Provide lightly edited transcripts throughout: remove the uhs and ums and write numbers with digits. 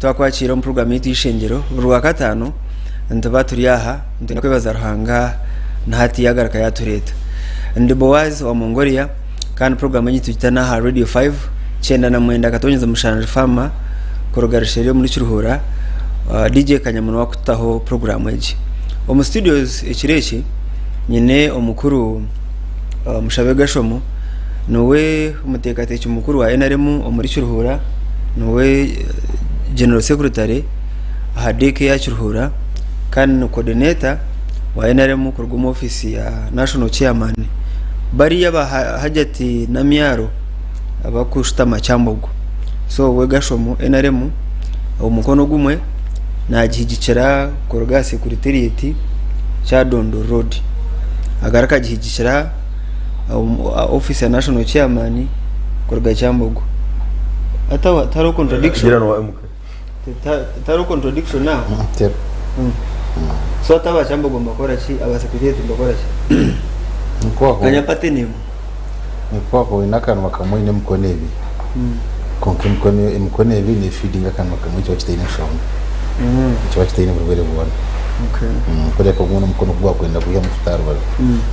Twakwakiira omu puroguraamu yaitu y'eishengyero. Buri Rwakataano nituba turi aha nitwenda kwebaza Ruhanga na hati yaagaruka yaatureeta. Ndi Boaz wa Mongolia kandi puroguraamu egi nitugita n'aha Radio 5 99.7 FM kuruga Rushere omuri Kiruhura. DJ Kanyamunwa akututaho puroguraamu egi. Omu studios ekiro eki nyine omukuru Mushabe Gashomo niwe omuteekateeki mukuru wa NRM omuri Kiruhura, niwe General Secretary aha DK ya Kiruhura kandi ni coordinator wa NRM kuruga omu ofiisi ya National Chairman. Bariya aba Hajati Namyaro abarikushutama Kyambogo. So we Gashomo NRM omukono ogumwe nagihigikira kuruga aha Secretariat Kyadondo Road agaruka agihigikira ofiisi ya National Chairman kuruga Kyambogo. Hati aho tihariho contradiction? Tihariho contradiction aho? So hati aba Kyambogo nibakora ki? Aba Secretariat nibakora ki? Manya pattern emwe. Nikuba oine akanwa kamwe oine emikono ebiri kwonka emikono ebiri nefeedinga akanwa kamwe nikiba kitaine nshonga nikiba kitaine burwaire bwona kureka ogundi omukono ku gwakwenda kwihamu amafuta aha rubaju.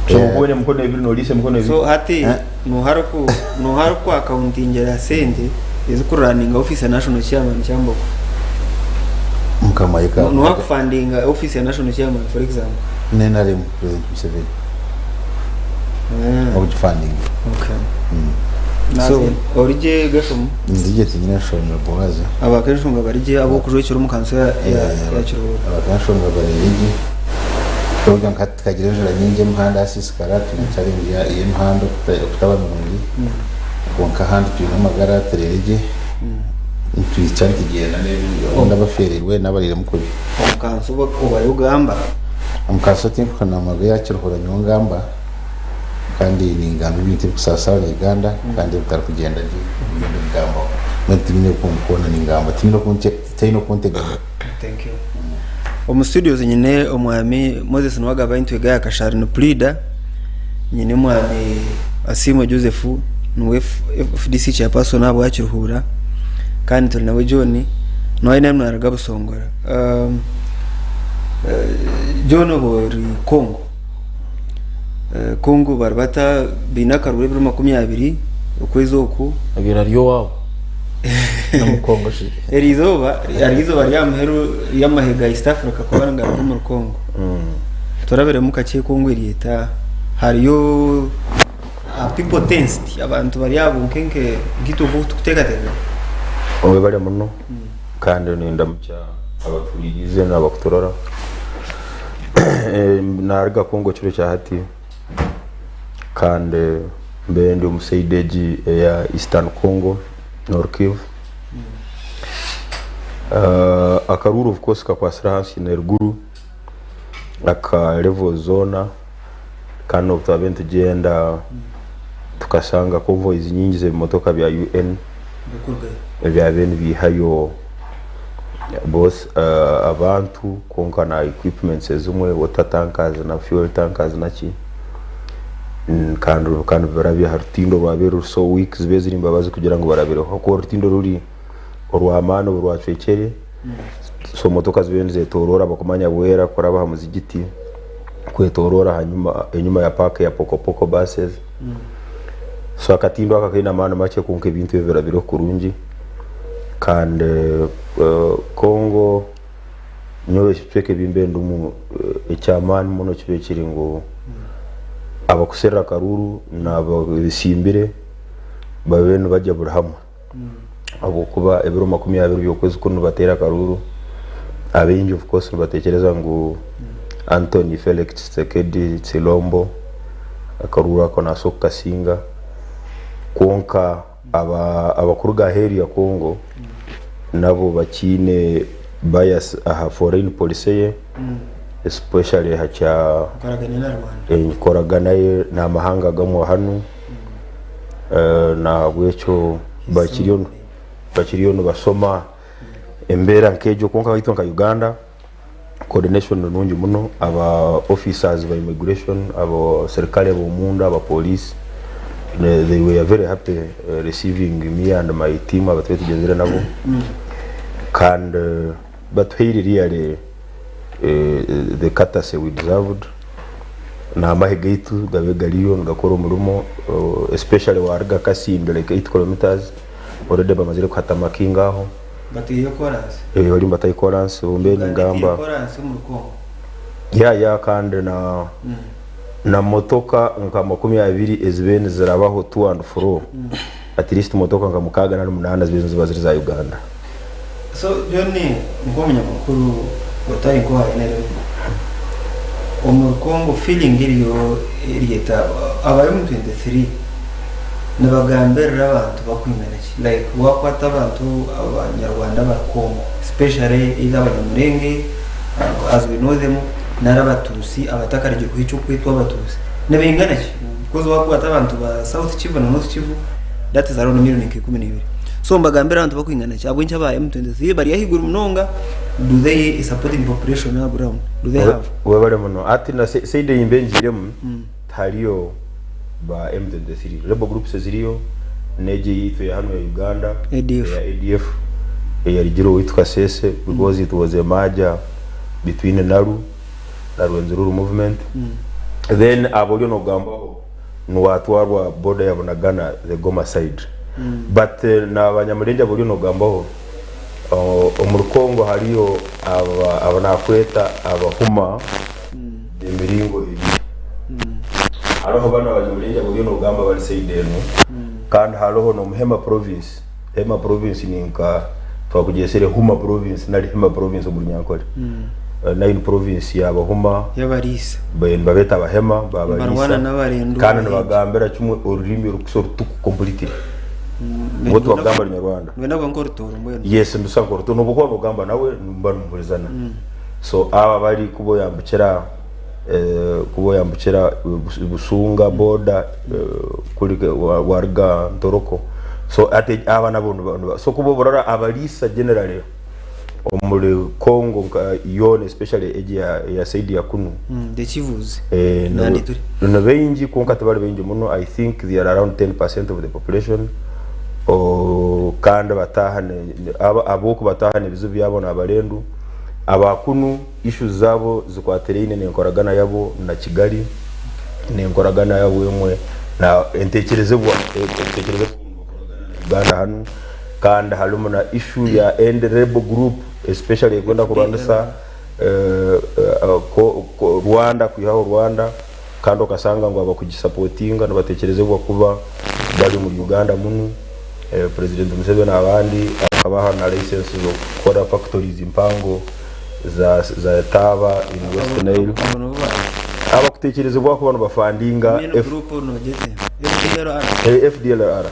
So obu oine emikono ebiri noriisa emikono ebiri? So hati noha ariku accountingira sente ezikurunninga office ya national chairman Kyambogo? Mukama yeka. Noha akufundinga office ya national chairman for example? NRM President Museveni. Okugifandinga. Okay. So origye Gashomo? Ndigye tinyine nshonga Boaz. Abakenshonga barigye ab'okujwekyera omu kanso ya ya Kiruhura. Abakenshonga barigye. Kuruga nka hati tukagira enjura nyingi emihanda yasiisikara twine challenge y'emihanda okutaba mirungi kwonka ahandi twine amagara tureire gye nitwija nitugyenda obundi abafeereirwe n'abariiremu kubi. Omu kanso obayo ogamba? Omu kanso tinkuhurira amagwe ya Kiruhura nyowe ngamba kandi ningamba ebintu ebikusaasa abanya Uganda kandi ebitarikugyenda gye nibyo ndikugambaho. Mbwenu tinyine oku ningamba tihaine okunteganya. Thank you. Omu studios nyine omwami Moses Nuwagaba Intwega ya Kashari ni puriida, nyine omwami Asiimwe Joseph niwe FDC chairperson ahabwa Kiruhura kandi turi nawe John nawe aine naruga Busongora. John obu ori Congo, Congo bari bata baine akaruru ebiro 20 okwezi oku. Abaire ari owaabo Omukongo shi. Eri izooba riri izooba rya muheru ry'amahe ga East Africa kuba nigaruga omuri Congo. Turabiremu kakye Congo eri eta hariyo people tensed abantu bari aho nkenke nkaitwe oku turikuteekateeka. Webare muno kandi nindamukya abatuhuriiriize n'abakuturora. Naruga Congo kiro kya hati kandi mbaire ndi omu sayidi egi eya Eastern Congo, Nord Kivu. Akaruuru of course kakwatsire ahansi n'eruguru aka levels zoona kandi n'obu twabaire nitugyenda tukashanga convoys nyingi z'ebimotoka bya UN ebyabaire nibiihayo both abantu kwonka na equipments ezimwe water tankers na fuel tankers naki kandi bikaba nibirabya aha rutindo orwabaire ruri so weak zibaire ziri embabazi kugira ngu barabireho ahakuba orutindo ruri orw'amaani obu rwacwekire so motoka zibaire nizetoroora bakumanya bwera kuraba aha muzigiti kwetoroora ahanyima enyima ya paaka ya pokopoko buses so akatindo aka kaine amaani makye kwonka ebintu ebi birabireho kurungi kandi Congo nyowe ebicweka ebi mbaire ndimu eky'amaani muno kibaire kiri ngu abakuserra akaruuru n'abeesimbire babe nibarya buri hamwe ahabw'okuba ebiro 20 by'okwezi kunu nibateera akaruuru, abaingi of course nibatekyereza ngu Anthony Felix Tshisekedi Tshilombo akaruuru ako naabaasa kukasinga kwonka abakuruga aheeru ya Congo nabo bakiine bias aha foreign policy ye especially aha kya enkoragana ye n'amahanga agamwe hanu nahabwekyo bakiriyo nibashoma embeera nk'egyo kwonka itwe nka Uganda coordination ni nungi muno aba officers ba immigration abaserikare ab'omunda aba police they were very happy receiving me and my team abu twaba tugyenzire nabo. Kandi batuhaire really the courtesy we deserved. N'amahe gaitu gabe gariyo nigakora omurimo especially waruga Kasindi like 8 kilometres already bamazire kuhata amakinga aho. Bataireyo koransi. Eh, bariyo nibatayo koransi mbwenu Uganda etaire ningamba. koransi omuri Congo. Yeah, yeah kandi na na motoka nka 20 ezibaire nizirabaho to and fro at least motoka nka mukaaga nari munaana zibaire niziba ziri za Uganda. So John nk'omunyamakuru otari nk'owa NRM omuri Congo feeling eriyo eri eta aba M23 nibagambirira abantu bakwingana ki like wakwata abantu abanyarwanda abari Congo especially either abanyamurenge as we know them nari abatuusi abatakarigirweho eky'okwetwa abatuusi nibaingana ki because wakwata abantu ba South Kivu na North Kivu that is around million nka 12 so mbagambire abantu bakwingana ki ahabw'enki aba M23 bari ahaiguru munonga do they supporting population aha ground do they have Webale muno. Hati na side ei mbe ngiiremu tihariyo ba M23. Rebel groups eziriyo n'egi eyaitu eya hanu ya Uganda ADF. eya ADF eyarugire owaitu Kasese because it was a merger between NARU na Rwenzururu movement. Then abo oriyo nogambaho niwatwarwa border ya Bunagana the Goma side. But na Abanyamulenge abo oriyo nogambaho omuri Congo hariyo aba aba nakweta Abahuma emiringo ebiri. Hariho banu Abanyamulenge abo oriyo nogamba bari side enu kandi hariho n'omu Hema province. Hema province ni nka twakugyesire Huma province nari Hema province omu Runyankore. Nayo ni province y'Abahuma. Y'abariisa. Nibabeeta Abahema Nibarwana b'abariisa n'Abarendu kandi abahingi. nibagambira kimwe orurimi orukusa orutuku completely. Obwo tibakugamba Runyarwanda. Nibenda kuba nk'orutooro mbwenu. Yes, nibisa nk'orutooro. N'obu okuba nogamba nawe nimuba nimuhurizana. So aba bari kuba oyambukira kuba oyambukira Busunga border kuri waruga Ntoroko. So hati aba nabo so kuba oburora abariisa generally omuri Congo nka yoona especially egi eya side ya kunu. The Kivus Eh, nandi turi. Ni baingi kwonka tibari baingi muno I think they are around 10% of the population oh, kandi bataaha ab'oku bataaha n'ebizibu byabo n'abarendu aba kunu issues zaabo zikwatiraine n'enkoragana yabo na Kigali n'enkoragana yabo emwe na entekerezebwa entekerezebwa Uganda hanu kandi harimu na issue ya end rebel group especially ekwenda kurwanisa Rwanda kwihaho Rwanda kandi okasanga ngu abakugisapotinga nibatekerezebwa kuba bari omuri Uganda munu President Museveni abandi akabaha na license z'okukora factories mpango za taaba in West Nile. Abakutekerezebwa kuba nibafandinga FDLR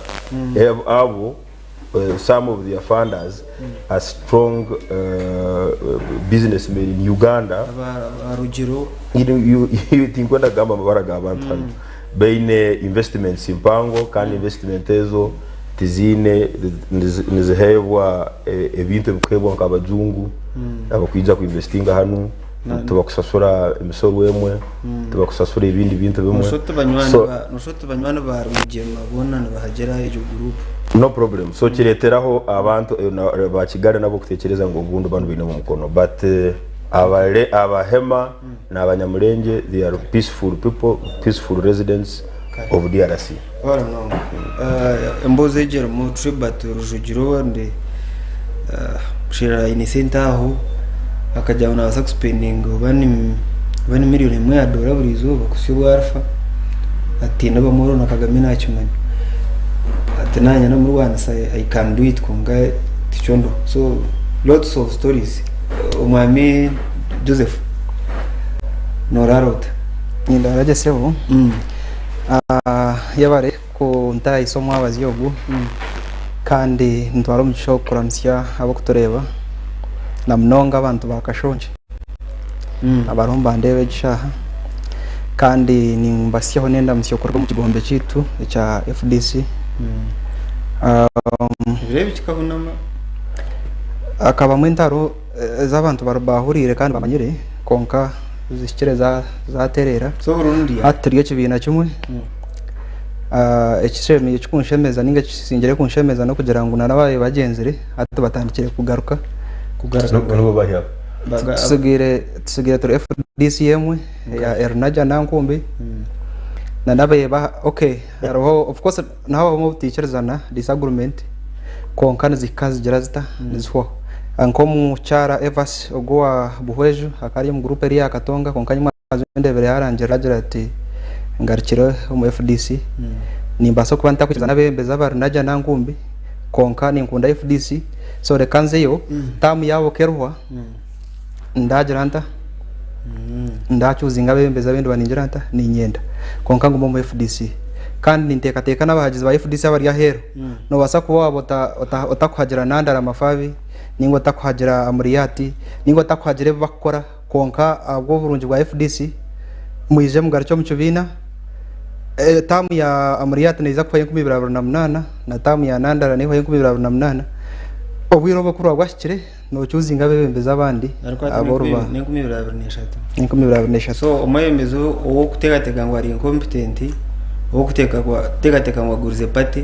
abo some of their funders are strong businessmen in Uganda. Tinkwenda kugamba amabara g'abantu hanu. Baine investments mpango kandi investment ezo tiziine niziheebwa ebintu ebikuheebwa nk'abajungu abakwija ku investinga hanu tibakusasura emisoro emwe tibakusasura ebindi bintu bimwe. Noshuusha oti banywani ba Rwigyema boona nibahagira egyo guruupu. No problem. So kireeteraho abantu ba Kigali nabo kutekyereza ngu obundi banu bainemu omukono but Abahema n'Abanyamulenge they are peaceful people, peaceful residents of DRC. Webale munonga. Emboozi egi erimu Tribert Rujugiro and Sheila aine sente aho akagira ngu nabaasa kusipendinga oba ni oba ni miriyoni emwe ya doora buri izooba kuhitsya obu arifa ati nibamworora na Kagame nakimanya ati naanye namurwanisa I can do it kwonka tikyo ndiho so lots of stories Omwami Joseph noraara ota? Nindaara gye sebo. Yebare kuntahisa omwabazyo ogu kandi nitwara omugisha ogu kuramutsya abarikutureeba na munonga abantu ba Kashongye abariho nibandeeba egi shaaha kandi nimbasyaho n'endamutsyo kuruga omu kigombe kyaitu ekya FDC. Ebiro ebi kikahunama. Hakabamu entaro ezi abantu baahuriire kandi bamanyire kwonka zihikire zaatereera. So Burundi Hati turi ekibiina kimwe. Ekikunshemeza ninga ekisingire kunshemeza n'okugira ngu n'abaabaire bagyenzire hati batandikire kugaruka. Kugaruka Nibo bari abo. Tusigaire tusigaire turi FDC emwe eya Erinaja Nankumbi na n'abeeba okay hariho of course niho habamu obutaikirizana disagreement kwonka nizihika zigira zita nizihwaho. Nk'omukyara Evas ogu owa Buhweju akaba ari omu group eri eya Katonga kwonka nyuma Ndeebire yaarangira agira ati, Ngarukire omu FDC. Nimbaasa kuba ntakwikiriza n'abeebembezi abari Naija na Nkumbi, kwonka ninkunda FDC, so reka nzeyo, taamu yaabo ku erihwa, ndaagira nta? Ndaacuuzinga abeebembezi abu ndiba ningira nta? Niinyenda. Kwonka ngume omu FDC. Kandi ninteekateeka n'abahagizi ba FDC abari aheeru, noobaasa kuba waaba otakuhagira Nandala Mafabi, nainga otakuhagira Amuriat, nainga otakuhagira ebi barikukora, Kwonka ahabw'oburungi bwa FDC, mwije mugarukye omu kibiina. Taamu ya Amuriat neija kuhwayo 2028 na taamu ya Nandala nehwayo 2028. Obwire obwo ku buraba bwahikire, nocuuzinga abeebembezi abandi abu oriba. N'enkumi ibiri abiri n'eshatu. N'enkumi ibiri abiri n'eshatu. So omwebembezi ow'okuteekateeka ngu ari incompetent, ow'okuteekateeka ngu agurize party,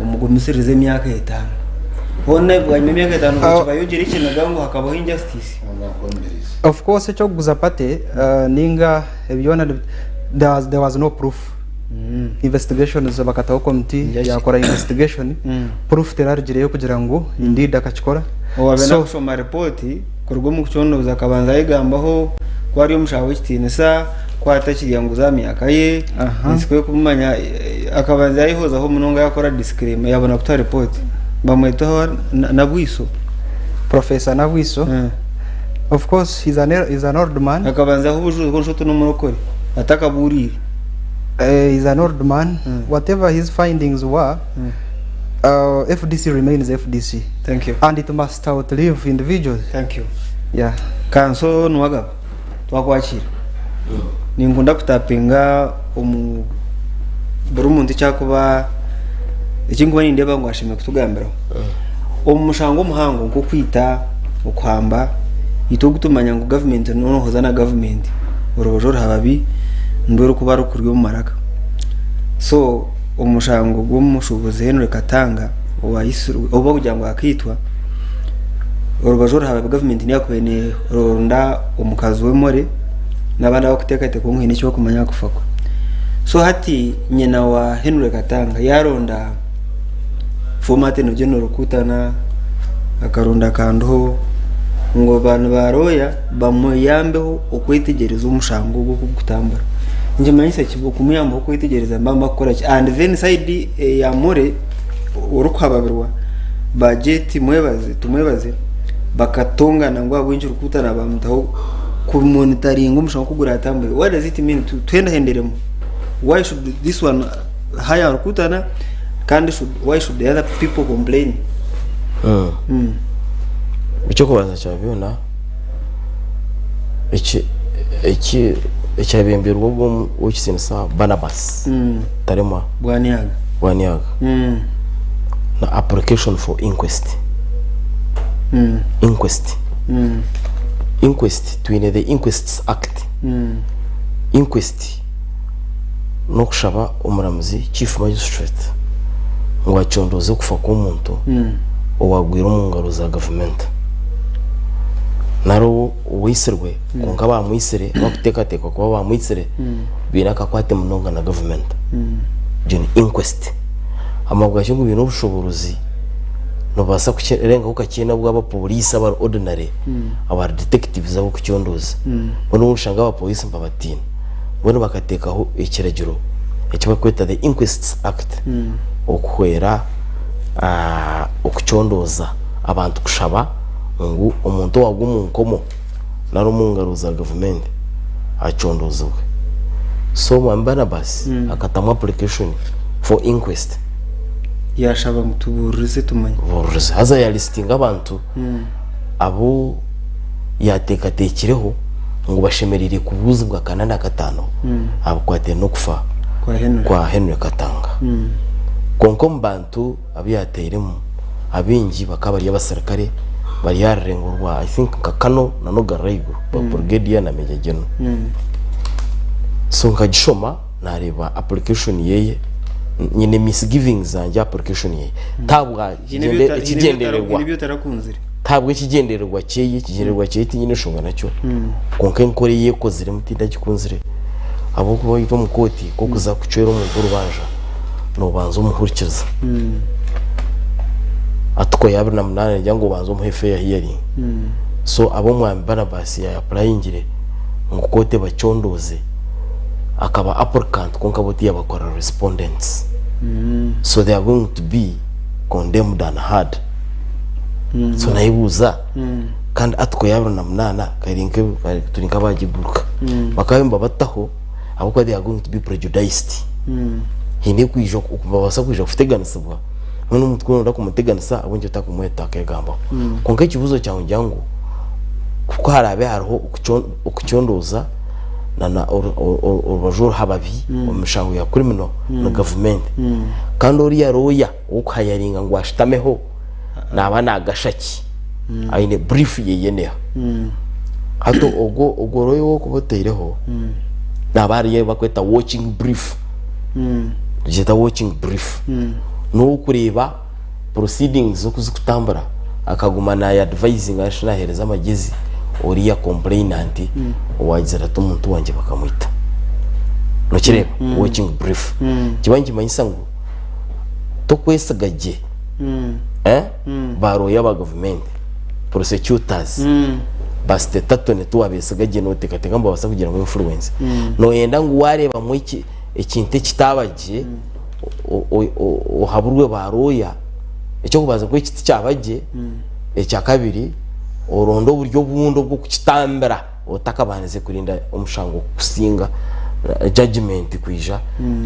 omugumisirize emyaka etaano. Hoona bwanyima y'emyaka etaano okibayo ogira ekiniga ngu hakabaho injustice. Of course ekyokuguza party ninga ebi byona there was no proof. Investigations bakataho committee yakora investigation proof terarugireyo kugira ngu indeed akakikora. Owaabaire So nakushoma report kuruga omu kucondooza akabanza ayegambaho ku ari omushaho w'ekitiinisa, ku atakirya nguzi aha myaka ye, ensi ku erikumumanya akabanza yayehozaho munonga yakora disclaimer yabona kutuha report. Bamwetaho Nabwiso. Professor Nabwiso of course he's an, he's an old man. Akabanza aho obujuzi bw'onshoto oti n'omurokore atakabuuriire. He's an old man. Whatever his findings were, FDC remains FDC. Thank you. And it must outlive individuals. Thank you. Yeah. Kanso Nuwagaba twakwakira. Ninkunda kutapinga omu buri muntu eki arikuba eki nkuba nindeeba ngu ashemereire kutugambiraho. Omu mushango omuhango nk'okwita, okuhamba, itwe ogu tumanya ngu gavumenti noohoza na gavumenti orubaju oruhababi nirwo rurikuba ruri omu maraka. So omushango gw'omushuubuzi Henry Katanga owaitsirwe obu barikugira ngu akaitwa, orubaju oruhababi gavumenti niyo yaakubaire neeronda omukazi w'emore n'abandi abarikuteekateekwa ngu haine eki barikumanya aha kufa kwe. So hati nyina wa Henry Katanga yaaronda former Attorney General Kutana, akaronda Kandiho ngu banu ba lawyer bamuyambeho okwetegyereza omushango ogu oku gurikutambura. Nikimanyisa ki okumuyambaho okwetegyereza nibaba nibakukora ki? And then side eya Mure orikuhababirwa ba Tumwebaze Tumwebaze bakatongana ngu ahabw'enki Rukutana bamutaho kumonitaringa omushango oku guratambure. What does it mean? Tuhendahenderemu. Why should this one hire Rukutana kandi should, why should the other people complain? Eky'okubanza kya byona eki eki ekyabembirwe ogwo ow'ekitiinisa Barnabas Taremwa Bwaniaga. Bwaniaga na application for inquest. Inquest. Inquest twine the Inquests Act. Inquest n'okushaba omuramuzi Chief Magistrate ngu acondooze okufa kw'omuntu owagwire omu ngaro za gavumenti nari owaitsirwe kwonka abamwitsire abarikuteekateekwa kuba bamwitsire baine akakwate munonga na gavumenti. Egyo ni inquest. Amabwa gye ngu baine obushoboorozi nobaasa kurengaho kakye n'obw'abapooriisi abari ordinary abari detectives ab'okucondooza. Mbwenu noshanga abapooriisi nibabatiina. Mbwenu bakateekaho ekiragiro eki barikweta the Inquests Act okuhwera okucondooza abantu kushaba ngu omuntu owaagwa omu nkomo nari omu ngaro za gavumenti acondoozibwe. So Mwami Barnabas akatamu application for inquest. Yaashaba ngu tubuuririze tumanye. Buuririze. Haza yalisitinga abantu abu yaateekateekireho ngu bashemereire kubuuzibwa kana na kataano aha bikwatiraine n'okufa kwa Henry Katanga. Kwonka omu bantu abu yaatairemu, abaingi bakaba bari abaserukare bari aha rurengo rwa I think nka Colonel na n'okugarura ahaiguru, ba Brigadier na Major General. So nkagishoma naareeba application yeye, nyine misgivings zangye aha application yeye. Tihabwa ekigyendererwa. Haine ebi otarakunzire? Tihabwa ekigyendererwa kyeye, ekigyendererwa kyeye tinyine nshonga nakyo, kwonka enkora ei ekoziremu tindagikunzire ahabw'okuba itwe omu kooti ku orikuza kucwera omuntu orubanja, noobanza omuhurikiriza. Article ya 28 neegira ngu obanze omuhe fair hearing. So ab'omwami Barnabas ya applyingire ngu kooti ebacondooze, akaba applicant kwonka bo tiyabakora respondents. So they are going to be condemned and heard. So nayebuuza kandi article ya 28 kari nke turi nk'abagiguruka bakaba nibabataho ahabw'okuba they are going to be prejudiced. Haine kwija babaasa kwija kuteganisibwa mbwenu omuntu ku orenda kumuteganisa ahabw'enki otakumweta akeegambaho. Kwonka ekibuuzo kyawe nigira ngu ku haraabe hariho okucondooza na orubaju oruhababi omu mishango ya criminal ni gavumenti kandi oriya lawyer ow'okuhayaringa ngu ashutameho naaba naagasha ki? Aine brief yeye neha? Hati ogwo ogwo lawyer ou orikuba otaireho naaba hariyo ebi barikweta watching brief, nigyeta watching brief. N'ow'okureeba proceedings oku zikutambura akaguma naaya advisinga nari shi naaheereza amagyezi oriya complainant owaagira ati omuntu wangye bakamwita. Nokireeba? Watching brief. Nikiba nikimanyisa ngu tokwesiga gye ba lawyer ba gavumenti, prosecutors, ba state attorney tiwabesiga gye noteekateeka ngu nibabaasa kugira ngu influence. Noyenda ngu waareebamu ekintu ekitaaba gye ohaburwe ba lawyer, eky'okubanza ngu eki tikyaba gye, ekyakabiri oronde oburyo obundi obw'okukitambira. Otakabandize kurinda omushango kukusinga, judgement kwija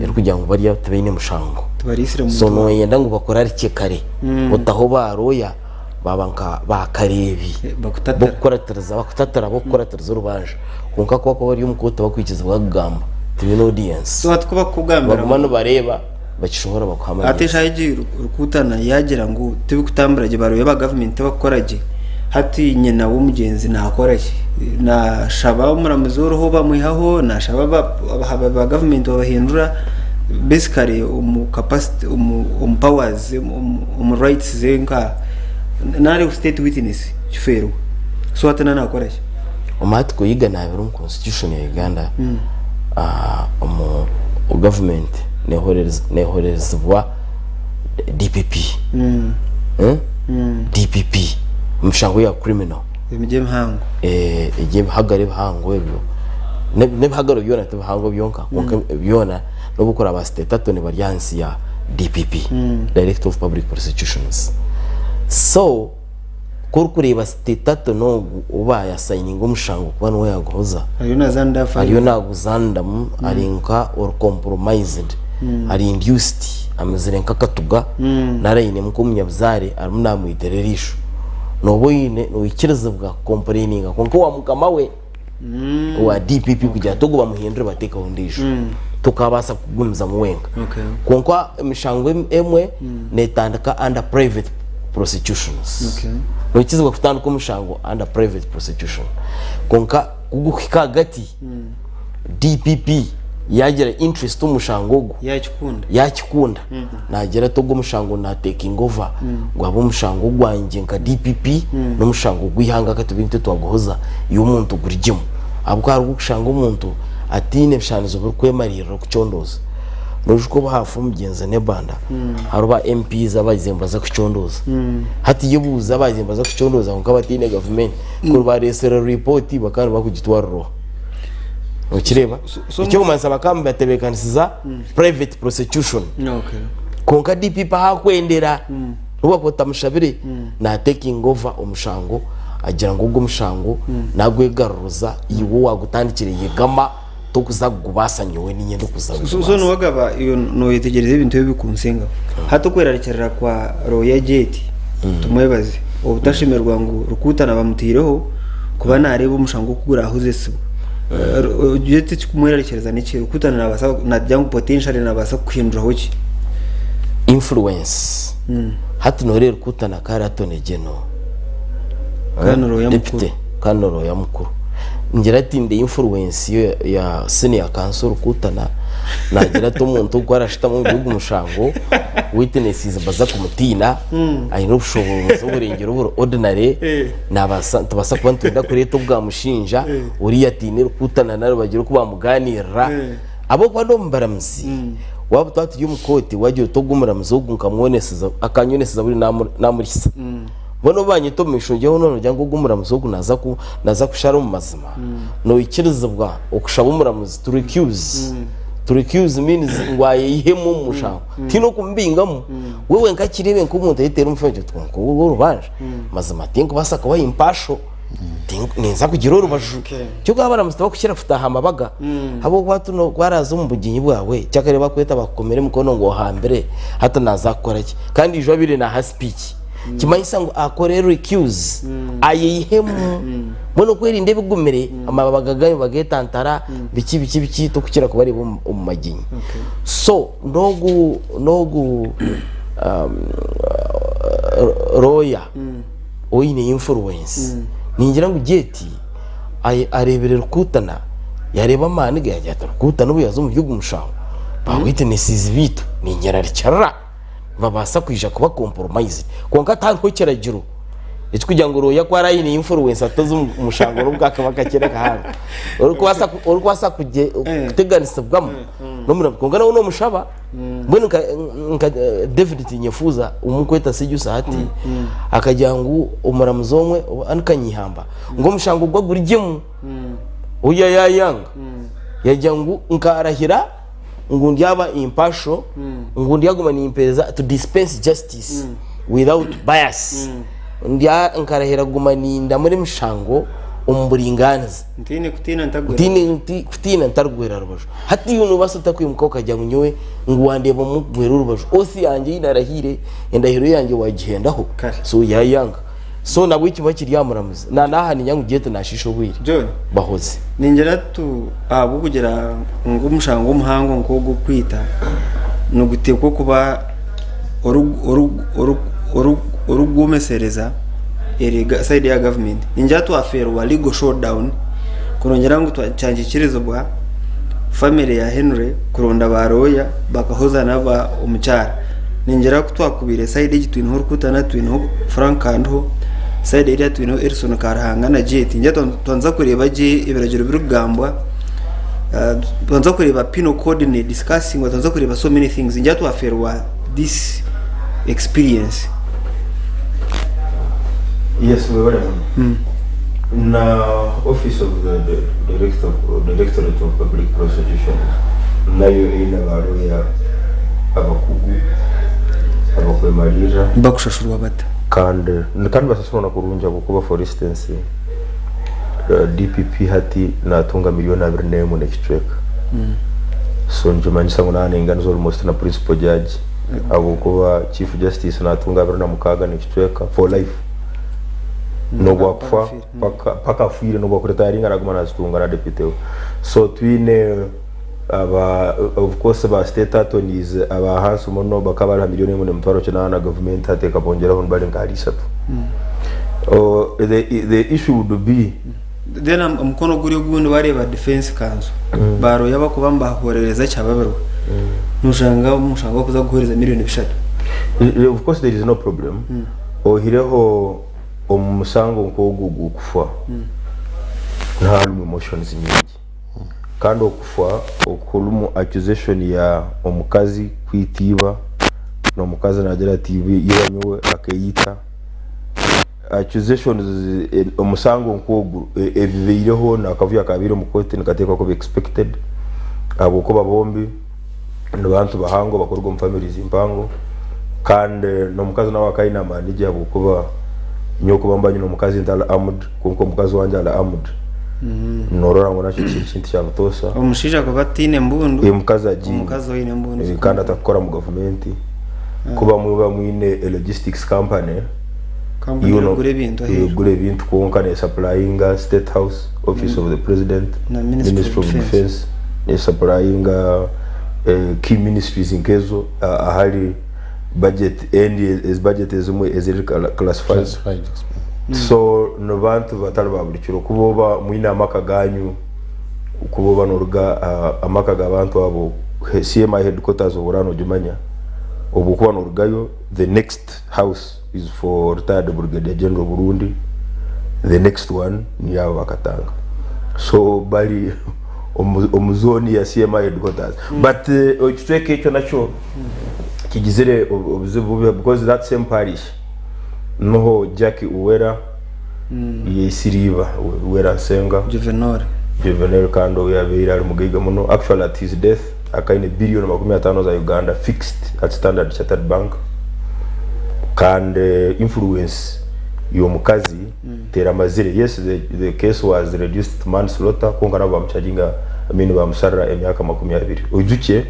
erikugira ngu bariya tibaine mushango. Tibariisire muntu So waabo. noyenda ngu bakurarikye kare, otaho ba lawyer baba nka bakareebi Bakutatira. bokukuratiriza bakutatira bokukuratiriza orubanja. Kwonka ku bakuba bari omu kooti bakwikirizibwa kugamba, tibaine audience. So hati ku bakukugambira Nibaguma ngu nibareeba bakishohora bakuha hati amagezi. eshaaha egi Rukutana yaagira ngu tibikutambura gye ba lawyer ba gavumenti tibakukora gye, hati nyina w'omugyenzi naakora ki? Naashaba omuramuzi oriho bamwihaho, naashaba abahababi ba gavumenti babahindura basically omu capacity omu powers ze omu rights ze nka nari state witness kifeerwa. So hati naakora ki? Omu article y'eigana abiri omu constitution ya Uganda, omu government nehorerezibwa DPP. DPP omu mishango ya criminal. Emigye emihango. Egyo ebihagaro ebihango ebyo n'ebihagaro byona tibihango byonka kwonka byona n'obu okuraba state attorney bari ahansi ya DPP, Director of Public Prosecutions. So Ku orikureeba state attorney ogu ou baayasayininga omushango kuba niwe yaaguhoza, Ariyo naaza under fire. ariyo naaguzandamu ari nka ori compromised, ari induced, amezire nk'akatuga nari ainemu nk'omunyabuzaare arimu naamwitira eriisho. Nooba oine noikirizibwa kukompureyininga kwonka owa mukama we owa DPP kugira ati ogu bamuhindure bateekeho ondiijo. Tokabaasa kugumizamu wenka. Okay. Kwonka emishango emwe netandika under private prosecutions. Okay. Noikizibwa kutandika omushango under private prosecution. Kwonka kugukuhika ahagati DPP yagira interest omu mushango ogu Yakikunda. yakikunda nagira ati ogu omushango na taking over gwaba omushango gwangye nka DPP n'omushango gw'eihanga katube nitwe twaguhoza iwe omuntu gurigyemu ahabw'okuba hariho okushanga omuntu ataine bishaanizo birikwemariirira okucondooza noijuka obu haafa omugyenzi Nebanda hariho ba MPs abaagize nibaza kucondooza hati yebuuze abaagize nibaza kucondooza kwonka bataine gavumenti kuri bareetsire ripooti bakaba nibakugitwarira oha Nokireeba? So- Ekyokumanyisa bakaba nibatebeekanisiza private prosecution. Okay. Kwonka DPP ahu akwendera, n'obu akuba otamushabire, na taking over omushango, agira ngu ogu omushango nagwegaruruza, iwe owagutandikire yegama, tokuza kugubaasa nyowe niinye ndikuza So, so kugubaasa. niwagaba iwe noyetegyereza ebintu ebi bikunsingaho. Hati okwerarikirira kwa Lawyer Jeti tumwebaze obutashemererwa ngu Rukutana bamuteireho kuba nareeba omushango oku gurahozesibwa. Jeti ekikumwerarikiriza niki? Rukutana nabaasa nagira ngu potentially nabaasa kukuhinduraho ki? Influence. Hati noreeba Rukutana kare Attorney General. Kandi ni lawyer mukuru. Deputy kandi ni lawyer mukuru. Ngira ati ndi influence ya senior counsel Rukutana nagira ati omuntu ogu arashutama omu ogu mushango witnesses baza kumutiina aine obushoboorozi oburengire oburi ordinary nabaasa nitubaasa kuba nitwenda kureeta obwamushinja oriya atiine Rukutana nari bagire oku bamugaaniirira ahabw'okuba ndi omubaramuzi waaba twaba turi omu kooti wagira oti ogu omuramuzi ogu nkamwoneseza akanyoneseza buri namurisa. Mbwenu obu banyeta omu maisho ngyeho noogira ngu ogu omuramuzi ogu naaza ku naaza kushara omu mazima, noikirizibwa okushaba omuramuzi to recuse. To recuse means ngu ayeyihemu omu mushango. Tihaine okumubingamu. We wenka akireebe nk'omuntu ayeteera omu ogira oti kwonka oru orubanja mazima tinkubaasa kuba impartial, ninza kugira orubaju. Kyonka abaramuzi tibakukira kutaaha amabaga ahabw'okuba hati ku araaze omu bugyenyi bwawe, kyakare bakweta bakukomere emikono ngu ohambire, hati naaza kukora ki? Kandi ijo abaire naaha speech. Kimanyisa ngu akore recuse, ayeyihemu. Mbwenu okwerinda ebigumire, amabaga gayo bagetantara, biki biki biki, tokukira kubareeba omu magyenyi. So n'ogu n'ogu lawyer oine influence, ningira ngu Jeti areebire Rukutana, yareeba amaani ge yagira ati Rukutana obu yaaza omuri ogu mushango, ba witnesses beitu ninyerarikirira. nibabaasa kwija kuba compromised kwonka tihariho kiragiro ekirikugira ngu lawyer ku araabe aine influence ataze omu mushango n'obu kakuba kakye kahango orikubaasa orikubaasa kugye kuteganisibwamu n'omuramuzi kwonka nawe noomushaba mbwenu nka nka David Tinyefuza ou mukweta Sejusa hati akagira ngu omuramuzi omwe Anne Kanyeihamba ngu omushango gwe agurugyemu oriya yaayanga yagira ngu nkarahira ngu ndyaba impartial, ngu ndyaguma nimpereza to dispense justice without bias. Ndya nkarahira kuguma nindamura emishango omu buringaaniza. Ntiine kutiina ntagwera. Ntiine nti kutiina ntarigwera rubaju. Hati iwe noobaasa ota kwimuka okagira ngu nyowe ngu wandeeba omu kugwera orubaju? Oath yangye ei narahiire, endahiro yangye waagihendaho. Kare. So yaayanga. So nabwo ekiba kiri aha muramuzi. Na n'aha niinya ngu Jeti naashiisha obwire. John. Bahoze. Ningira tu ahabw'okugira ngu omushango omuhango nk'ogu ogw'okwita niguteekwa kuba orikugwomesereza eri sayidi ya gavumenti. Ningira twafeerwa legal showdown kurongyera ngu kyangikirizibwa famire ya Henry kuronda ba lawyer bakahoza n'aba omukyara. Ningira ku twakubiire sayidi egi twineho Rukutana, twineho Frank Kandiho, sayidi eriya twineho Erison Karuhanga na Jet. Ningira twanza kureeba gye ebiragiro birikugambwa, twanza kureeba penal code ne discussingwa, twanza kureeba so many things. Ningira twafeerwa this experience. Yes, webale muno. Na office of the director, Directorate of Public Prosecutions nayo eine ba lawyer abakugu abakwemariirira. Bakushashurwa bata? Kandi kandi basashurwa na kurungi ahabw'okuba for instance DPP hati natunga milioni 21 n'ekicweka. So nikimanyisa ngu naaba nainganiza almost na principal judge ahabw'okuba Chief Justice natunga 26 n'ekicweka for life. N'obu akufa paka paka afiire n'obu akuretiringa naguma nazitunga na deputy we. So twine aba of course ba state attorneys aba hansi muno bakaba bari ha milioni emwe n'emitwaro kinaana gavumenti hati ekabongyeraho nibari nka ahari ishatu. Oh, the, the issue would be Then omukono guri ogundi wareeba defense counsel ba lawyer abakuba nibahorereza kyababirwa noshanga omushango bakuza kuguhereza milioni bishatu. Of course there is no problem oihireho omu musango nk'ogu ogw'okufa nihaba harimu emotions nyingi kandi okufa okurimu accusation ya omukazi kwita iba n'omukazi naagira ati iba nyowe akeyita accusations omusango nk'ogu ebibaireho n'akavuyo akabaire omu kooti nikateekwa kuba expected ahabw'okuba bombi ni bantu bahango bakuruga omu families mpango kandi n'omukazi nawe akaba aine amaani gye ahabw'okuba nyowe kuba mba nyine omukazi ntari armed kwonka omukazi wangye ari armed norora ngu nakyo kiri ekintu kya butoosa. Omushaija kuba ataine mbundu, Omukazi agiine omukazi oine embundu. Kandi atakukora omu gavumenti kuba muba mwine a logistics company Kampuni erikugura ebintu aheeru. Erikugura ebintu kwonka nesupplyinga State House, Office of the President, Na Ministry Ministry of of Defence. Defence, nesupplyinga key ministries nkezo ahari budget and ezi budget ezimwe eziri classified. Classified. So nibantu batari ba buri kiro kuba oba mwine amaka ganyu kuba oba noruga amaka g'abantu abo CMI headquarters obu oraba nogimanya obwo kuba norugayo the next house is for retired Brigadier General Burundi the next one niyo abo bakatanga so bari omu zone ya CMI headquarters but ekicweka ekyo nakyo kigizire obuzibu bubi because that same parish Nuho Jackie Uwera yaisire iba, Uwera Nsenga. Juvenal. Juvenal kandi ou yabaire ari mugaiga muno. Actually at his death akaba aine billion 50 za Uganda fixed at Standard Chartered Bank kandi influence y'omukazi teramazire. Yes the case was reduced to manslaughter kwonka nabo bamucharginga, I mean bamusarira emyaka 20. Oijukye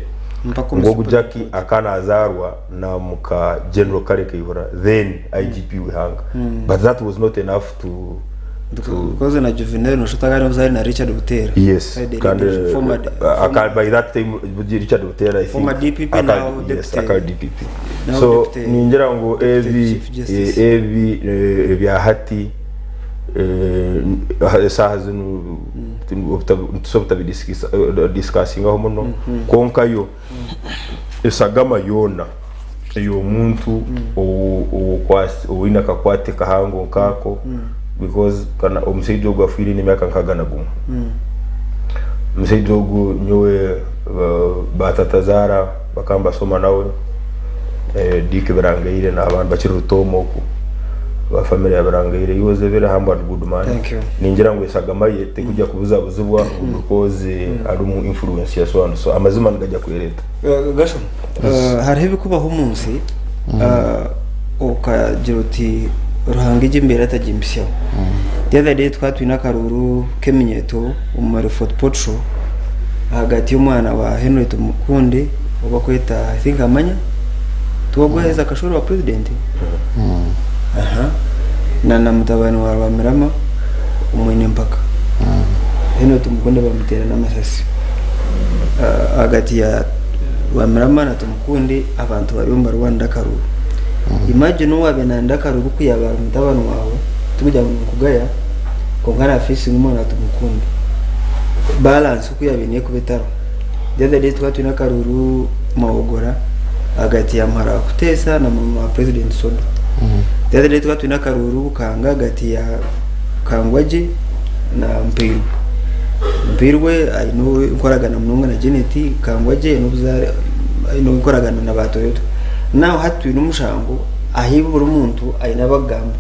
Mpaka omu ngu ogu Supreme Jackie Court. akaba nazaarwa na muka General Kale Kayihura then IGP w'eihanga but that was not enough to to Because na Juvenal noshusha oti akaba ari na Richard Buteera. Yes, Side kandi leadership, former, former, by that time Richard Buteera I think Former DPP, now yes, deputy- akaba DPP. now So deputy- ningira ngu deputy ebi Chief Justice. ebi ebya hati esaaha zinu nitusobola obutabidiscussingaho muno kwonka yo esagama yoona ey'omuntu oine akakwate kahango nkaako because kana omusaija ogu afiire aine emyaka 61. Omusaija ogu nyowe batatazaara bakaba nibasoma nawe, Dick Birangaire n'abandi bakiri Rutooma oku, ba family ya Birangaire, he was a very humble and good man. Thank you. Ningira ngu esagama ye tekujya kubuzabuzibwa ngu because harimu influence ya so and so. Amazima nigajya kwereeta. Gasho, hariho ebikubaho omu nsi okagira oti Ruhanga egi embeera atagimbisyaho. The other day tukaba twine akaruuru k'eminyeeto omuri Fort Portal ahagati y'omwana wa Henry Tumukunde ou bakweta I think Amanya, tiwe ogwo owaheza akashwera owa president? Aha. Na na mutabani wa Rwamirama omwine mpaka. Henry Tumukunde bamuteera n'amasasi. Ahagati ya Rwamirama na Tumukunde abantu bariyo nibarwanira akaruuru. Imagine owaabaire naayenda akaruuru ku yaaba ari mutabani waawe, tikugira ngu ninkugaya, kwonka naafeesinga omwana wa Tumukunde. Balance oku yaabaire eine kuba etariho. The other day tukaba twine akaruuru Mawogora ahagati ya muhara wa Kuteesa na murumuna wa President Sodo. The other day tukaba twine akaruuru Bukanga ahagati ya Kangwagye na Mpairwe. Mpairwe aine enkoragana munonga na Janet, Kangwagye aine obuzaare aine enkoragana na ba Toyota. Now hati twine omushango ahi buri muntu aine abakugamba.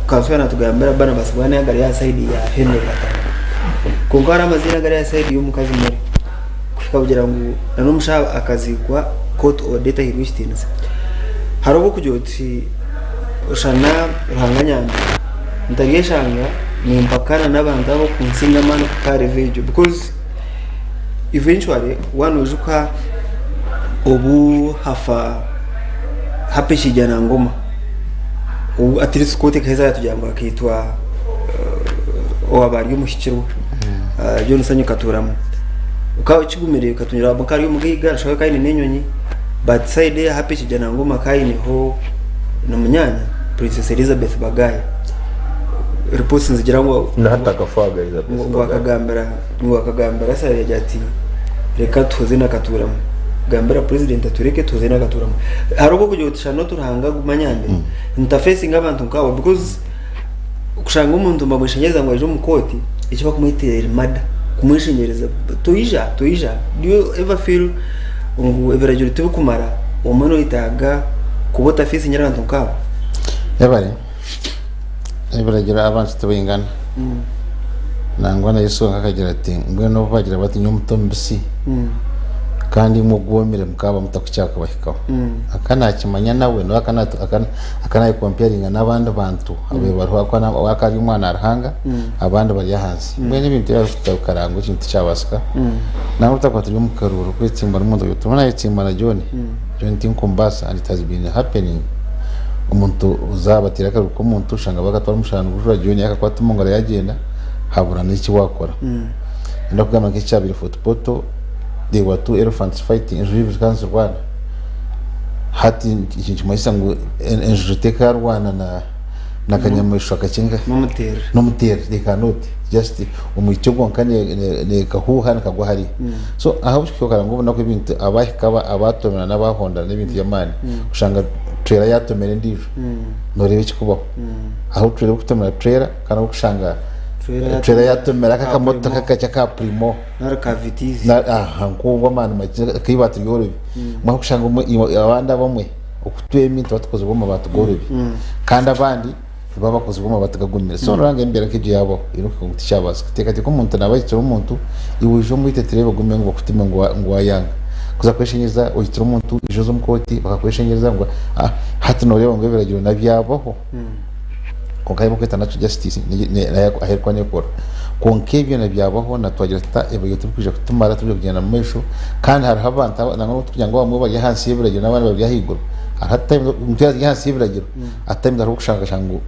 Kansula natugambira Barnabas Bwaniya agari aha side ya Henry Katanga. Kwonka hariho amaziina agari aha side y'omukazi Mary. Kuhika kugira ngu na n'omushaho akaziikwa court order etahairwe ekitiinisa. Hariho obu orikugira oti oshana Ruhanga anyambe ntaryeshanga nimpakana n'abantu abo kunsinga amaani kuhika aha level egyo because eventually waaba noijuka obu hafa Happy Kijanangoma obu at least kooti ekaheza yatugira ngu akaitwa owaaba ari omuhikirwe John Sanyu Katuramu. Okaba kigumire Katungira akaba ari omugaiga nashusha akaba aine n'enyonyi but side eya Happy Kijanangoma akaba aineho na munyaanya Princess Elizabeth Bagaya. Reports nizigira ngu Na hati akafaaga Elizabeth ngu Bagaya. akagambira ngu akagambira Saleh agira ati reka tuhuze na Katuramu. Gambira president atureke tuhuze na Katuramu. Hariho obu okugira oti shana oti Ruhanga aguma anyambe ntafacinga abantu nk'abo because kushanga omuntu nibamweshengyereza ngu aije omu kooti eki barikumwetera eri murder kumweshengyereza toija toija do you ever feel ngu ebiragiro tibikumara obumwe noyetaaga kuba otafeesingire abantu nkaabo? Yebare, ebiragiro abantu tibaingana. Nangwa na Yesu wenka akagira ati, Mbwenu obu bagira bati nyowe omuti omubisi, kandi imwe ogwomire mukaba mutakukyakabahikaho. Akaba nakimanya nawe, nawe akaba nayekomparinga n'abandi bantu ababaire bariho ahakuba akaba ari omwana wa Ruhanga, abandi bari ahansi. Mbwenu ebintu ebi bikarangwa ekintu tikyabaasika. Nangwa obu twakuba turi omu karuuru kwetsimba n'omuntu ogira oti nayetsimba na John, John tinkumbaasa and it has been happening. Omuntu oza bateera akaruuru k'omuntu oshanga bakatwara omushana nigujura John yakakwata omu ngaro yagyenda habura n'eki wakora. Ninda kugamba nk'ekyabaire Fort Portal there were two elephants fighting enjojo ibiri zikaba nizirwana. Hati eki nikimanyisa ngu enjojo tekarwana na. N'akanyamaishwa kakye nka. N'omuterera. N'omuterera, they cannot just omwitsyo gwonka nekahuuha nikagwa hariya. So ahabw'ekihika ngu obunaku ebintu abahika abatomera n'abahondera n'ebintu by'amaani oshanga trailer yatomera endiijo noreeba ekikubaho. Ahu trailer erikutomera trailer kandi orikushanga trailer yatomera aka akamotoka kakye aka primo. Nari ka Vitz. Aha nk'obwo amaani makye nk'eibaati ryorobi. Mbwenu orikushanga abandi abamwe oku twemi nituba tukozirwe omu mabaati gorobi kandi abandi nibaba bakozirwe omu mabaati gagumire. So noreba ngu embeera nk'egyo yaabaho eine okuhika ngu tikyabaasika. Teekateeka omuntu naaba ahikire omuntu, iwe oije omwite tureebe ogume ngu bakuteme ngu waayanga. Kuza kweshengyereza ohikire omuntu oije oze omu kooti bakakweshengyereza ngu hati nooreeba ngu ebiragiro nabyabaho. Kwonka ahu barikweta natural justice nayo ahu erikuba neekora. Kwonka ebyo nabyabaho na twagira tuta ebiragiro tibirikwija kutumara turikwija kugyenda omu maisho kandi hariho abantu nangwa n'obu turikugira ngu abamwe bari ahansi y'ebiragiro n'abandi bari ahaiguru, hariho at times omuntu yaaba ari ahansi y'ebiragiro at times hariho okushanga akashanga ngu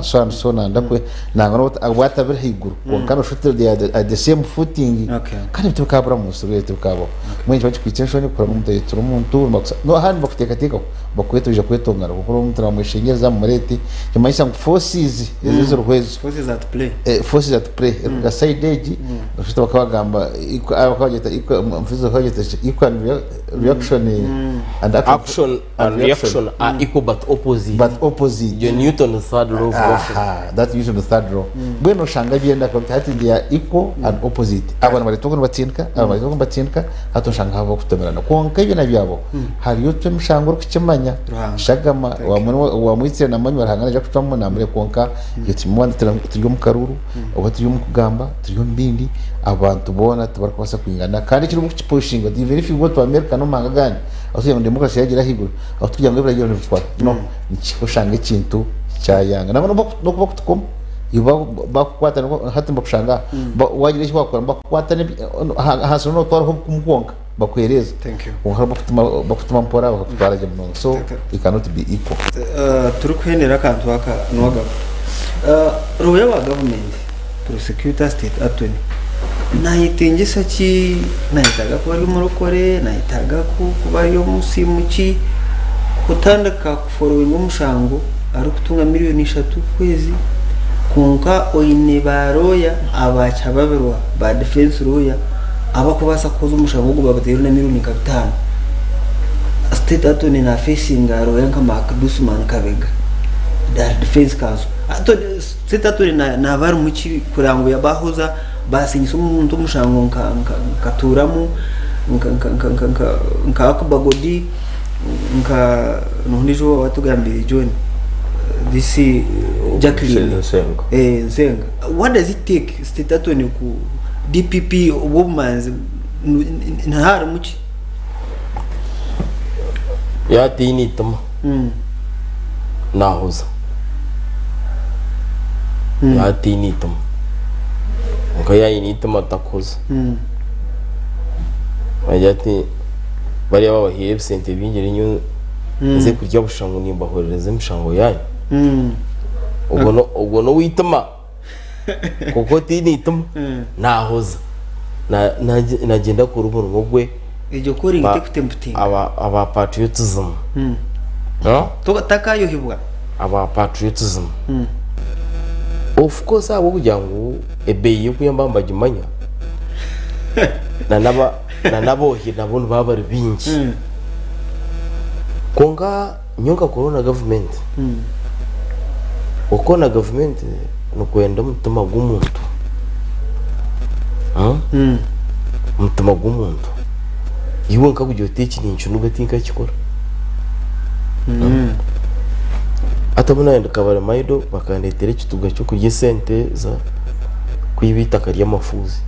so and so nanda kwe nangwa n'obu obu atabiri ahaiguru kwonka noshusha oti they are at the same footing kandi ebyo tibikabura omu nsi buriya tibikabaho. Mbwenu nikiba kikwitsa enshoni kureba omuntu ayetsire omuntu ahandi nibakuteekateekaho. Bakwete oija kwetongana kwonka oraba omuntu namweshengyereza mumureete nikimanyisa ngu forces ezo eziriho ezo Forces at play. Forces at play erikuruga side egi noshusha bakaba bagamba bakaba bagyeta omu physics bakaba bagyeta ki equal and reaction and action Action and reaction are equal but opposite. But opposite. Egyo Newton's third law of motion. Aha, that Newton's third law. Mbwenu oshanga byenda kuba biti hati they are equal and opposite. Aba nibareetwa oku nibatsindika, aba nibareetwa oku nibatsindika, hati oshanga habaho okutomerana. Kwonka ebyo na byabaho, Hariyo otyo emishango orikukimanya Ruhanga. shagama Thank you. owamwitsire namanywa Ruhanga naija kucwamu namureka kwonka itwe turi omu karuru oba turi omu kugamba turi omu bindi abantu boona tibarikubaasa kwingana kandi ekirimu kukipushinga even if you go to America n'omu mahanga agandi ahu turikugira ngu democracy yagira ahaiguru ahu turikugira ngu ebiragiro nibikora no nikihika oshanga ekintu kyayanga nangwa n'oku bakutukoma iwe bakukwata hati nibakushanga wagira eki wakora nibakukwata ahansi nootwaraho obukumu kwonka. Bakuheereza Thank you. kwonka bakutuma mpora bakakutwara gye munonga so it cannot be equal. Turikuhendera akantu aka niwagaba. Lawyer wa government, prosecutor, state attorney nayetengyesa ki? Nayetaaga kuba ari omurokore? Nayetaaga kuba ari omusiimuki? Kutandika kuforowinga omushango arikutunga miriyoni ishatu okwezi kwonka oine ba lawyer aba kyababirwa ba defense lawyer abakubaasa kuhoza omushango ogu babateire na miriyoni nka bitaano. State attorney na facinga lawyer nka Mark Dusman Kabega ari defense counsel. Attorney, state attorney naaba arimu ki kureba ngu bahoza basinyisa omuntu omushango nka nka Turamu, nka nka nka nka nka nka Akuba Godi, nka n'ondiijo owatugambiire John this Jacqueline Nsenga. Nsenga. What does it take State Attorney ku DPP obwo obumanzi niharimu ki? Yaataine eitima naahoza. Yaataine eitima. Kwonka yaaba aine eitima takuhoza. Naagira ati bariya babahaire ebisente bingi nyowe nze kurya busha ngu nimbahorereza emishango yaanyu. Ogwo n'oweitima. Kwonka otaine eitima naahoza. Naagyenda akora omurimo gwe. Egyo calling tekutemputinga. Aba patriotism. Takayohibwa. Aba patriotism. Of course ahabw'okugira ngu ebeeyi y'okuyamba nibagimanya n'aboohi nabo nibaba bari baingi. Kwonka nyowe nkakora na gavumenti, okukora na gavumenti nikwenda omutima gw'omuntu, omutima gw'omuntu. Iwe nkakugira oti eki ninkinuga tinkakikora. Hati obu naayenda Kabale Maido bakandeetera ekituga ky'okurya esente za kwiba eitaka ry'amafuuzi.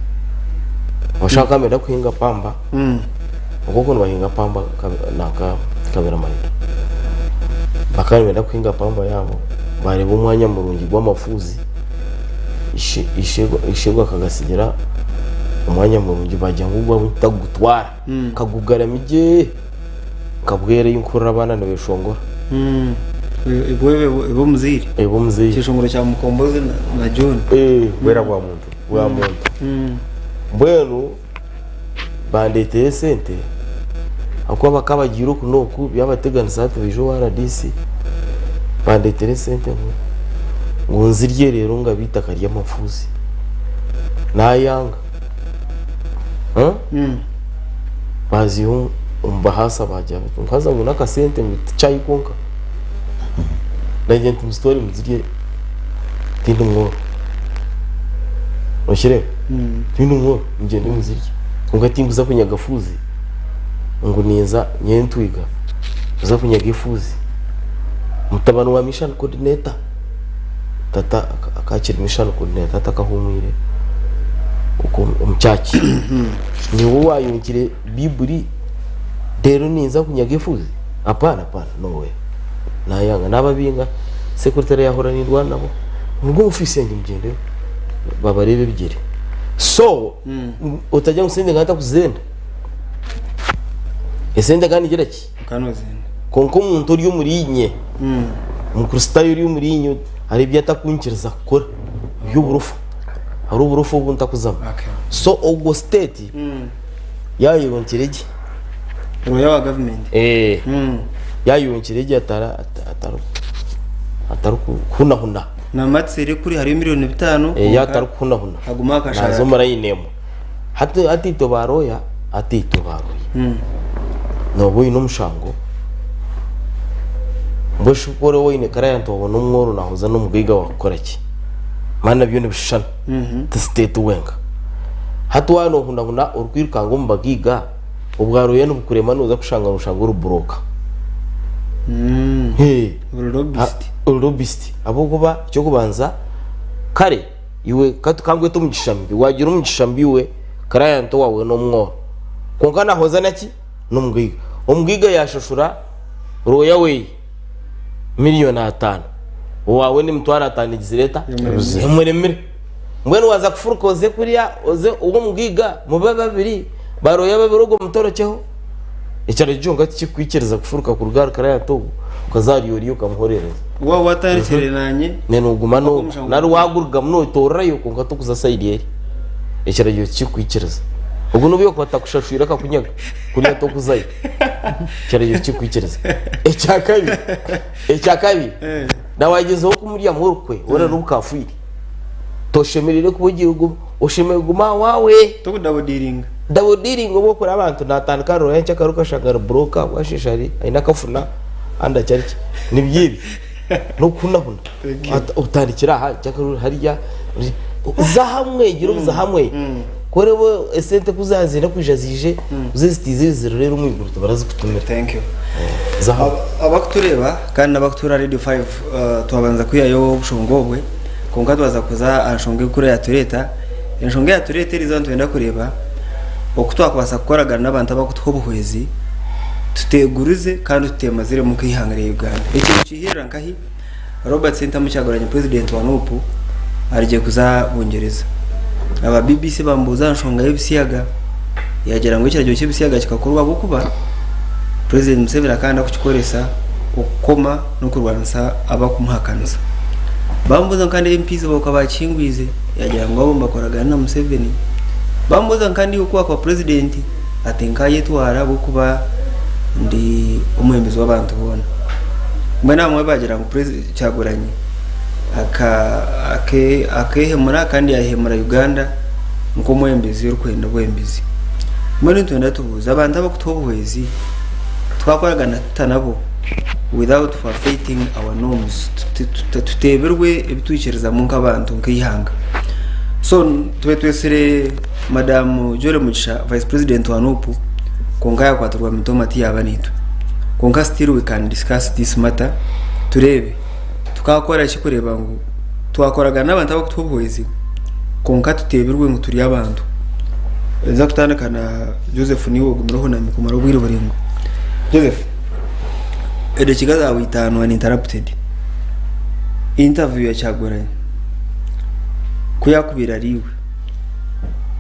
Noshusha nkaba nibenda kuhinga pamba. Okwo okwo nibahinga pamba nanka Kaberamaido. Bakaba nibenda kuhinga pamba yaabo bareeba omwanya murungi gw'amafuuzi ishebo akagatsigira omwanya murungi bagira ngu ogwabo titagutwara nkagugarami gye nkabwera ei nkuhurira abaana nibeshongora. Ebe omuzaire. Ebe omuzaire. Ekyeshongoro kya Mukombozi na John. Bwera bwa muntu. Bwa muntu. Mbwenu Bandeetera esente ahakuba bakaba bagiire oku n'oku byabateganisa hati baija owa rdc bandeetera esente ngu Ngu nzirye reero ngabe eitaka ry'amafuuzi. Naayanga. Baaziiha omu bahaasa baagira bati, ngu haza ngu n'akasente ngu ti chai kwonka. Nagira nti muzitware muzirye tindi mworo. Okireeba? Tindi mworo mugyende muzirye. Kwonka tinkuza kunyaga fuuzi ngu ninza nyowe ntwiga kuza kunyaga efuuzi. Mutabani wa mission coordinator tata akakiri mission coordinator tata akahumwire okwo omu church. Niwe wayonkire biburi reero ninza kunyaga efuuzi? Hapana hapana no way. Nayanga nababinga secretary yahurira nindwana nabo muruge omu office yangye mugyende babareebe ebigyere. So otagira ngu sente nkaba ntakuzenda. Esente nkaba ningira ki? Kwonka omuntu ori omuri inye, Omukristaayo ori omuri inye hariho ebi atakunkiriza kukora eby'oburofa. Hariho oburofa obu ntakuzamu. So ogwo state yaayonkire gye. Lawyer wa government. Eh. Yaayonkire gye atarikuhunahuna. Na matsere kuri hariyo milioni bitano. Eh, yaatarikuhunahuna. Haguma akashara. Naaza omu line emwe. Hati hati itwe ba lawyer, hati itwe ba lawyer. Nooba oine omushango, mbwenu shi ku oraba oine client wabona omworo nahuza n'omugaiga wakukora ki? Mani nabyo nibishushana, ti state wenka. Hati waaba nohunahuna orikwirukanga omu bagaiga, obwa lawyer nibukurema noza kushanga noshanga ori broke. Ori lobbyist. Ori lobbyist ahabw'okuba eky'okubanza kare Iwe ka ngwete omugisha mubi. Wagira omugisha mubi iwe client owaawe n'omworo. Kwonka nahoza naki? N'omugaiga. Omugaiga yaashashura lawyer weye million atano, owaawe n'emitwaro atano egizire eta? Emuremire. Mbwenu waaza kufuruka oze kuriya oze ow'omugaiga mube babiri, ba lawyer babiri ogwo mutorokyeho. Ekyaro kyonka tikikukwikiriza kufuruka kuruga ahari client ogwo okaza ahari oriya okamuhorereza. Waaba watandikire naanye. Then oguma n'ogwo. Nari waagurugamu nootoorerayo kwonka tokuza sayidi eri. Ekiragiro tikikukwikiriza. Ogwo n'obu yaakuba atakushashwire akakunyaga, kuriya tokuzayo. Ekiragiro tikikukwikiriza. Ekyakabiri, ekyakabiri, na waagyezaho kumuryamu orukwe, orare obukafiiri, toshemereire kuba ogiire Oshemereire kuguma aha waawe. Tokudabodiringa. Dabodiringa obu okuri abantu natandika arora enkya akaruka ashanga ari broke bwashesha ari aine akafuna andi akyari ki nibyo ebi nokuhunahuna otandikire aha enkya akarura hariya za hamwe gira obuza hamwe ku oreeba esente ku zazenda kwija ziije ozezitiize ezirorere omu iguru tibarazikutumira. Thank you. Za hamwe. Abakutureeba kandi n'abakutuura Radio 5 twabanza kwihayo obushonga obwe. Kwonka twaza kuza aha nshonga enkuru eyatureeta, enshonga eyatureeta eriizooba nitwenda kureeba oku twakubaasa kukoragana n'abantu abarikutuha obuhwezi tuteegurize kandi tuteemaziremu nk'eihanga rya Uganda. Eki nikiihirira nkahi? Robert Ssentamu Kyagulanyi purezidenti wa Nup arigye kuza Bungyereza. Aba BBC baamubuuza aha nshonga y'ebisiyaga yaagira ngu ekiragiro ky'ebisiyaga kikakorwa ahabw'okuba Purezidenti Museveni akaba nayenda kukikoresa okukoma n'okurwanisa abakumuhakanisa. Bamubuuza ngu kandi MPs baawe okaba bakihingwize? Yaagira ngu abo nibakoragana na Museveni. Bamubuuza ngu kandi iwe ku waakuba purezidenti? Ati nkaayetwara ahabw'okuba ndi omwebembezi w'abantu boona. Mbwenu abamwe baagira ngu Kyagulanyi akeehemura kandi yaahemura Uganda nk'omwebembezi orikwenda obwebembezi. Mbwenu nitwenda tubuuze abantu abarikutuha obuhwezi twakoragana tuta nabo without forfeiting our norms tuteebirwe ebi twikirizamu nk'abantu nk'eihanga. So tube twetsire Madam Jolly Mugisha vice president wa NUP kwonka yakwatirwa mitooma tiyaaba naitwe. Kwonka still we can discuss this matter tureebe tukakora ki kureeba ngu twakoragana n'abantu abarikutuha obuhwezi kwonka tuteebirwe ngu turi abantu. Nza kutandika na Joseph niiwe ogumire ohunami kumara obwire buraingwa. Joseph, edakiika zaawe itaano uninterrupted. Interview ya Kyagulanyi ku yaakubaire ari iwe,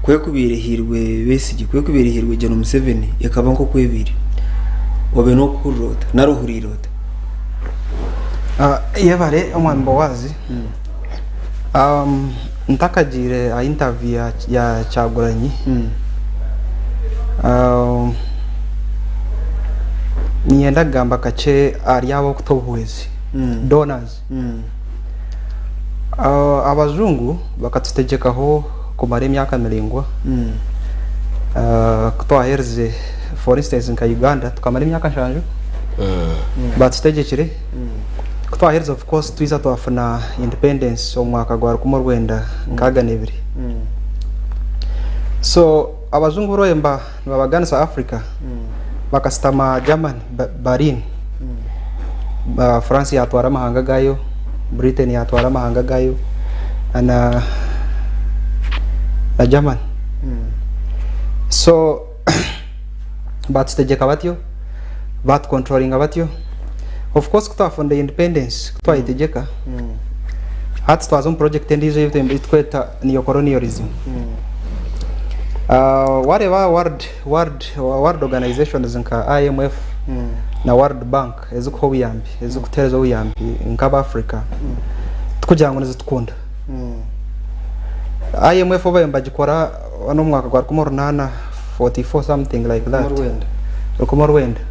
ku ekubaire ehairwe Besigye, ku ekubaire ehairwe Gen Museveni ekaba nk'oku ebaire, obe n'okuhurira ota nari ohuriire ota? Yebare omwami Bowazi. Ntakagiire aha interview ya Kyagulanyi, niinyenda kugamba kakye ahari abo abarikutuha obuhwezi, donors. Abajungu bakatutegyekaho kumara emyaka miraingwa. Ku twaherize for instance nka Uganda tukamara emyaka nshanju batutegyekire. Ku twaherize of course twija twafuna independence omu mwaka gwa rukumi orwenda nkaaga n'ebiri. So abajungu buri oremba nibabaganisa Africa bakasitama Germany, Berlin, France yatwara amahanga gayo, Britain yatwara amahanga gayo na Germany. So batutegyeka batyo, batucontrolinga batyo. Of course ku twafuna independence, ku twayetegyeka, hati twaza omu project endiijo ei turikweta neocolonialism. Wareeba world world world organizations nka IMF na World Bank ezikuha obuyambi ezikutuheereza obuyambi nk'abafrica tikugira ngu nizitukunda. IMF obu baabaire nibagikora n'omu mwaka gwa rukumi orunaana 44 something like that rukumi orwenda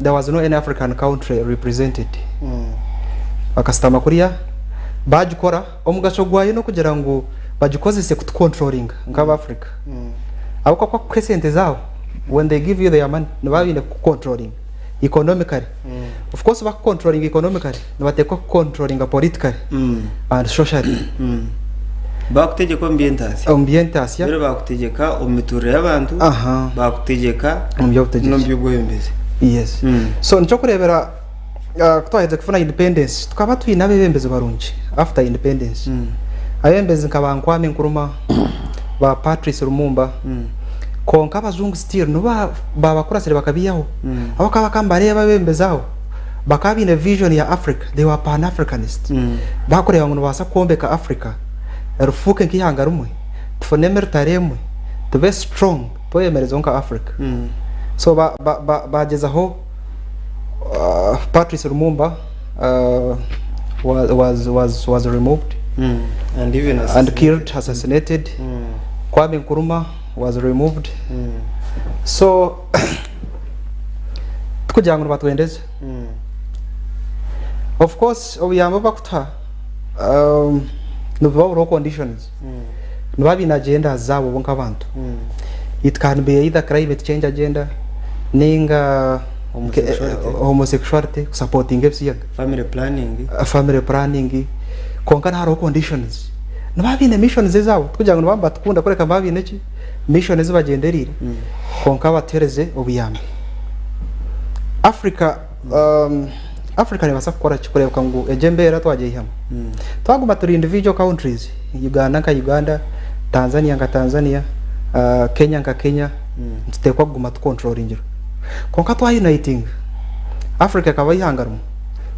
there was no any African country represented. Bakasitama kuriya bagikora. Omugasho gwayo n'okugira ngu bagikozese kutucontrollinga nk'abafrica. Ahabw'okuba ku bakukuha esente zaabo, when they give you their money, nibaba baine kukucontrollinga economically. Of course bakucontrollinga economically, nibateekwa kukucontrollinga politically and socially. Bakutegyeka omu by'entaasya. Omu by'entaasya. Mbwenu bakutegyeka omu mituurire y'abantu, bakutegyeka Omu by'obutegyeki. n'omu by'obwebembezi. Yes. So nikyo orikureebera Ku twaherize kufuna independence tukaba twine abebembezi barungi after independence. Abebembezi nka ba Nkwame Nkrumah, ba Patrice Lumumba kwonka abajungu still nibo babakurasire bakabihaho ahabw'okuba bakaba nibareeba abebembezi abo bakaba baine vision ya Africa, they were pan Africanist bakureeba ngu nibabaasa kwombeka Africa rifuuke nk'eihanga rimwe, tufune military emwe, tube strong tweyemerezeho nka Africa. So bagyezaho. Patrice Lumumba was, was, was removed And even and killed, assassinated. Kwame Nkrumah was removed. So, tikugira ngu nibatwendeza. Of course, obuyambi obu bakutuha nibuba buriho conditions. Niba baine agendas zaabo bo nk'abantu. It can be either climate change agenda ninga Homosexuality. homosexuality kusupportinga ebisiyaga. Family planning. Family planning kwonka nihariho conditions. Nibaba baine missions ezaabo tikugira ngu nibaba nibatukunda kureka nibaba baine ki mission ezi bagyendereire kwonka batuhereze obuyambi. Africa Africa nebaasa kukora ki kureebeka ngu egyo embeera twagyeyihamu? Twaguma turi individual countries, Uganda nka Uganda, Tanzania nka Tanzania, Kenya nka Kenya, nituteekwa kuguma tukontroringirwe. Kwonka twa unitinga, Africa ekaba eihanga rimwe,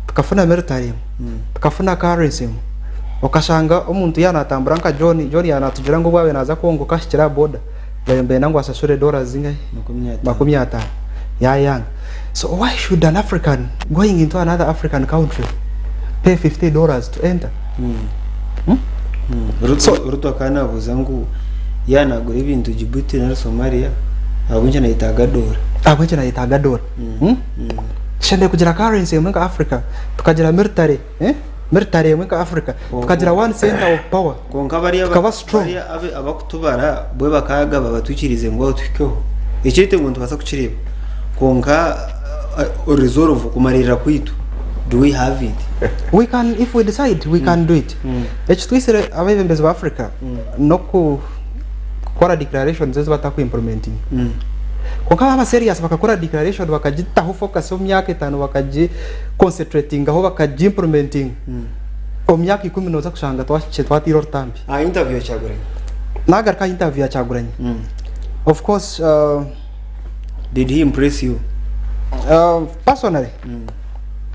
tukafuna military emwe, tukafuna currency emwe, okashanga omuntu yaaba natambura nka John, John yaaba natugira ngu obu yaabaire naaza Congo ku ahikire aha boda, baabaire nibenda ngu ashashure dollars zingahi? Makumi ataano. Yaayanga. So why should an African going into another African country pay 50 dollars to enter? Ruto Ruto akaba nabuuza ngu yaaba nagura ebintu Djibouti nari Somalia ahabw'enki nayetaaga doora. Ahabw'enki nayetaaga doora? Hmm? Tushemereire kugira currency emwe nka Africa, tukagira military, eh? Military emwe nka Africa, tukagira one center of power. Kwonka bariya Tukaba strong. bariya abe abakutubara bwe bakagaba batwikirize ngu aho tuhikeho. Ekyetengo nitubaasa kukireeba kwonka resolve kumariirira kwaitu do we have it? We can, if we decide, we can do it. Ekitwisire abebembezi ba Africa n'oku kukora declarations ezi bataku implementinga. Kwonka baaba serious bakakora declaration bakagitaho focus omu myaka etaano bakagi concentratingaho bakagi implementinga, omu myaka ikumi nooza kushanga twahikire twataire orutambi. Aha interview ya Kyagulanyi. Nagaruka aha interview ya Kyagulanyi. Of course, Did he impress you? Personally,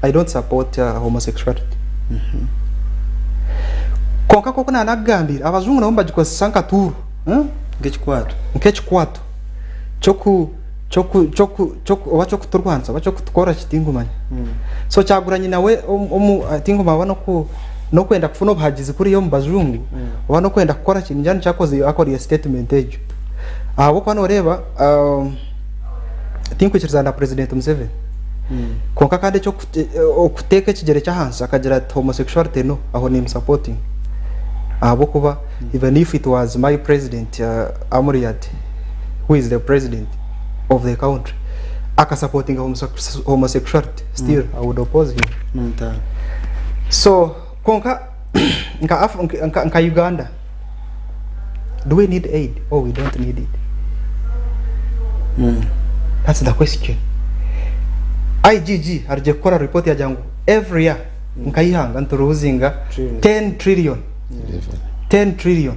I don't support homosexuality. Kwonka nk'oku naanakugambire, abajungu nabo nibagikozesa nka tool, Nk'ekikwato. Nk'ekikwato ky'oku ky'oku ky'oku ky'oku oba ky'okuturwanisa oba ky'okutukora ki tingumanya. So Kyagulanyi nawe omu tingumanya oba n'oku n'okwenda kufuna obuhagizi kuriya omu bajungu oba n'okwenda kukora ki ningira nikyo akoze akoriire statement egyo. Ahabw'okuba nooreeba tinkwikirizana na President Museveni. Kwonka kandi eky'okuteeka ekigyere ky'ahansi akagira ati homosexuality no, aho nimusapotinga. Ahabw'okuba even if it was my president Amuriat who is the president of the country akasapotinga homosexuality still I would oppose him. So kwonka nka Uganda do we need aid or we don't need it? That's the question. IGG arugire kukora report yagira ngu every year nka ihanga nituruzinga 10 trillion. 10 trillion.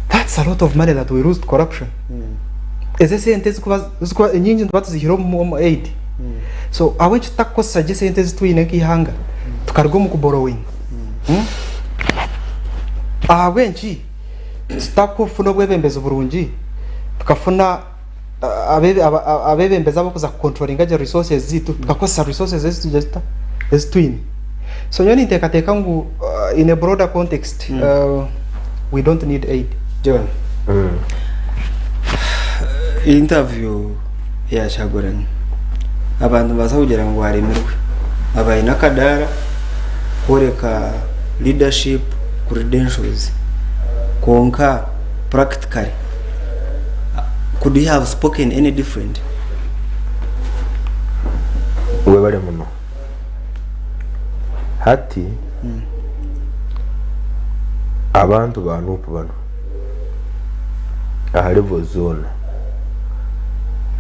That's a lot of money that we lose to corruption. Ezo esente ezikuba ezikuba enyingi nituba tuzihire omu omu aid. So ahabw'enki tutakukozesa gye esente ezi twine nk'eihanga tukaruga omu kuborrowinga? Ahabw'enki tutakufuna obwebembezi burungi tukafuna abebembezi abarikuza kukontrolinga gye resources zaitu tukakozesa resources ezi tugira tuta ezi twine? So nyowe ninteekateeka ngu in a broader context we don't need aid. John, interview ya Kyagulanyi abantu nibabaasa kugira ngu aremirwe. Aba aine akadaara kworeka leadership credentials kwonka practically could he have spoken any different? Webare muno. Hati abantu ba Nup banu aha levels zoona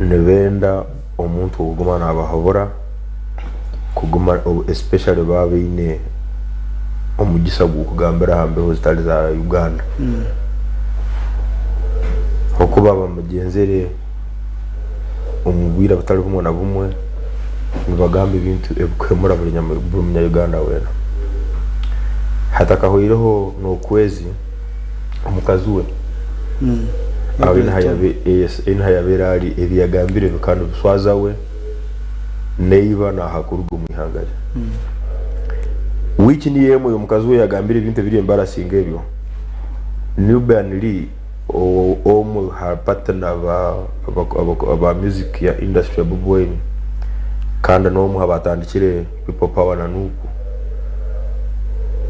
nibenda omuntu ow'okuguma nabahabura kuguma especially baaba baine omugisa gw'okugambira aha mbeho zitari za Uganda. Oku baaba bagyenzire omu bwire butari bumwe na bumwe nibagamba ebintu ebikuhemura buri munya Uganda weena. Hatakahweireho n'okwezi omukazi we aine ahu yabaire ari ebi yagambire bikaba nibishwaza we neiba naaha kuruga omu ihanga rye. Wiiki niyo emwe omukazi we yagambire ebintu ebiri embarrassing ebyo, Nubian Li omwe aha partner ba music ya industry ya Bobi Wine kandi n'omwe aha batandikire People Power na Nup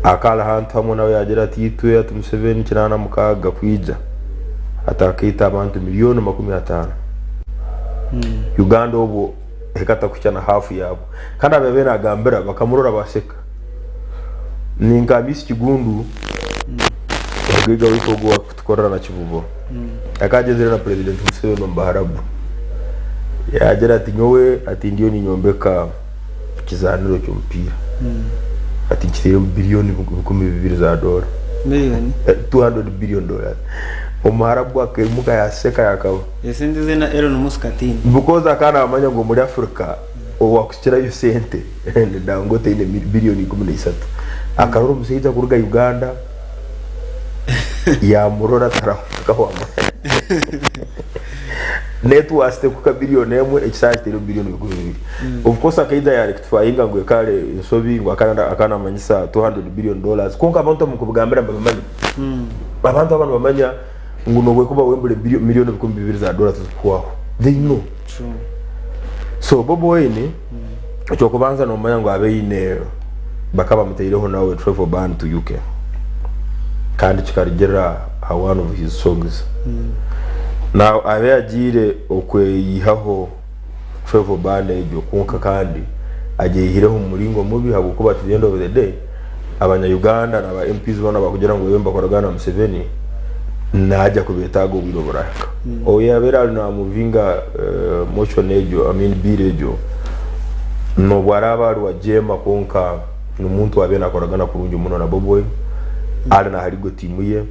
akaba ari ahantu hamwe nawe yagira ati itwe ati Museveni 86 kwija ati akaita abantu miliyooni 50 Uganda obwo ekatakuhikya na haafu yaabo kandi abu yabaire nagambira bakamurora baseka. Ninka Miss Kigundu omugaiga waitu ogu owakutukorera na Kibubo akaba agyenzire na President Museveni omu Baharabu yagira ati nyowe ati ndiyo ninyombeka ekizaaniro ky'omupiira ati nkiteiremu biliyoni 2,000 za doora Miliyoni? 200 billion dollars Omuharabu akaimuka yaseka yakaba Esente zeena Elon Musk ataine. Because akaba namanya ngu omuri Africa owakukirayo sente ni Dangote aine billion 13. Akarora omusaija kuruga Uganda yamurora atarahwama. Net worth tekuhika billion emwe ekisaaha kitaire omu billion 2,000. Of course akaija ya rectifyinga ngu ekare ensobi ngu akaba namanyisa 200 billion dollars kwonka abantu omu kubigambira nibabimanya. Abantu aba nibamanya ngu nobu ekuba wembura million 2,000 za dola tizikuhwaho. They know. So Bobi Wine ekyokubanza nomanya ngu abaine bakaba bamuteireho nawe travel ban to UK kandi kikarugirira aha one of his songs. Now abe yagiire okweyihaho travel ban egyo kwonka kandi agyeyihireho omu muringo mubi ahabw'okuba at the end of the day abanya Uganda na ba MPs boona abakugira ngu babaire nibakoragana na Museveni naija kubeetaaga obwire oburahika. Ou yaabaire ari namuvinga motion egyo, I mean bill egyo, n'obu araabe ari wa jeema kwonka n'omuntu owaabaire naakoragana kurungi muno na Bobi Wine, ari naharigo tiimu ye,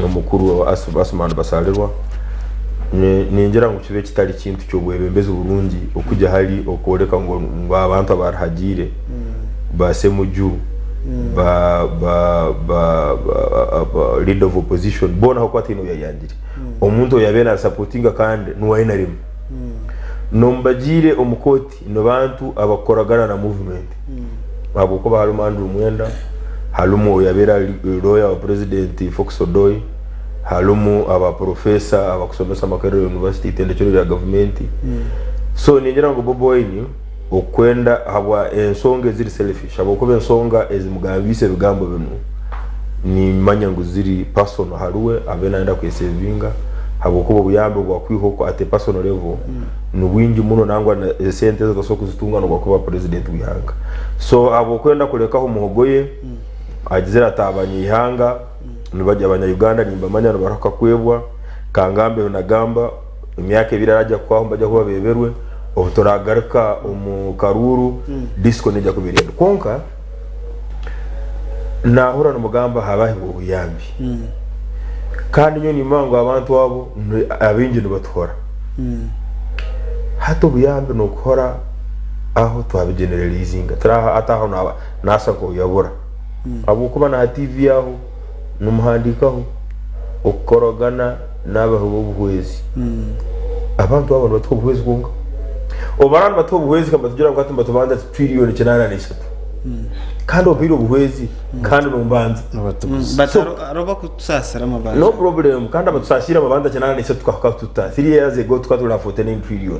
omukuru Asuman Basalirwa. Ningira ngu kibe kitari kintu ky'obwebembezi burungi okugya hari okworeka ngu abantu abarihagiire ba Ssemuju, ba ba ba ba leader of opposition boona ahakuba tihaine ou yayangire. Omuntu ou yabaire nasapotinga kandi n'owa NRM. N'omubagiire omu kooti nibantu abakukoragana na movement ahabw'okuba harimu Andrew Mwenda, harimu oyabaire ari lawyer wa president Fox Odoi, harimu aba professor abakusomesa Makerere University, itendekero rya gavumenti. So ningira ngu Bobi Wine okwenda ahabwa ensonga eziri selfish ahabw'okuba ensonga ezimugambiise ebigambo binu nimanya ngu ziri personal ahariwe abe nayenda kwesevinga ahabw'okuba obuyambi obwakwiha okwo at a personal level nibwingi muno nangwa esente ezi otasobola kuzitunga nobu wakuba president w'eihanga. So ahabw'okwenda kurekaho muhogo ye agizire ati abanyeihanga nibagye abanya Uganda nimbamanya nibarahuka kwebwa kangambe nagamba emyaka ebiri arajya kuhwaho nibajya kuba beberwe obu turagaruka omu karuuru disco neija kuba eri kwonka nahurira nimugamba habahebwa obuyambi kandi nyowe nimanya ngu abantu abo abaingi nibatuhora hati obuyambi nokuhora aho twabigeneralizinga hati aho nasa nk'oyabura ahabw'okuba naha TV aho nimuhandiikaho okukoragana n'abahi b'obuhwezi. Abantu abo nibatuha obuhwezi kwonka. Obu baraba nibatuha obuhwezi ka nibatugira ngu hati nibatubanja tiriyoni kinaana na ishatu. Kandi ompaire obuhwezi kandi nombanza. But hariho abakutusaasira amabanja. No problem kandi abatusaasiire amabanja 83 tukahika tuta 3 years ago tukaba turi aha 49 trillion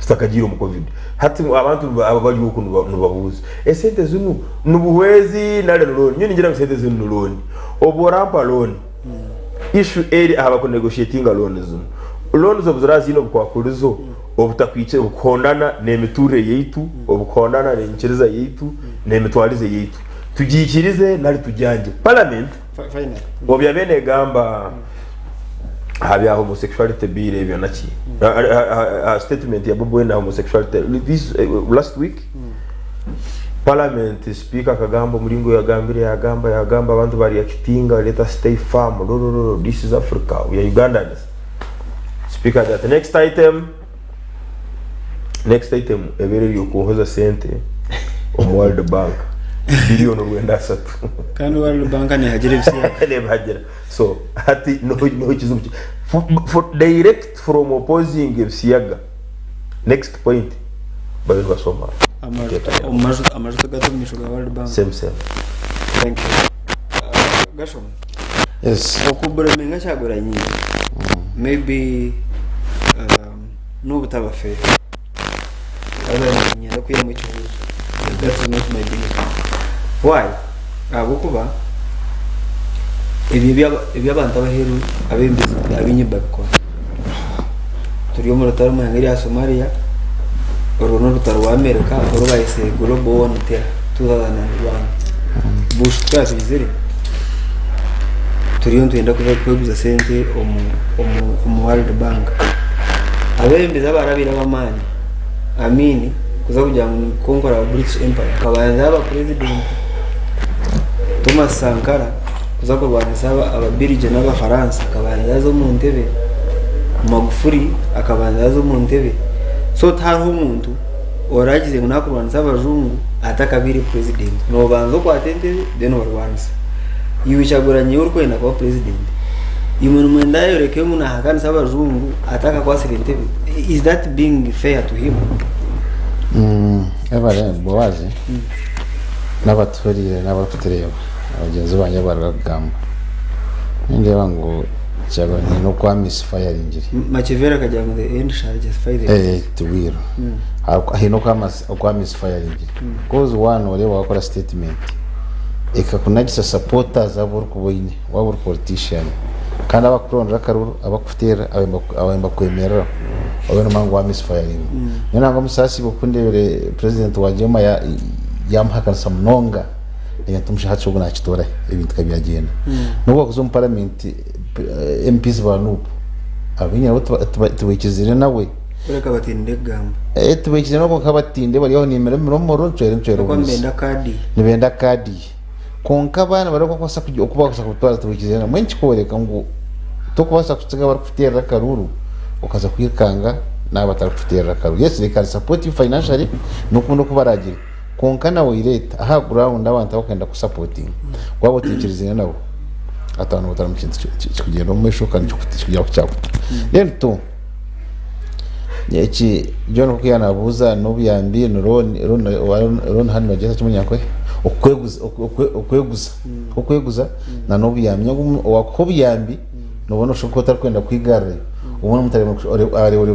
tutakagiire omu covid. Hati abantu aba bari oku nibabuuza esente zinu nibuhwezi nari ni loan? Nyowe ningira ngu esente zinu ni loan. Obu orampa loan issue eri aha bakunegotiatinga loan zinu. Loans obu ziraba ziine obukwakurizo obukuhondana n'emiturire yaitu, obukuhondana n'enyikiriza yaitu, n'emitwarize yaitu. Tugiikirize nari tugyangye. Parliament obu yabaire negamba aha bya homosexuality bill ebyo naki, aha statement ya Bobi Wine aha homosexuality this last week, Parliament speaker akagamba omuringo yagambire yagamba yagamba abantu ba reactinga let us stay firm rorororo this is Africa we are Ugandans. Speaker agira ati next item next item ebeere eri okwohoza sente omu World Bank billion 93. Kandi World Bank nehagira ebisiyaga. Nebihagira. So hati niho niho ekizibu kiri. For, for direct from opposing ebisiyaga next point babe nibashoma Amajuta omu majuta gata omu maisho ga World Bank. Same same. Thank you. Gashoma. Yes. Okuburemenga Kyagulanyi maybe n'obutaba fair. Niinyenda kwihamu ekibuuzo. That is not my belief. Why? Ahabw'okuba ebyo ebi abantu ab'aheeru abebembezi abaingi nibabikora. Turi omu rutaro omu ihanga rya Somalia, orwo n'orutaro rwa America oru bayetsire Global War on Terror 2001. Bush ku yaatwizire, turiyo nitwenda kweguza sente omu World Bank. Abeebembezi abaarabaire ab'amaani, Amin kuza kugira ngu ni conqueror wa British Empire akabanza yaaba president, Thomas Sankara kuza kurwanisa Ababirigi n'Abafaransa akabanza yaaza omu ntebe, Magufuli akabanza yaaza omu ntebe. So tihariho omuntu oragize ngu nakurwanisa abajungu atakabaire president. Nobanza okwata entebe then obarwanisa. Iwe Kyagulanyi iwe orikwenda kuba president, imwe nimwenda ayoreke ngu nahakanisa abajungu atakakwatsire entebe? Is that being fair to him? Ebare Boazi n'abatuhuriire n'abarikutureeba bagyenzi bangye abu barikugamba nindeeba ngu Kyagulanyi haine oku amisfayaringire. Machiavelli akagira ngu the end shall justify the means. Tiwiro haine oku amisfayaringire coz one oreeba wakora statement ekakunagisa supporters abu orikuba oine waaba ori politician kandi abakukurondera akaruru abakukuteerera ababaire nibakwemereraho obe nomanya ngu wa misfiringa. Nyowe nangwa Musaasi oku ndeebire president wa JEEMA yamuhakanisa munonga nagira nti omushaija hati ogu nakitoora hi ebintu ka byagyenda. Nobu wakuza omu parliament MPs ba Nup abaingi nabo tibaikiriziine nawe. Kureka batindire kugamba. Tibaikiriziine nawe kwonka batindire bari aho nimira omuriro ncwere ncwere Ahabw'okuba nibenda kaadi ye. Nibenda kaadi ye. Kwonka abaana bari okubaasa oku baakubaasa kutwaza tibaikirizana. Mbwenu kikworeka ngu tokubaasa kutsiga abarikukuteerera akaruuru okaza kwikanga n'abo abatarikukuteerera akaruuru. Yes they can support you financially n'okundi oku baraagire kwonka nawe oireete aha ground abantu abakwenda kukusapotinga waaba otaikirizaine nabo hati nooba otari omu kintu kikugyenda omu maisho kandi kikugira ngu kyakuta. Then two, Eki John nk'oku yaanabuuza n'obuyambi ni loan, loan loan hanu nibagyeta ki omunyankore? Okweguza okweguza okweguza na n'obuyambi. Nyowe owakuha obuyambi noba noshusha nk'otarikwenda kwigarrayo. Obundi omuntu areeba ori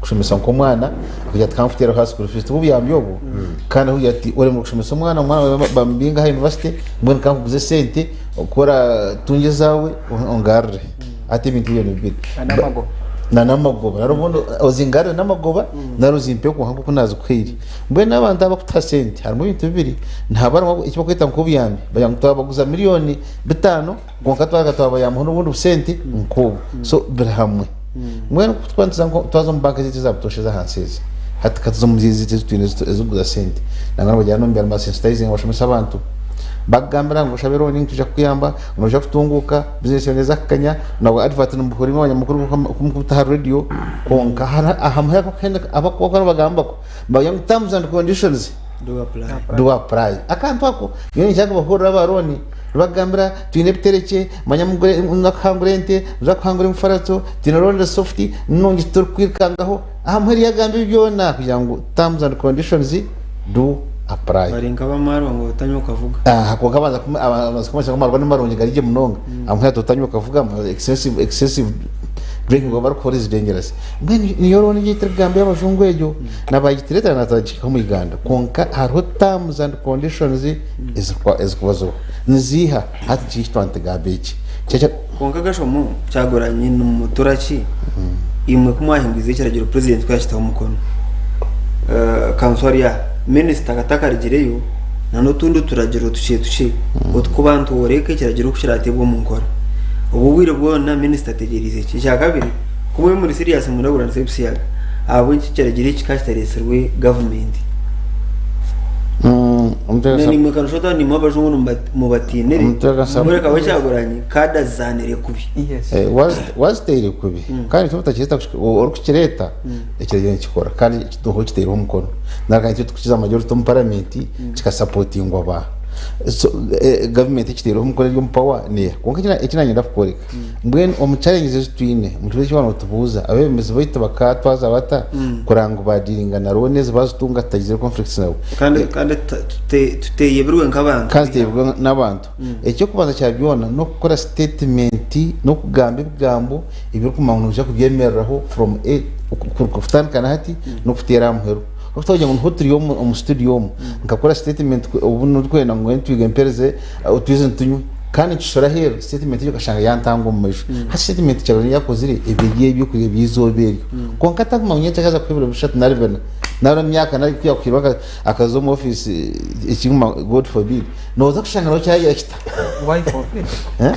kushomesa nk'omwana akagira ati kankuteereho aha school fees tibwo buyambi obwo? Kandi ahugira ati oremire kushomesa omwana, omwana waawe bamubinga aha university mbwenu kankuguze esente ku oratunga ezaawe ongarure. Hati ebintu ebyo ni bibiri. N'amagoba. Na n'amagoba. Nari obundi ozingarure n'amagoba nari ozimpe kwonka nk'oku naazikuhaire. Mbwenu abantu abarikutuha sente harimu ebintu bibiri, nihaba harimu eki barikweta nk'obuyambi, bagira ngu twabaguza miriyoni bitaano kwonka twaruga twabayambaho n'obundi busente nk'obu. So biri hamwe. Mbwenu ku turikuba nituza nko twaza omu banka ezaitu eza butoosha ez'ahansi ezi, hati ka tuze omu zaitu ezi twine ezirikuguza sente, nangwa nibagira n'omu byaro nibasensitayizinga nibashomesa abantu. Bakugambira ngu oshabe looni nitwija kukuyamba, noija kutunguuka, bizinesi yaawe neeza kukanya, nabwo advert nimuhurira imwe abanyamakuru kumukubita aha radio, kwonka hariho aha muheru abakuba nibagamba nibagira ngu terms and conditions Do apply. do apply. Akantu ako nyowe ninkira kubahurira aba looni nibakugambira twine ebiterekye, manya mugure noza kuhangura ente, noza kuhangura emifaratso, twine looni eri soft nungi titurikwirukangaho. Aha muheru yagamba ebi byona kugira ngu terms and conditions do apply. Bari nk'abamarwa ngu otanywa okavuga. Aha kwonka abanza abanza kumanyisa ngu amarwa ni marungi gari gye munonga. Aha muheru ati otanywa okavuga excessive excessive drinking oba alcohol is dangerous. Mbwenu niyo looni egyo ei turikugamba ey'abajungu egyo na baagitureetera na twagihika omu Uganda kwonka hariho terms and conditions ezirikuba ziriho. Niziiha? Hati nikyo eki twaba nitugamba eki. Kyekyo. Kwonka Gashomo Kyagulanyi nimutura ki imwe ku mwahingwize ekiragiro purezidenti ku yakitaho omukono? Kanso ari aha, minisita akaba atakarigireyo na n'otundi turagiro tukye tukye otukuba nitworeka ekiragiro oku kirateebwe omu nkora. Obu obwire bwona minisita ategyereize ki? Ekyakabiri, ku mube muri siriyasi mwenda kurwanisa ebisiyaga, ahabw'enki ekiragiro eki kikaba kitareetsirwe gavumenti? Naimwe Kanso nimwe abajungu mubatiinire, kureka we Kyagulanyi kaada azizaanire kubi. Waziteire kubi kandi itwe otakireeta orikukireeta ekiragiro nikikora kandi ekituho kiteireho omukono nari kandi itwe tukukiza majority omu paramenti kikasapotingwa ba so gavumenti ekiteireho omukono eri omu power neeha kwonka eki nanyenda kukworeka mbwenu omu challenges ezi twine omu kibuuzo eki waaba notubuuza abeebembezi baitu bakatwaza bata kureba ngu baadiringa na looni ezi bazitunga tutagizire conflicts nabo. Kandi kandi tuteyebirwe nk'abantu. Kandi tuteyebirwe n'abantu. Eky'okubanza kya byona n'okukora statement n'okugamba ebigambo ebirikumanya ngu noija kubyemereraho from A kutandika na hati n'okuteera aha muheru. Twagira ngu niho turi omu studio omu, nkakora statement obu ndikwenda ngu ntwiga mpereze otwize nitunywe kandi nkishora aheeru statement egyo okashanga yantanga omu maisho. Hati statement Kyaloni yakozire eba eri ey'ebyokurya by'eizooba eryo. Kwonka atakumanya ngu nyenkya akaaza kuha ebiro bishatu nari bina nari emyaka nari ku yaakuhirwe akaza omu ofiisi ekiguma God forbid nooza kushanga nawe kyagira kita? Why forbid? Eh?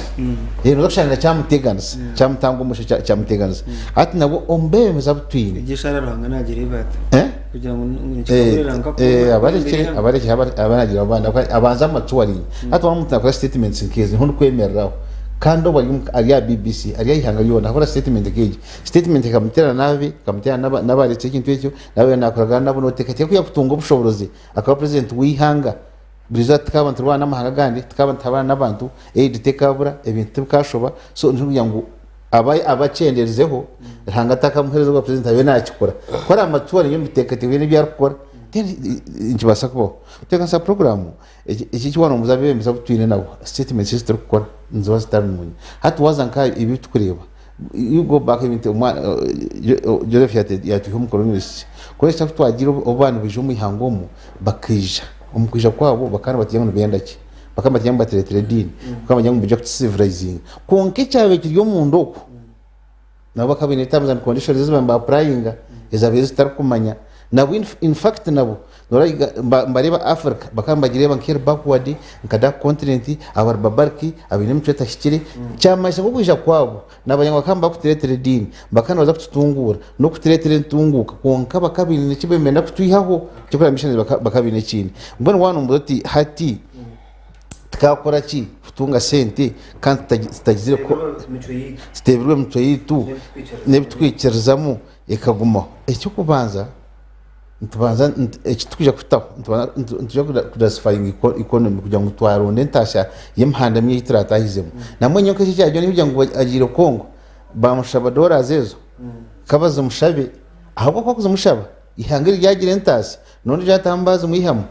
Eh, nooza kushanga kyamuteganisa kyamutanga omu maisho kyamuteganisa. Hati nabwo omu beebembezi abu twine Egyo eshaara Ruhanga naagireeba ata? Eh? Kugira ngu nikikahurira nka Abarekire abarekire abanagira abandi abanze amatu arinya. Hati waaba omuntu nakora statements nk'ezi niho ndikwemereraho kandi obu ari aha BBC ari aha ihanga ryona akakora statement nk'egi statement ekamuteera nabi ekamuteera n'abareetsire ekintu ekyo n'abu yaabaire nakoragana nabo noteekateeka ku yaakutunga obushoborozi akaba president w'eihanga buriizooba tukaaba niturwana n'amahanga agandi tukaaba nituhabana n'abantu aid tekaabura ebintu tibikaashoba so nikugira ngu Abakyenderizeho Ruhanga atakamuhereza obwa president abe nakikora ku ari amature nyowe mbiteekateeka biine ebi arikukora then nikibaasa kubaho. Kutebeekanisa puroguraamu eki eki waaba abeebembezi abu twine nabo statements ezi turikukora niziba zitari nungi. Hati waaza nka ebi turikureeba you go back ebintu Joseph yaatwiha omu colonialists kureeba ku twagiire obu baaba nibaija omu ihanga omu bakaija omu kwija kwabo bakaba nibatiina ngu nibenda ki? Bakaba nibatiina ngu batureetere ediini, bakaba nibatiina ngu nibaija kutucivilizinga. Kwonka ekyabaire kiri omunda okwo, nabo bakaba baine terms and conditions ezi baabaire nibaapurayinga ezaabaire zitarikumanya. Nabo in fact nabo noreeba nibareeba Africa bakaba nibagireeba nk'eri backward, nka dark continent, abari barbaric, abaine emicwe etahikire. Kyamanyisa ngu okwija kwabo nabanya ngu bakaba nibakutureetera ediini, bakaba nibaza kututunguura n'okutureetera entunguuka kwonka bakaba baine eki nibenda kutwihaho, eky'okureeba missionaries bakaba baine ekindi. Mbwenu waaba nombuuza oti hati tukakora ki kutunga sente kandi tutagizire tuteebirwe emicwe yaitu n'ebi turikwikiririzamu ekagumaho? Eky'okubanza nitubanza eki turikwija kutaho nitwija kudiversifyinga economy kugira ngu twaronda entaasya y'emihanda mingi ei turaatahizemu. Nambwenu nyowe nk'eki ekyarugire kugira ngu agiire Congo baamushaba dollars ezo ka bazimushabe ahabw'okuba kuzimushaba eihanga eri ryagira entaasya N'ondiijo yaataha baazimwihamu,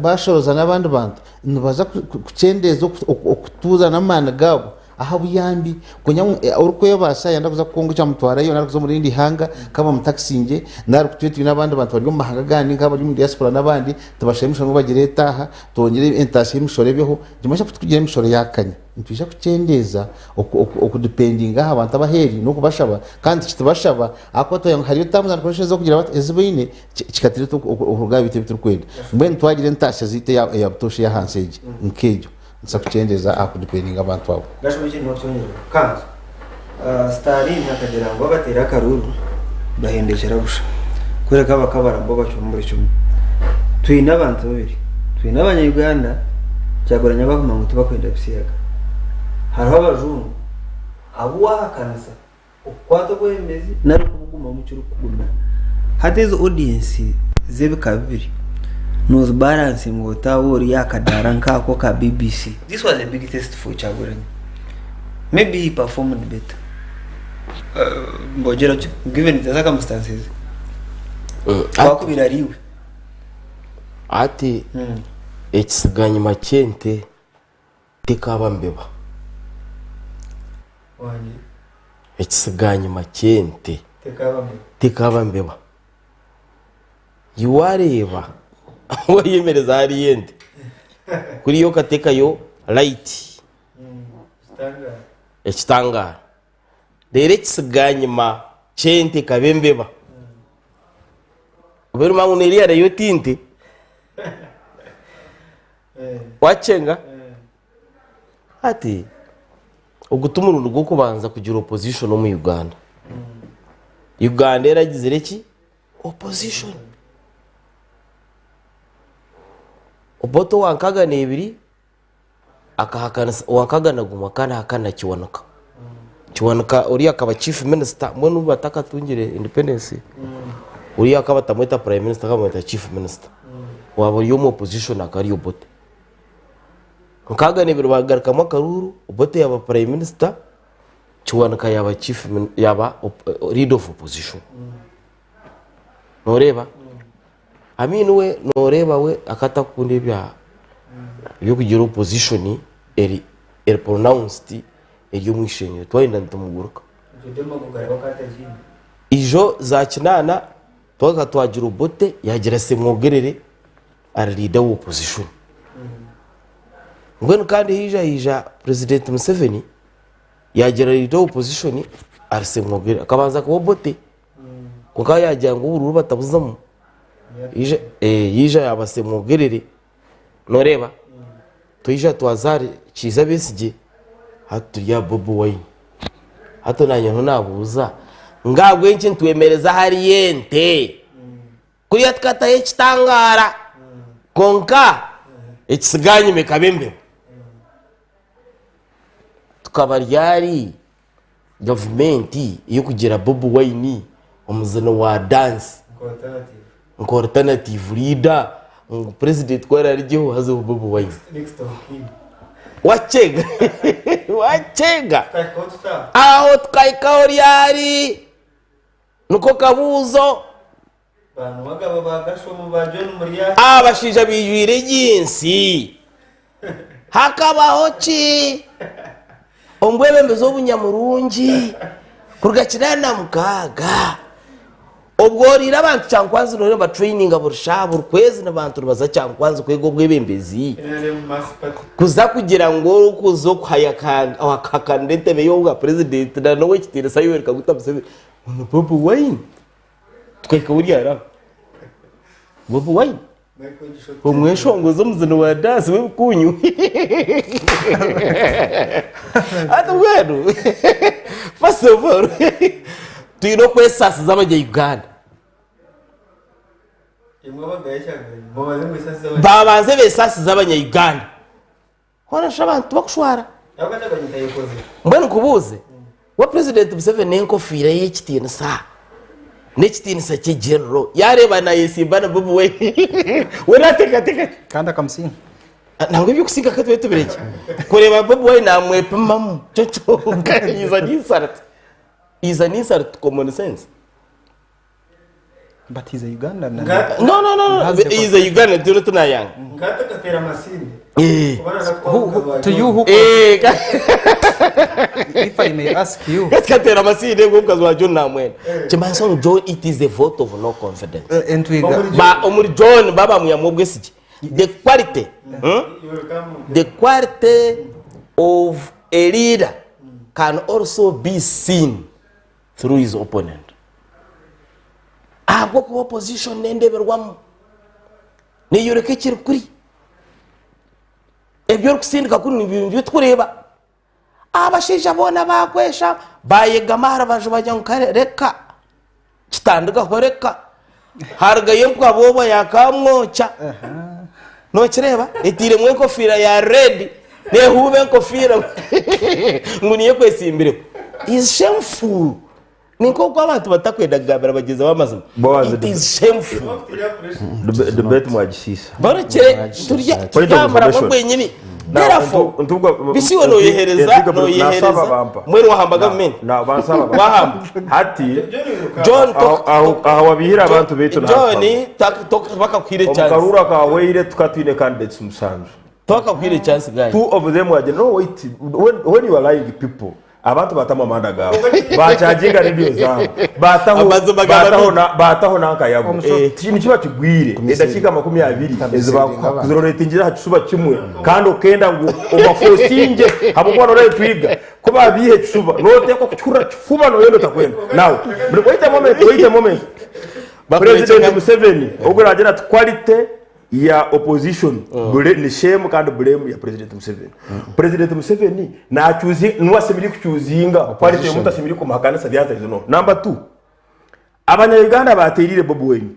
baashoroza n'abandi bantu, nibaza kukyendeeza okutuuza n'amaani gaabo. Aha buyambi kugira ngu orikwebaasa yayenda kuza Congo kyamutwarayo nari kuza omu rindi ihanga nk'abamutakisingye nari ku twine abandi bantu bari omu mahanga agandi nk'abari omu diaspora n'abandi tubashabe emishoro ngu bagireete aha twongyere entaasya y'emishoro ebeho. Nikimanyisa ku turikugira emishoro yaakanya nitwija kukyendeeza okudipendinga aha bantu ab'aheeru n'okubashaba kandi tikitubashaba ahakuba twamanya ngu hariyo terms and conditions z'okugira bata ezi baine kikatureetera okuruga aha bintu ebi turikwenda. Mbwenu twagira entaasya zaitu eya butoosha ey'ahansi egi nk'egyo. Nituza kukyendeza aha kudipendinga abantu abo. Nashoma ekindi nokukyongyeraho. Kanzu. Stalin akagira ngu abateera akaruuru bahendekyera busha. Kureka bakabara bo bacwamu buri kimwe. Twine abantu babiri. Twine abanya Uganda, Kyagulanyi abakumanya ngu tibakwenda bisiyaga. Hariho abajungu abu wahakanisa okukwata obwebembezi nari okubugumamu kirikukugumira. Hati ezo audience z'ebika bibiri nozibalansinga ota waaba ori aha kadaara nk'ako aka BBC? This was a big test for Kyagulanyi. Maybe he performed better. Mbogira ki given the circumstances. Twakubire ari iwe. Hati ekisiganyima ky'ente Tekaaba mbeba. Ekisiganyima ky'ente tekaaba mbeba. Iwe wareeba wayemereza hariya ente kuriya okateekayo rayiti ekitangaara reero ekisiganyima ky'ente ekaba embeba obe ngu neriya nayo ti nte. Wakyenga? Hati ogu ti murundi gw'okubanza kugira opposition omu Uganda. Uganda eragizire ki? Opposition. Obote owa nkaaga n'ebiri akahakanisa owa nkaaga na gumwe akanahakana na Kiwanuka. Kiwanuka oriya akaba chief minister mbwenu obu batakatungire independence oriya akaba batamweta prime minister akaba bamweta chief minister. Waaba ori omu opposition akaba ari Obote. Nkaaga n'ebiri baagarukamu akaruuru Obote yaaba prime minister Kiwanuka yaaba chief yaaba leader of opposition. Nooreeba? Amin we nooreeba we akaba atakukunda ebya ebyokugira opposition eri eri pronounced eri omu ishengyero twayenda nitumuguruka. Ijo za kinaana twagaruka twagira Obote yaagira Ssemwogerere ari leader wa opposition. Mbwenu kandi haija haija president Museveni yaagira leader wa opposition ari Ssemwogerere akabanza kuba Obote. Kwonka yaagira ngu oburuuru batabuzamu, yaija yaaba Ssemwogerere, noreeba? Twaija twaza ahari Kiiza Besigye, hati turi aha Bobi Wine. Hati naanye niho naabuuza ngu ahabw'enki nitwemereza ahari ente? Kuriya tukataho ekitangaara, kwonka ekitsiganyima ekaba embeba. Tukaba ryari Gavumenti ey'okugira Bobi Wine omuzini wa dance nka alternative leader ngu president ku ararugyeho hazeho Bobi Wine. Wakyenga wakyenga aho tukahikaho ryari niko kabuuzo. Abashaija baijwire egi nsi. Hakabaho ki? Omu bwebembezi obunyamurungi kuruga 86 obwo oriire abantu Kyankwanzi noreeba nibatraininga buri shaaha buri kwezi abantu nibaza Kyankwanzi kwega obwebembezi kuza kugira ngu orikuza okuhakanira entebe y'obwa purezidenti na n'owekitiinisa Yoweri Kaguta Museveni ngu Bobi Wine. Tukahika buri araho. Bobi Wine. Omweshongozi omuzini wa dance w'ebikunyu. Hati mbwenu first of all twine okwesasiza abanya-Uganda. Babanze besasize abanya-Uganda. Hoona shi abantu tibakushwara? Mbwenu nkubuuze, we Purezidenti Museveni n'enkofiira ye y'ekitiinisa, n'ekitiinisa kye General, yaareeba naayesimba na Bobi Wine, we naateekateeka ki? Kandi akamusinga. Nangwa eby'okusinga ka tube tubirekye. Kureeba Bobi Wine naamwepimamu, kyo kyonka is an insult. Is an insult to common sense. But he's a Ugandan. No, no, no, no. Has the He is a Ugandan, turiyo tunayanga. Nkatakateera amasinde. Eh. Who, to you who Eh, if I may ask you katikatera amasinde ngo omukazi wa John namwenda kimanyisa ngu John it is a vote of no confidence entwiga ba omuri John babamwihamu obwesigye the quality The quality of a leader can also be seen through his opponent. Ahabw'okuba opposition n'endeberwamu neyoreka ekiri kuri. Ebi orikusindika kuri nibyo nibyo turikureeba. Abashaija boona baakwesha baayegama aha rubaju bagira ngu kare reka kitandikaho reka harugayo embwa bwobwa yakamwokya nokireeba etiiremu enkofiira ya red nehuuba enkofiira ngu niyo ekwesimbireho is shameful ni nk'oku abantu batakwenda kugambira bagyenzi babo amazima Boaz, it is shameful Debate mwagisiisa. Barekire turya Point of turyamara information. bwenyini Now, therefore bisi iwe noyehereza noyehereza noyehereza mbwenu wahamba gavumenti Bansaba bampa. wahamba Hati John aho- aho aho wabihira abantu baitu John bakakuhire chance omukaruru akahweire tukatwine candidates musanju. Bakakuhire chance guy. Two of them were no wait when you are lying people abantu batamu amanda gawe bachaginga radio zaabo bataho Amazima gaba bataho mingi. na bataho nankayabo Eh. kintu kiba kigwire edakiika 20 ezibakuziroretingira aha kisuba kimwe kandi okenda ngu obafosinge habwokuba norebe twiga ko babiha ekisuba noteekwa kukihurira kifuba noyenda otakwenda now wait a moment wait a moment President Museveni ogwo nagira ati quality ya opposition bure ni shame kandi blame ya President Museveni. President Museveni nachuzi niwe asemeriire kuchuzinga quality omuntu asemeriire kumuhakanisa byanza no. Number 2 Abanya-Uganda bateerire Bobi Wine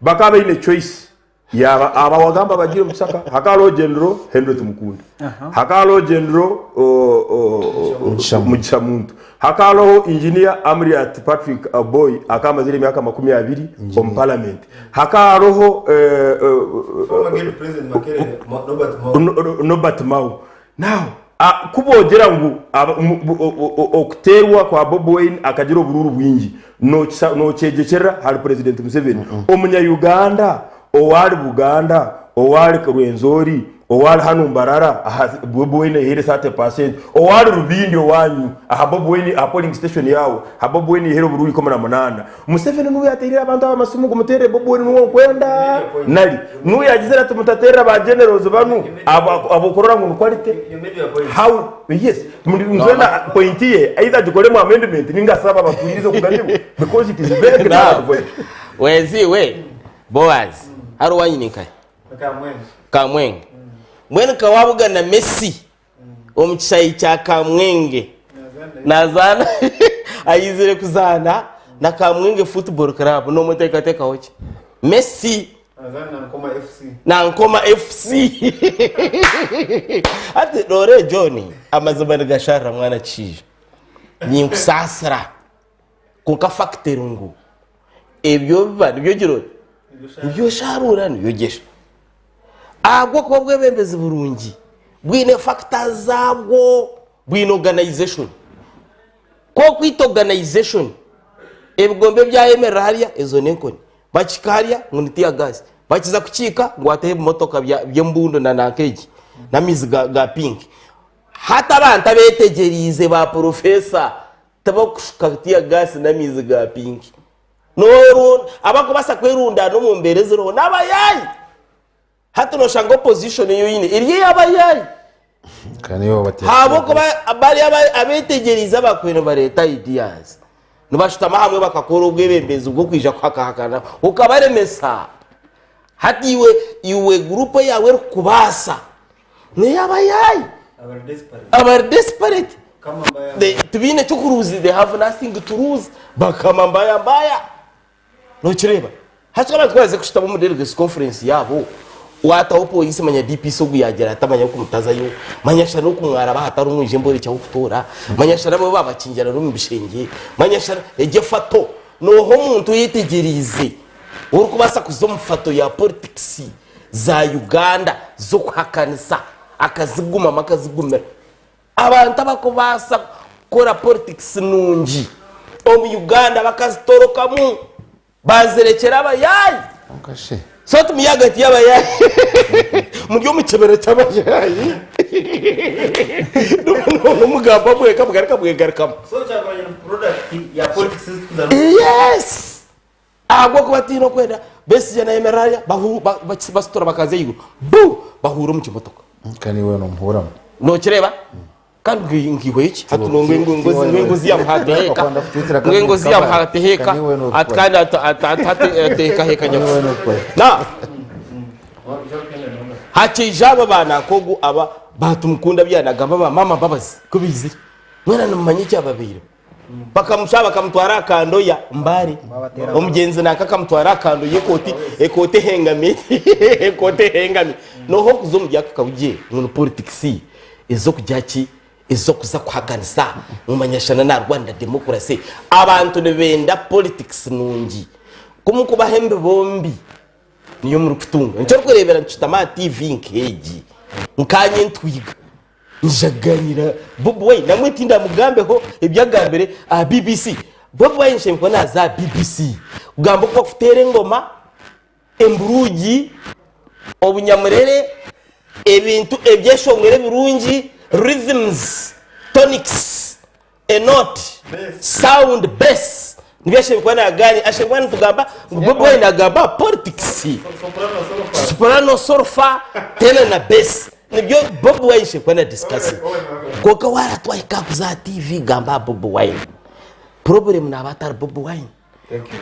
bakaba baine choice yaba abawagamba bagire omu kisaka hakaba General Henry Tumukunde hakaba General Mugisha Muntu hakaba Engineer Amriat Patrick Aboy akaba amazire emyaka 20 omu parliament hakaba Norbert Mao now kubogira ngu okuterwa kwa Bobi Wine akagira obururu bwingi nokyegyekyera hari President Museveni omunya-Uganda owari Buganda owari Rwenzori owari hanu Mbarara aha Bobi Wine ehere 30% owari Rubindi owanyu aha Bobi Wine aha polling station yawe aha Bobi Wine ehere obururu 18 Museveni nuwe yateirire abantu aba amasimu ngu muteerere Bobi Wine nuwe nkwenda nari nuwe yagizire ati mutateerera ba generals banu abokurora ngu ni quality how yes nzwena point ye either agikoremu amendment ninga asaba abatwirize okuganibwa because it is very Now, wezi we Boaz hariho owanyu ni nkahi Kamwenge mbwenu nka wabugana Messi omu kishaayi kya Kamwenge nazaana aizire kuzaana na Kamwenge Football Club nomuteekateekaho ki Messi na Nkoma FC hati noreeba John amazima nigasharira mwana kishaija ninkusaasira kwonka fact eri ngu ebyo biba nibyo ogira oti nibyo osharuura nibyo ogyesha ahabw'okuba obwebembezi burungi bwine factors zaabwo bwine organization ku okwita organization ebigombe byayemerera hariya ezo n'enkoni bakihika hariya ngu ni tear gas bakiza kukiika ngu wateho ebimotoka by'embundu na nanka egi n'amaizi ga pink hati abantu abetegyereize ba professor Tibakushuka tear gas n'amaizi ga pinki. Noru abakubaasa kwerundaana omu mbeera eziriho n'abayaayi. Hati nooshanga opposition ei oine eri ey'abayaayi. Kandi nibo bateera Ahabw'okuba bari aba- abeetegyereize abakwiire nibareeta ideas. Nibashutama hamwe bakakora obwebembezi bw'okwija kuhakahakana okabaremesa. Hati iwe iwe guruupu eyaawe erikukubaasa N'ey'abayaayi abari desperate tibaine ky'okuruuzi they have nothing to lose bakama mbaya mbaya nokireeba hati abantu ku baaze kushutama omu delegates conference yaabo waataho pooriisi manya DPC ogu yaagira ati manya okumutazayo manya shana oku mwaraba hatari omwija embwa erekye aho kutoora manya shana bo baabakingira n'omu bishengye manya shana egyo efato nooha omuntu oyetegyereize orikubaasa kuza omu fato ya politics za Uganda z'okuhakanisa akazigumamu akazigumira. Abantu abakubaasa kukora politics nungi omu Uganda bakazitorokamu bazirekyera abayaayi. Kwonka shi. So ati muri ahagati y'abayaayi muri omu kibira ky'abayaayi n'omugambo abweka bugaruka bwegarukamu. So Kyagulanyi ni product ya politics ezitukuza Yes! Ahabw'okuba tihaine okwenda Besigye nayemerera hariya bahu- ba- ba- basitura bakaza ahaiguru bu bahuura omu kimotoka. Kandi iwe nomuhuuramu. Nokireeba? Kandi nkaihwayo ki? Hati ngu engozi yamuha ateheeka. Ngu engozi yamuha ateheeka. Ati kandi ateheekaheeka nyakusa. Na hakiija aba baana nk'ogu aba batumukunda byanagamba ba maama Mbabazi ku baizire. Mwena nimumanya ekyababaireho. Bakamushaba bakamutwara aha kando ya Mbale. Omugyenzi nanka akamutwara aha kando y'ekooti ekooti ehengami ekooti ehengami. Nooha okuza omuri aka kabugye ngu ni politics ez'okugira ki ez'okuza kuhakanisa ngu manya shana naarwanira democracy. Abantu nibenda politics nungi. Ku murikubaha embibo mbi niyo murikutunga. Nikyo orikureebera nitushutama aha TV nk'egi nkaanye ntwiga. Njaganira Bobi Wine namwe tindamugambeho ebi agambire aha BBC. Bobi Wine nshemereire kuba naaza aha BBC kugamba oku bakuteera engoma, emburuugi, obunyamurere, ebintu ebyeshongoro ebirungi, rhythms, tonics, a note, sound, bass nibyo ashemereire kuba nagaaniira. Ashemereire kuba natugamba ngu Bobi Wine nagamba aha politics, soprano, solfa, tenor na bass nibyo Bobi Wine ashemereire kuba na discussinga. Kwonka waaba twahika aha kuza aha TV gamba aha Bobi Wine, problem naaba atari Bobi Wine,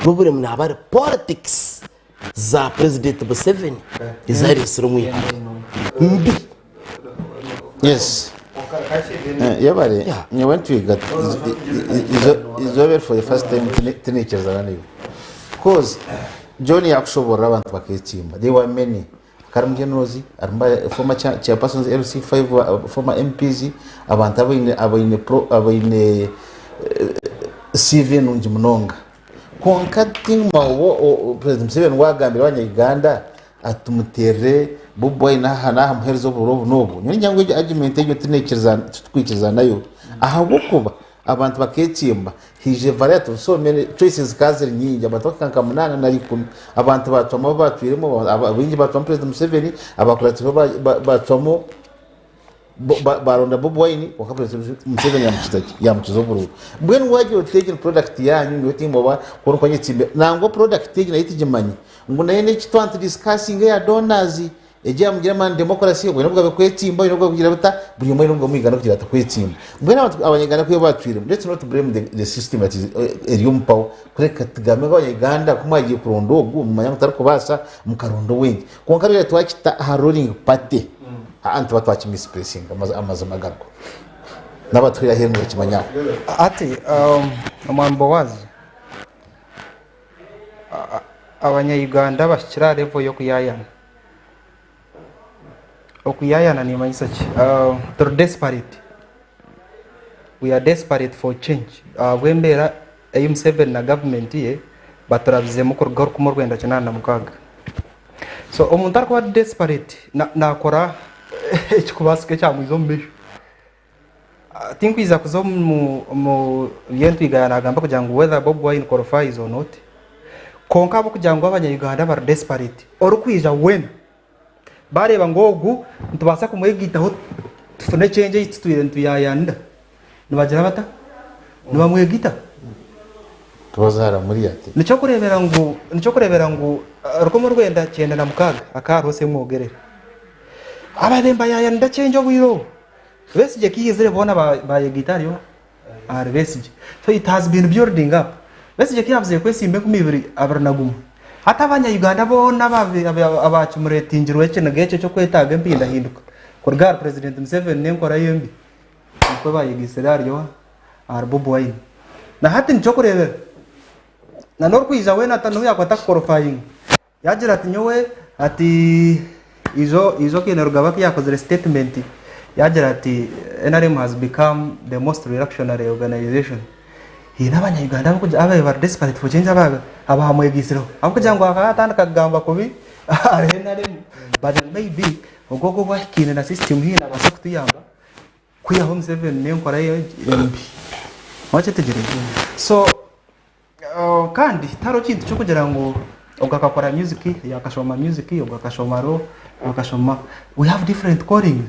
problem naaba ari politics za President Museveni ezaresire omu ihanga mbi. Yes. Yebare Yeah. nyowe ntwiga izobere for the first time tinikirizana niwe cause John yakushoborora abantu baketsimba there were many karimu generals harimu former chairpersons LC5 former MPs abantu abaine abaine pro abaine CV nungi munonga Kwonka tinguma obu President Museveni waagambira abanya-Uganda ati tumuteerere Bobi Wine aha n'aha muheereze oburuuru obu n'obu, nyowe ningira ngu egyo argument egyo titukwikiriza nayo ahabw'okuba abantu bakeetsimba haija a variety of so many choices zikaba ziri nyingi abantu bakahika nka munaana nari ikumi abantu baacwamu abu baacwiremu abaingi baacwamu President Museveni abaakuratsireho baacwamu Baronda Bobi Wine kwonka President Museveni yamukiza ki? Yamukiza oburuuru. Mbwenu wagira oti egi ni product yanyu nyowe timboba ku orikuba nyetsimbe nangwa product egi nayo tigimanye ngu nayo neki twaba nitu discussinga eya donors egi yamugira mani democracy oine obugabe kwetsimba oine obugabe kugira buta buri omwe aine obugabe omu Uganda kugira ata kwetsimba. Mbwenu abantu abanya Uganda ku batwiremu let's not blame the system that is eri omu power kureka tugambe ngu abanya Uganda ku mwagiye kuronda ogu mumanya ngu tarikubaasa mukaronda ow'enki. Kwonka rero twakita aha ruling party haa nituba twaki misplacinga amazima gago. N'abatwire aheeru nibakimanyaho. Hati omwami Boaz, abanya-Uganda bahikire aha level y'okuyayana. Okuyayana nimanyisa ki? Turi desperate. We are desperate for change ahabw'embeera ei Museveni na gavumenti ye baturabizemu kuruga orukumi orwenda kinaana na mukaaga. So omuntu arikuba ari desperate nakora ekirikubaasika ekyamwiza omu maisho. Tinkwija kuza omu by'entwiga ya nagamba kugira ngu whether Bobi Wine qualifies or not, kwonka ahabw'okugira ngu abanya-Uganda bari desperate, orikwija weena Baareeba ngu ogu nitubaasa kumwegaitaho tufune change ei tutwire nituyayanira, nibagira bata? Nibamwegaitaho. Tubazaara muri ati. Nikyokureebera ngu nikyokureebera ngu 1996 hakaba hariho Ssemwogerere. Ababaire nibayayanira change obwire obwo, Besigye ku yaizire boona bayegaita ahari oha? Ahari Besigye. So it has been building up. Besigye ku yaabuzire kwesimba 2021, hati abanya Uganda boona abaakimureetingirwe ekiniga ekyo eky'okwetaaga empindahinduka kuruga ahari President Museveni n'enkora ye embi, nikwo baayegaitsire ahari oha? Ahari Bobi Wine. Na hati nikyo okureebera, na n'orikwija weena n'obu yaakuba atakukorofayinga, Yaagira ati, Nyowe ati ijo ijo Kainerugaba ku yaakozire statement yaagira ati nrm has become the most reactionary organization. Haine abanya-Uganda abarikugira ababaire bari desperate for change abaamwegaitsireho ahabw'okugira ngu akaba yaatandika kugamba kubi ahari nrm bagira ngu maybe ogu ogu obu ahikaine na system haihi naabaasa kutuyamba kwihaho Museveni n'enkora ye embi. Wakyetegyereza? So Kandi tihariho kintu ky'okugira ngu Ogu akakora music, oyo akashoma music, ogu akashoma law, ogu akashoma. We have different callings.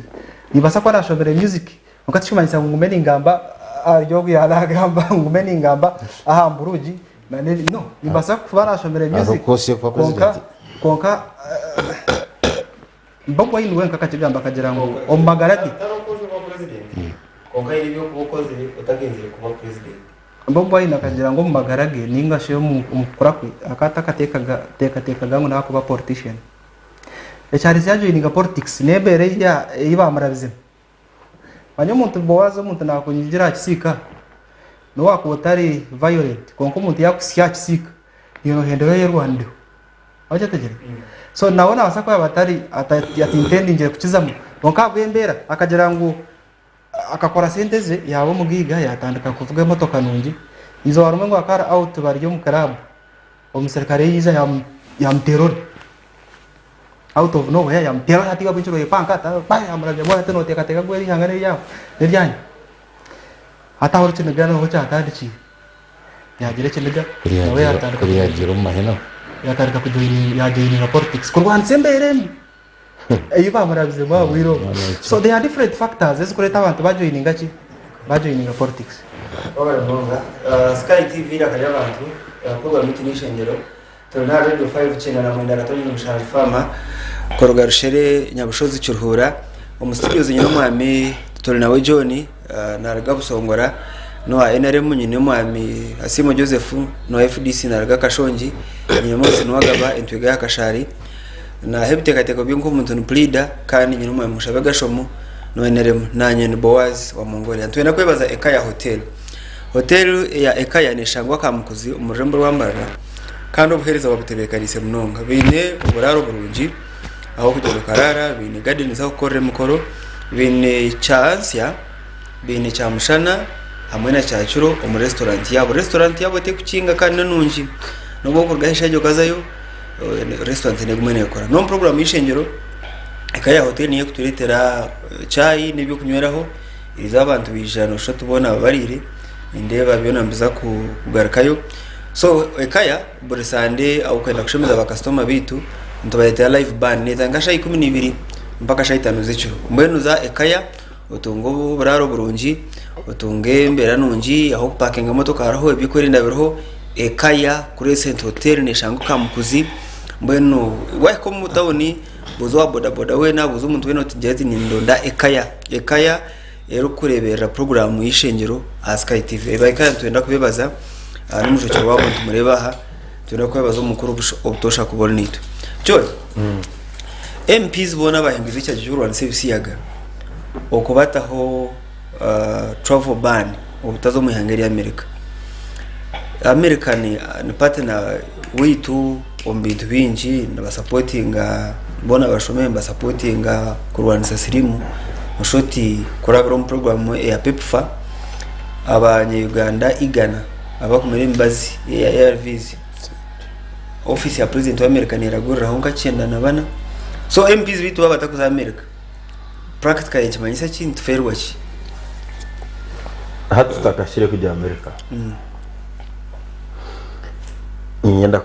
Nimbaasa kuba naashomire music kwonka tikirikumanyisa ngu ngume ningamba ahari ogu yaaba naagamba ngume ningamba aha mburugi na n'ebi. No, nimbaasa kuba naashomire Hariho music course y'okuba kwonka president. kwonka Bobi Wine wenka akakigamba akagira ngu omu magara ge. Tari okozi kuba president kwonka haine ebyokuba okozire otagenzire kuba president. Bobi Wine akagira ngu omu magara ge ninga shi omu kukura kwe akaba atakateekateekaga ngu naakuba politician. Ekyaretsire yajoininga politics n'embeera ei baamurabizemu. Manya omuntu Boaz omuntu naakunyigira aha kisiika nobu waakuba otari violent kwonka omuntu yaakuhitsya aha kisiika iwe noohendera oyerwanireho. Okyetegyereza? So nawe naabaasa kuba yaaba atari atintendingire kukizamu kwonka ahabw'embeera akagira ngu Akakora sente ze yaaba omugaiga yaatandika kuvuga emotoka nungi. Eizooba rimwe ngu akaba ari out bari omu club, omuserukare yaija yaamuteera ori. Out of nowhere yaamuteera ori hati iwe ahabw'enki noyepanka ba yaamurabyamu ori hati nooteekateeka ngu eri ihanga n'eryawe n'eryanyu. Hati aho ekiniga niho kyatandikiire. Yaagira ekiniga nawe yaatandika Kuri yaagiire omu mahina. yaatandika kujoininga yaajoininga politics kurwanisa embeera embi. Ei baamurabizemu aha bwire obwo. So there are different factors ezikureeta abantu bajoininga ki? Bajoininga politics. Wabare munonga. Sky TV eiraka ry'abantu, program yaitu n'eishengyero. Turi n'aha Radio 5 99.7 Farmer kuruga Rushere, Nyabushozi, Kiruhura. Omu studios nyine omwami Turinawe John naruga Busongora n'owa NRM nyine omwami Asiimwe Joseph n'owa FDC naruga Kashongi nyine Moses Nuwagaba entwiga ya Kashari. Naaha ebiteekateeko bye nk'omuntu ni puriida kandi nyine omwami Mushabe Gashomu n'owa NRM naanye ni Boaz wa Mongolia. Nitwenda kwebaza Ekaya Hotel. Hotel eya Ekaya neeshangwa Kamukuzi omu rurembo rwa Mbarara kandi obuheereza babutebeekaniise munonga. Baine oburaaro burungi ah'okugyenda okaraara, baine gardens ah'okukorera emikoro, baine kyansya, baine kyamushana hamwe na kyakiro omu restaurant yaabo. Restaurant yaabo terikukinga kandi ni nungi n'obu orikurugaho eshaaha egi okazayo restaurant neguma nekora. N'omu puroguramu y'eishengyero, eka ya hoteeri niyo erikutureetera chai n'ebyokunyweraho, eriza abantu baija nooshusha oti boona bariire, nindeeba byona nibiza kugarukayo. So ekaya buri sande okwenda kushemeza bakasitoma baitu, nitubareetera live band, neetandika shaaha 12 mpaka shaaha 5 z'ekiro. Mbwenu za ekaya otunge oburaaro burungi, otunge embeera nungi, ah'okupakinga emotoka hariho, eby'okwerinda biriho, Ekaya Crescent Hotel neshangwa Kamukuzi, mbwenu wahika omu tawuni buuza owa bodaboda weena, buuza omuntu weena oti gira oti nindonda Ekaya. Ekaya erikureeberera puroguraamu y'eishengyero aha Sky TV. Aba Ekaya nitwenda kubeebaza n'omujwekyerwa waabo nitumureeba aha, nitwenda kukwebaza omukuru obutoosha kuba ori naitwe. John, MPs boona abahinguzi b'ekyagye ky'okurwanisa ebisiyaga okubataho travel ban obutaza omu ihanga erya America. America ni partner waitu omu bintu bingi nibasapotinga boona bashome nibasapotinga kurwanisa sirimu noshusha oti kurabira omu puroguramu eya PEPFAR abanya Uganda igana abakumira emibazi eya ARVs ofiisi ya purezidenti wa America neraguriraho nka 94 so MPs baitu baaba batakuza America Practically nikimanyisa ki? Nitufeerwa ki? Hati tutakahikire kugya America, niinyenda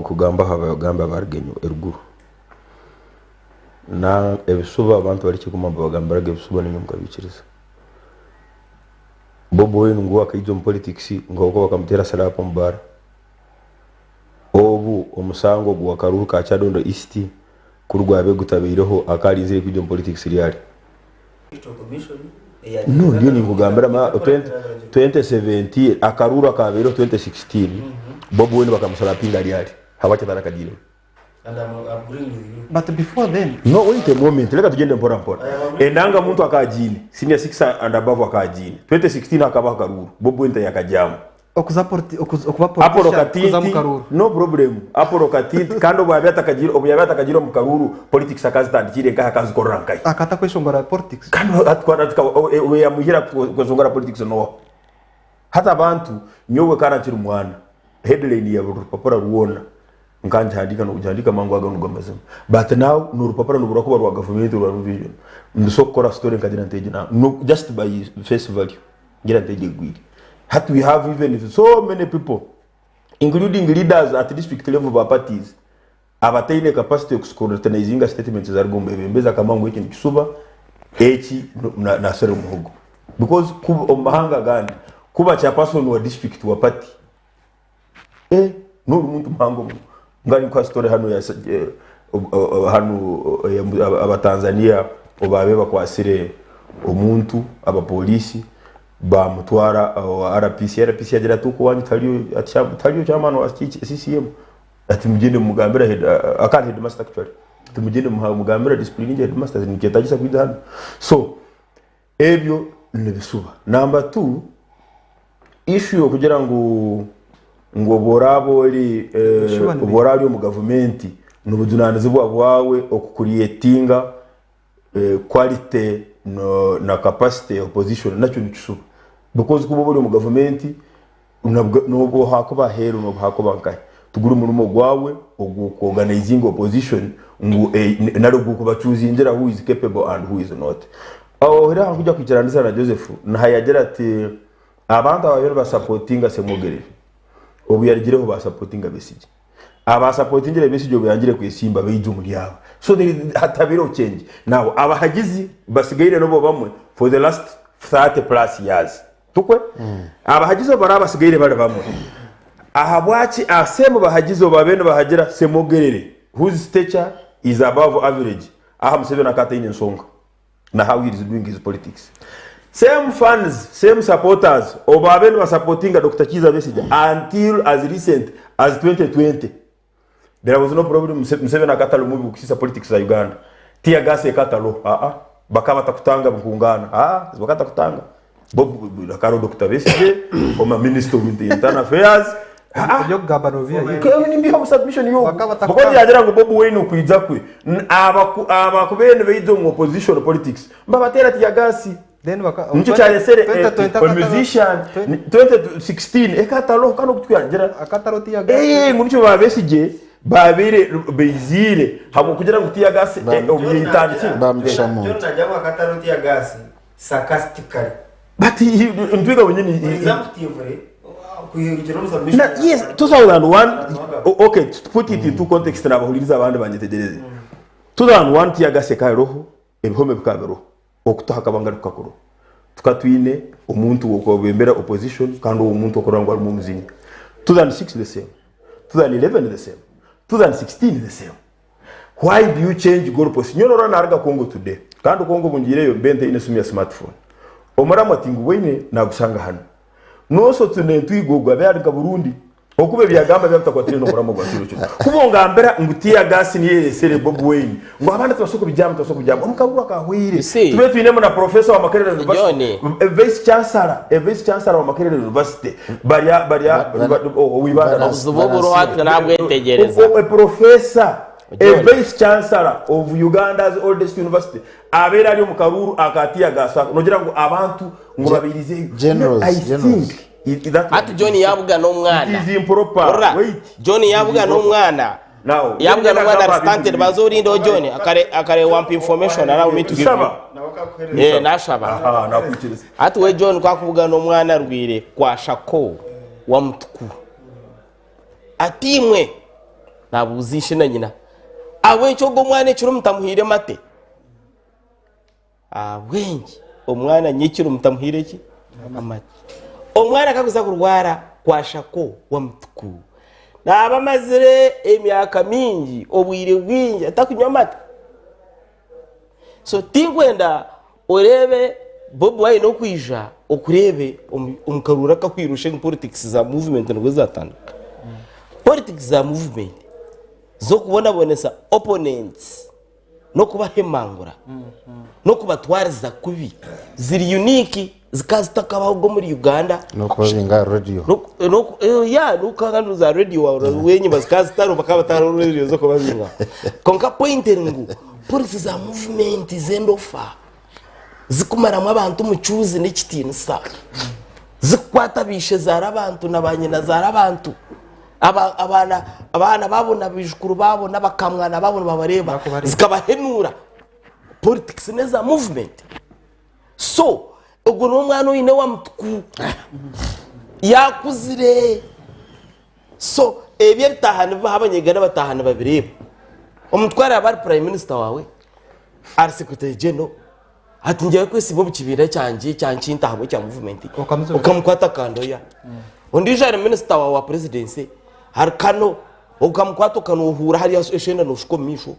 kugamba aha bagambi abaruga eruguru. Na ebishuba abantu barikuguma nibabagambiraga ebishuba naimwe mukabiikiriza. Bobi Wine ngu akaija omu politics ngu ahabw'okuba bakamuteera slap omu baara. Obu omusango gwa Karuru ka Kyadondo East kuri gwabaire gutabaireho akaarinzire kwija omu politics ryari? No, ndiyo ninkugambira ma 2017 akaruru akaabaireho 2016 Bobi Wine bakamuslapinga ryari? Habwaki atarakagiiremu? But before then. No wait a moment reka tugyende mpora mpora. Endanga muntu akaagiine, senior 6 and above akaagiine. 2016 hakabaho akaruru Bobi Wine tayakagyamu. Okuza politi okuza okuba Apollo politician kuza Katinti mu karuuru. no problem Apollo Katinti kandi obu yaabaire atakagiire obu yaabaire atakagiire omu karuuru politics akazitandikiire nkahi akazikorera nkahi? Akata kweshongora politics. Kandi hati twara tuka oweyamuhire kweshongora politics noha? Hati abantu nyowe kara nkiri mwana headline ya buri rupapura rwona nkangihandiika nokugihandiika mangu ago nigo amazima but now norupapura nibura kuba rwa gavumenti rwa New Vision ndusa okukora story nkagira nti egi no just by face value. Ngira nti egi egwire. Hati we have even so many people. Including leaders at district level ba parties abataine capacity yoku scrutinizinga statements ezariga omu bebembezi akamanya ngu eki nikisuba eki nasera omuhogo because omu mahanga agandi kuba chairperson wa district wa party eh nori muntu muhango muno ngari nkuha story hanu ya hanu abatanzania obabe bakwasire omuntu abapolisi Baamutwara owa RPC, RPC yagira ati oku owanyu tihariyo tihariyo chairman wa CCM ati mugyende mumugambire head akaba ari headmaster actually ati mugyende mumugambire discipline headmaster ati nikyetagisa kwija hanu so ebyo nibisuba. Number two issue yokugira ngu ngu obu oraaba ori obu oraaba ori omu gavumenti nobujunanizibwa bwawe okucreatinga quality na capacity ya opposition nakyo nikishuba because kuba ori omu gavumenti nobu hakuba aheeru nobu hakuba nkahi tiguri murimo gwawe ogw'oku organizinga opposition ngu nari ogw'okubacuzingira who is capable and who is not. Aho aha nkugira kwikiranisa na Joseph nahayagira ati abantu ababaire nibasapotinga Ssemwogerere obu yarugireho basapotinga Besigye. Abasapotingire Besigye obu yangire kwesimba baija omuri aba. So there is hatabaireho change. Now abahagizi basigaire nibo bamwe for the last 30 plus years. Tukwe? Abahagizi obu baraba basigaire bari bamwe, ahabwaki same bahagizi obu babaire nibahagira Ssemogerere whose stature is above average aha Museveni akaba ataine nsonga? na how he is doing his politics. Same fans, same supporters obabe nibasapotinga Dokita Kiiza Besigye until as recent as 2020. There was no problem Museveni akatari mubi kusisa politics za Uganda. Tear gas ekatariho aa bakaba batakutanga nkungana aa bakaba batakutanga. Bob akariho Dokita Besigye, former minister of internal affairs aa Ebyokugamba nobiha ye. Kewe nimbiha omu submission yogu. Bakaba batakutanga. Because yagira ngu Bobi Wine okwija kwe abakubaire nibaija omu opposition politics mbabateera tiyagasi. Then baka Nikyo kyaresere 2020 a musician 2016 ekataloho kandi oku twagira akataro tiyagasi. Eh ngu nikyo ba Besigye babaire baiziire habw'okugira ngu tiyagasi obuyetandikire. Bamugisha muntu. John nagira ngu akataro tiyagasi sarcastically. But he, Ntwiga wenyini he- Presumptively, kuhindukira omu submission Na, ya- yes, 2001 okay, to put it into context nabahuririza abandi banyetegereze. 2001 tiyagasi ekaba eroho, ebihome bikaba biroho, okutaho akaba ngari kukakoroho. Tukaba twine omuntu wokwebembera opposition kandi owo omuntu okurora ngu arimu omuzinya. 2006 the same, 2011 the same, 2016 the same. Why do you change goal post? Nyowe norora naruga Congo today kandi Congo obu ngiireyo mbe ntaine esimu ya smartphone. Omuramu ati ngu Wayne nagusanga hanu. Noso tune entwiga ogu abe ari nka Burundi. Okuba ebi yagamba byaba bitakwatiraine n'omuramo gwa kiro kinu. Kuba ongambira ngu tear gas niyo eresere Bobi Wine ngu abandi tibasobola kubijyaamu tibasobola kubijyaamu. Omu karuru akahweire You see, tube twinemu na professor wa Makerere University, John. a vice chancellor, a vice chancellor wa Makerere University barya barya owibanda Obuzibu oburiho hati nabwetegereza. A professor, a John. vice chancellor of Uganda's oldest university abeire ari omu karuuru aka tear gas ako nogira ngu abantu ngu babairizeyo. Generals, I generals. think it, that Hati John yabuga n'omwana. It is improper. Hurira, Wait. John It is yabuga improper. n'omwana. Now, Yabuga n'omwana ngamba ari stunted bintu banza orindeho John akare akare wampa information allow me to give you. Shaba. Eh nashaba. Aha, nakwikiriza. Hati we John kwakubuga n'omwana arwire kwashako wa mutuku. Ati imwe nabuuza ishe na nyina. Ahabw'enki ogwo omwana ekiro mutamuhaire mate? Ahabw'enki omwana nyekiro mutamuhaire ki? Amate. Omwana kakuza kurwara kwashako wa mutuku naaba amazire emyaka mingi obwire bwingi atakunywa amate. So tinkwenda oreebe Bobi Wine okwija okureebe omu karuuru akahwire oshushe ngu politics za movement nibwo zatandika. Politics za movement z'okubonabonesa opponents n'okubahemangura n'okubatwariza kubi ziri unique zikaba zitakabahoga omuri Uganda. N'okubabinga aha radiyo. Ya n'okukanga za radiyo wenyima zikaba zitariho bakaba batariho radiyo z'okubabingaho. Kwonka point eri ngu policy za movement z'endofa zikumaramu abantu omucuuzi n'ekitiinisa zikukwata baishezaara abantu na banyinazaara abantu. Abaana abaana baabo na baijukuru baabo n'abakamwana baabo nibabareeba Bakubareeba. zikabahenuura politics n'eza movement so ogwo n'omwana oine wa mutuku yakuzire. So ebyo ebitaaha nibibaho abanyayuganda bataaha nibabireeba. Omuntu ku araabe ari prime minister waawe, ari secretary general, ati ngiye kwesimba omu kibiina kyangye ekya nkinta hamwe ekya movement, okamukwata kandoya. Ondiijo ari minister waawe wa presidency, ari kano, okamukwata okanohuura hariya eshenda nooshuka omu maisho.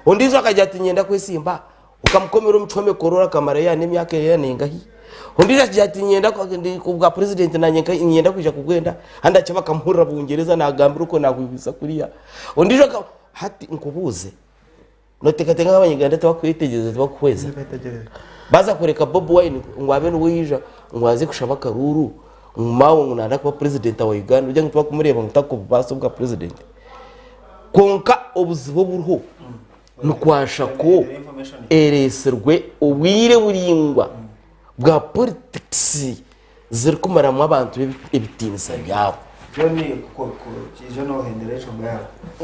Ondiijo akagira ati niinyenda kwesimba, Okamukomera omu kihome korora akamara yaana emyaka yaana engahi. Ondiijo akagira ati niinyenda obwa president nanye niinyenda kwija kubwenda kandi akye bakamuhurira Bungyereza nagambira okwo nahwihwisa kuriya. Ondiijo aka hati nkubuuze noteekateeka ngu abanyuganda tibakwetegyereza tibakuhweza? Baza kureka Bobi Wine ngu abe niwe yaija ngu aze kushaba akaruuru ngu maawe ngu nayenda kuba president wa Uganda ogira ngu tibakumureeba ngu takubaasa obwa president? Kwonka obuzibu oburiho Nikwasha ku ereetsirwe obwire buraingwa bwa politics zirikumaramu abantu ebitiinisa byabo.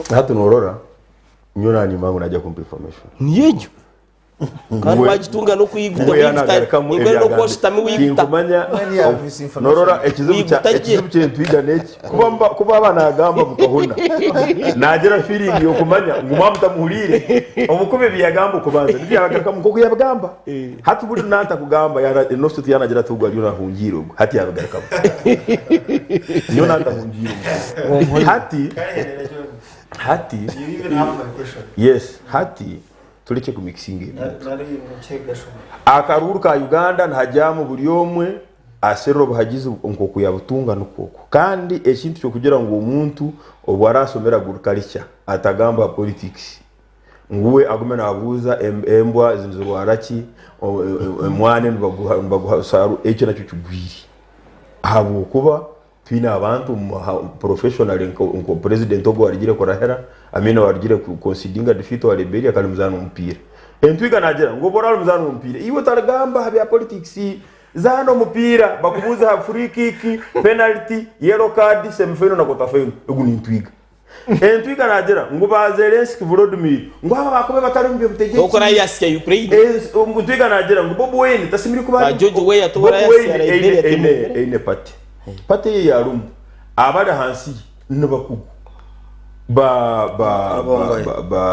Hati norora nyowe nanyima ngu najya kumpa information. Niyo egyo. Kandi wagitunga n'okwiguta wiguta n'oku oshutami wiguta. Tinkumanya norora ekizibu kya ekizibu kyentwiga neki kuba kuba aba nagamba mukahurira nagira feeling yokumanya ngu mwaba mutamuhuriire omukubi ebi yagamba okubanza nibyo yagarukamu nkoku yabigamba hati buri nantakugamba nositi yanagira ati ogu ariyo nahungiire ogu hati yabigarukamu nyowe nantahungiire ogu hati hati yes hati Turekye kumixinga ebintu. Akaruuru ka Uganda nihagyamu buri omwe aserura obuhagizi nkoku yabutunga nikwo okwo. Kandi ekintu kyokugira ngu omuntu obu arasomera agriculture atagamba aha politics ngu we agume nabuuza embwa nizirwara ki, omwani nibaguha saaru ekyo nakyo kigwire ahabwokuba Twine abantu professionally nka president ogu owarugire kurahira, I mean owarugire ku concedinga defeat owa Liberia kari muzaani w'omupiira. Entwiga nagira ngu obu oraba ori muzaani w'omupiira iwe otarigamba aha bya politics, zaana omupiira bakubuuze aha free kick, penalty, yellow card, semi final na quarter final. Ogu ni Ntwiga. Entwiga nagira ngu ba Zelensky, Volodymyr ngu aba bakuba batari omu by'obutegyeki. Okora yasya Ukraine. Ntwiga nagira ngu Bobi Wine tasemeriire kuba Ba ari George Weah Bobi tobora Wine yasya eine Liberia eine temugura. eine party. Party ye yarumu abari ahansi ye nibakugu ba ba ba Rubongoya. ba ba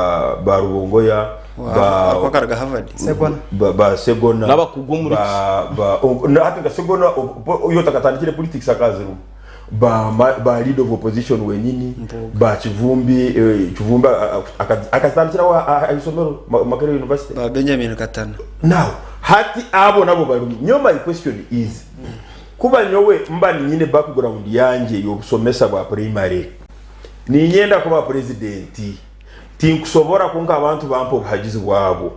ba Rubongoya ba Ako akaruga Harvard. Segona. ba ba Segona N'abakugu omuri ba ba o- na hati nka Segona oyo otakatandikire politics akazirimu. Ba ba leader of opposition wenyini ba Kivumbi eh, Kivumbi akazitandikiraho aha isomero Makerere University. Ba Benjamin Katana. Now hati abo nabo barimu. Nyowe my question is kuba nyowe mba ninyine background yangye y'obusomesa bwa primary ninyenda kuba president tinkusobora kwonka abantu bampa obuhagizi bwabo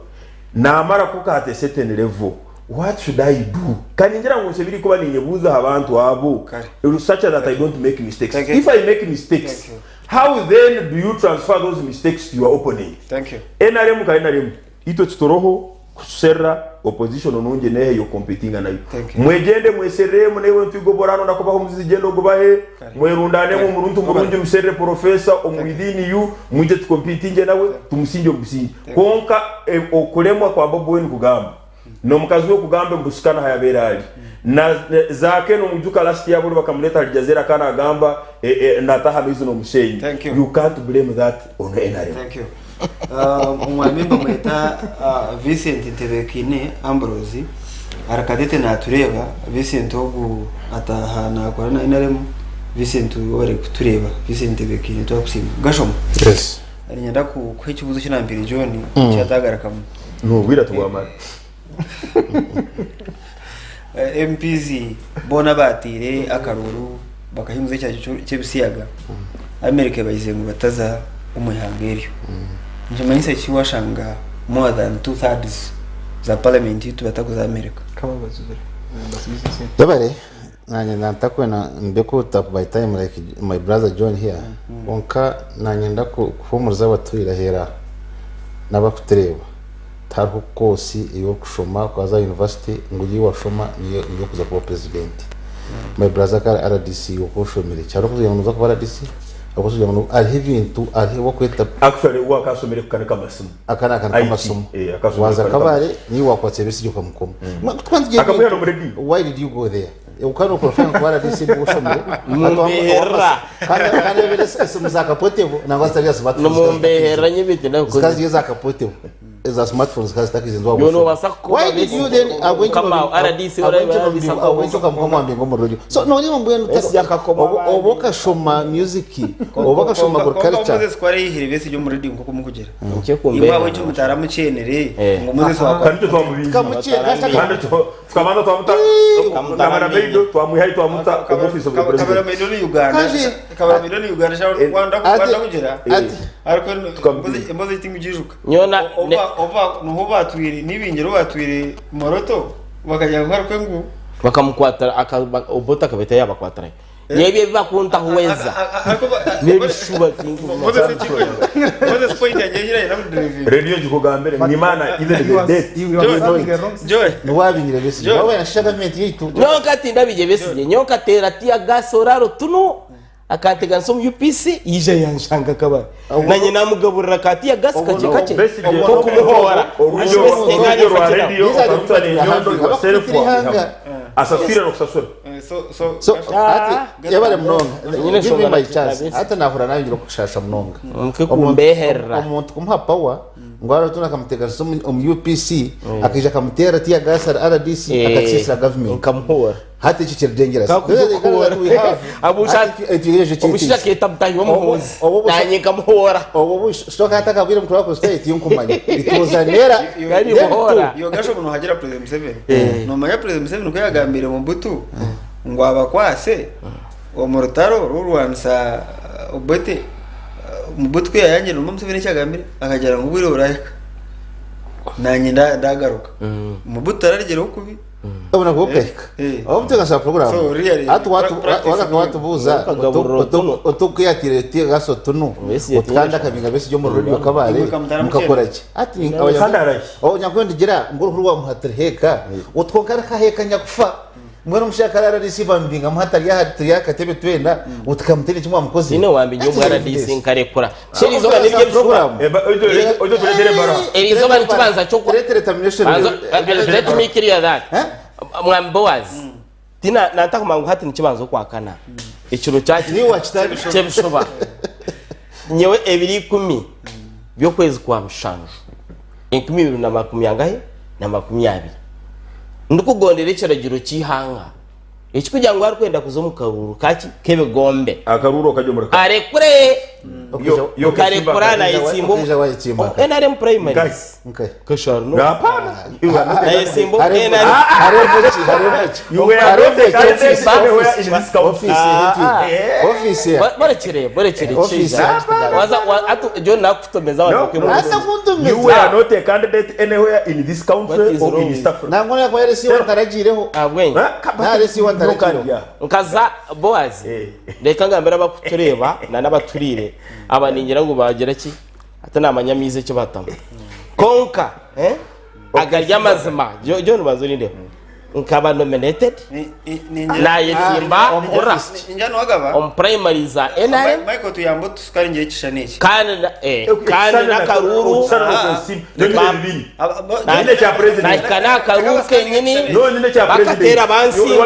namara kuhika at a certain level What should I do? Ka ningira ngu nshemereire kuba ninyebuuza aha bantu abo Kare. such that I don't make mistakes. Thank you. If I make mistakes, Thank you. how then do you transfer those mistakes to your opponent? Thank you. NRM ka NRM, itwe titoroho kuserra opposition nungi neha ey'okukompetinga nayo. Thank you. Mwegyende mweserremu naiwe ntwiga obu oraronda kubaha omuzizi gyenda ogubahe, Kare. mwerundaanemu Kare. omuntu Kare. murungi muserre professor omu Thank you. within you, mwije tukompetinge nawe tumusingye omu busingye. Thank you. Kwonka okuremwa kwa Bobi Wine kugamba N'omukazi we kugamba mbu Sikana aha yabaire ari. Na Zaake nomwijuka last year buri bakamureta ahari Jazeera akaba nagamba nataha amaizi n'omushenyi. Thank you. You can't blame that on NRM. Thank you. Omwami mbamweta Vincent Ntebekaine Ambrose ari Katete natureeba. Vincent ogu ataaha nakora na NRM. Vincent webare kutureeba. Vincent Ntebekaine twakusiima. Gashoma. Yes. Niinyenda kukuha ekibuuzo eki nampaire John eki atagarukamu. Nobwira tibwamara. MPs boona abaataire akaruuru bakahinguza ekiragiro ky'ebisiyaga, America ebagize ngu bataza omu ihanga eryo. Nikimanyisa ki waashanga more than two thirds za parliament yaitu batakuza America? Webare nanye nantakwenda mbe caught up by time like my brother John here kwonka nanyenda kuhumuriza abatwire aheera n'abakutureeba tihariho course ey'okushoma okaza aha university ngu ei washoma niyo niyo okuza kuba president my brother akaba ari RDC iwe okaba oshomire ki hariho okugira ngu noza kuba RDC hariho okugira ngu hariho ebintu hariho ebi okweta Actually we akashomire kukanika amasimu. Aka n'akantu IT, k'amasomo. eh, akasomero Waaza kari Kabale, niiwe waakwatsa Besigye okamukoma. Twanzigye Akamuha ebintu. n'omuredi. Why did you go there? Kandi okurofaya nkuba RDC nibwo oshomire. Mumbeherera. Kandi kandi ebere esimu za kapotebo nangwa zitari za smartphone. Nimumbeherera nyebete Zikazi nakukoze. za kapotebo. Eza smartphone zikazi zitakize nzwa. Yono obasa kukoma Why did you then Mukama wa RDC oraba RDC abwenki okamwambia ngo mu radio. So no niyo mbwenu Esi yakakoma oba abandi. okashoma music oba okashoma agriculture. Moses kwari yihire bese ryo muri radio nko kumukugera Nke iwawe kumbeherera. cyo mutaramucenere Eh. ngo Moses wakora Kandi twamubingi. Kamukiye Kandi tukabanza twamuta kamera meido twamwihaye twamuta office of the kamera president. meido ni Uganda Kandi- kamera meido ni Uganda sha Rwanda Ati- Rwanda kugira ati ariko emboze itingujijuka Nyona oba oba nuho batwire nibingero batwire moroto bakajya ngo ariko ngu bakamukwatara obota akabeta yabakwatara. Yebye bibakuntahuweza. ariko N'ebishuba Moses chiko Moses point yanjye na driving Radio ngikugambire mwimana even the date. Joy niwabingire bese. Joe. Wawe nashisha government yitu. Nyoka tinda bije besije nyoka tera tiya gas oraro tuno akanteganisa omu UPC yija yanshanga kabari nanye namugaburira ka tiya gas kache kache Besigye ko kumuhora Orujyo Besigye orujyo rwa ngani radio These are the ukarutana people inyondo that yourself have- asasira no kusasura. so so So ati yabare munonga. Nyine Give me nshobora my chance. kabisa. Ati nahura nawe ngira kushasha munonga. Nke kumbeherera. Omuntu kumuha power ngo aratuna akamuteganisa omu UPC akija akamutera tiya gas RDC akatsisira government. nkamuhora Hati eki kiri dangerous. Kakuhora. Omushaija aketa mutahi w'omuhuzi nanye nkamuhora Obu stoka hata kabwire mukuru wako state yunkumanya. Ituzanera. Kari muhora. iyo gasho umuntu hagera president Museveni nomanya president Museveni ko yagambire mu butu ngo abakwase uwo mu rutaro rurwanisa obote mu butu yayangira mu Museveni cyagambire akagera ngo ubwire burayika nanye ndagaruka mu butu ararigeraho kubi Obona kubeka. Eh. Obu tugasaba program. So, really, Ati watu practice waka watubuza Ukagaburira otuno. otukuyatire tiya gas otunu. Besi Otukanda kabinga besi ryo mu radio kabare Ibuka mutara mukakora ki? Ati Kandi arahi. Oh nyakwenda gira ngo uruhu rwa muhatari heka. Utwonkara kaheka nyakufa. Mbona mushaka RDC bambinga muhatari yahatari yakatebe twenda utkamutene kimwe mukozi. ine wambinya omu RDC nkarekura sheri izooba nibyo bishuba Ojo turetere bara. Eriizooba nikibanza kyo Turetere termination. Let me clear that. Eh? Mwami Boaz tina nantakumanya ngu hati nikibanza okwakana ekiro kyaki Ni wakitari. kyebishuba nyewe 20 by'okwezi kwa 7 2020 ndikugondera ekiragiro ky'ihanga ekikugira ngu arikwenda kuza omu karuru kaki k'ebigombe Akaruru kajomureka. arekure Yo karekura nayesimba Okija wayitimba. NRM primaries Okay. kasharuno Hapana. nayesimba NRM Harevochi, harevochi. You were not the candidate anywhere in this country. Office, office. borekere borekere Office. kiija waza atu John nakutomeza No, waza no. Asa kuntumeza. You were not a candidate anywhere in this What country is or wrong in with East Africa. Nangona yakwa RC wataragireho. abwenye Na RC wataragireho. nkaza Boaz Eh. reka ngambira abakutureba na n'abaturire aba ningira ngu bagira ki ate namanyamize icyo batamo konka eh agarya amazima John banza urindeho nkaba nominated nayesimba ora injyana wagaba omu primary za NRM Michael tuyambo tusukari ngiye kishana iki kandi kandi n'akaruru Nyine kya president. nahika n'akaruru kenyini No nyine kya president. bakatera bansinga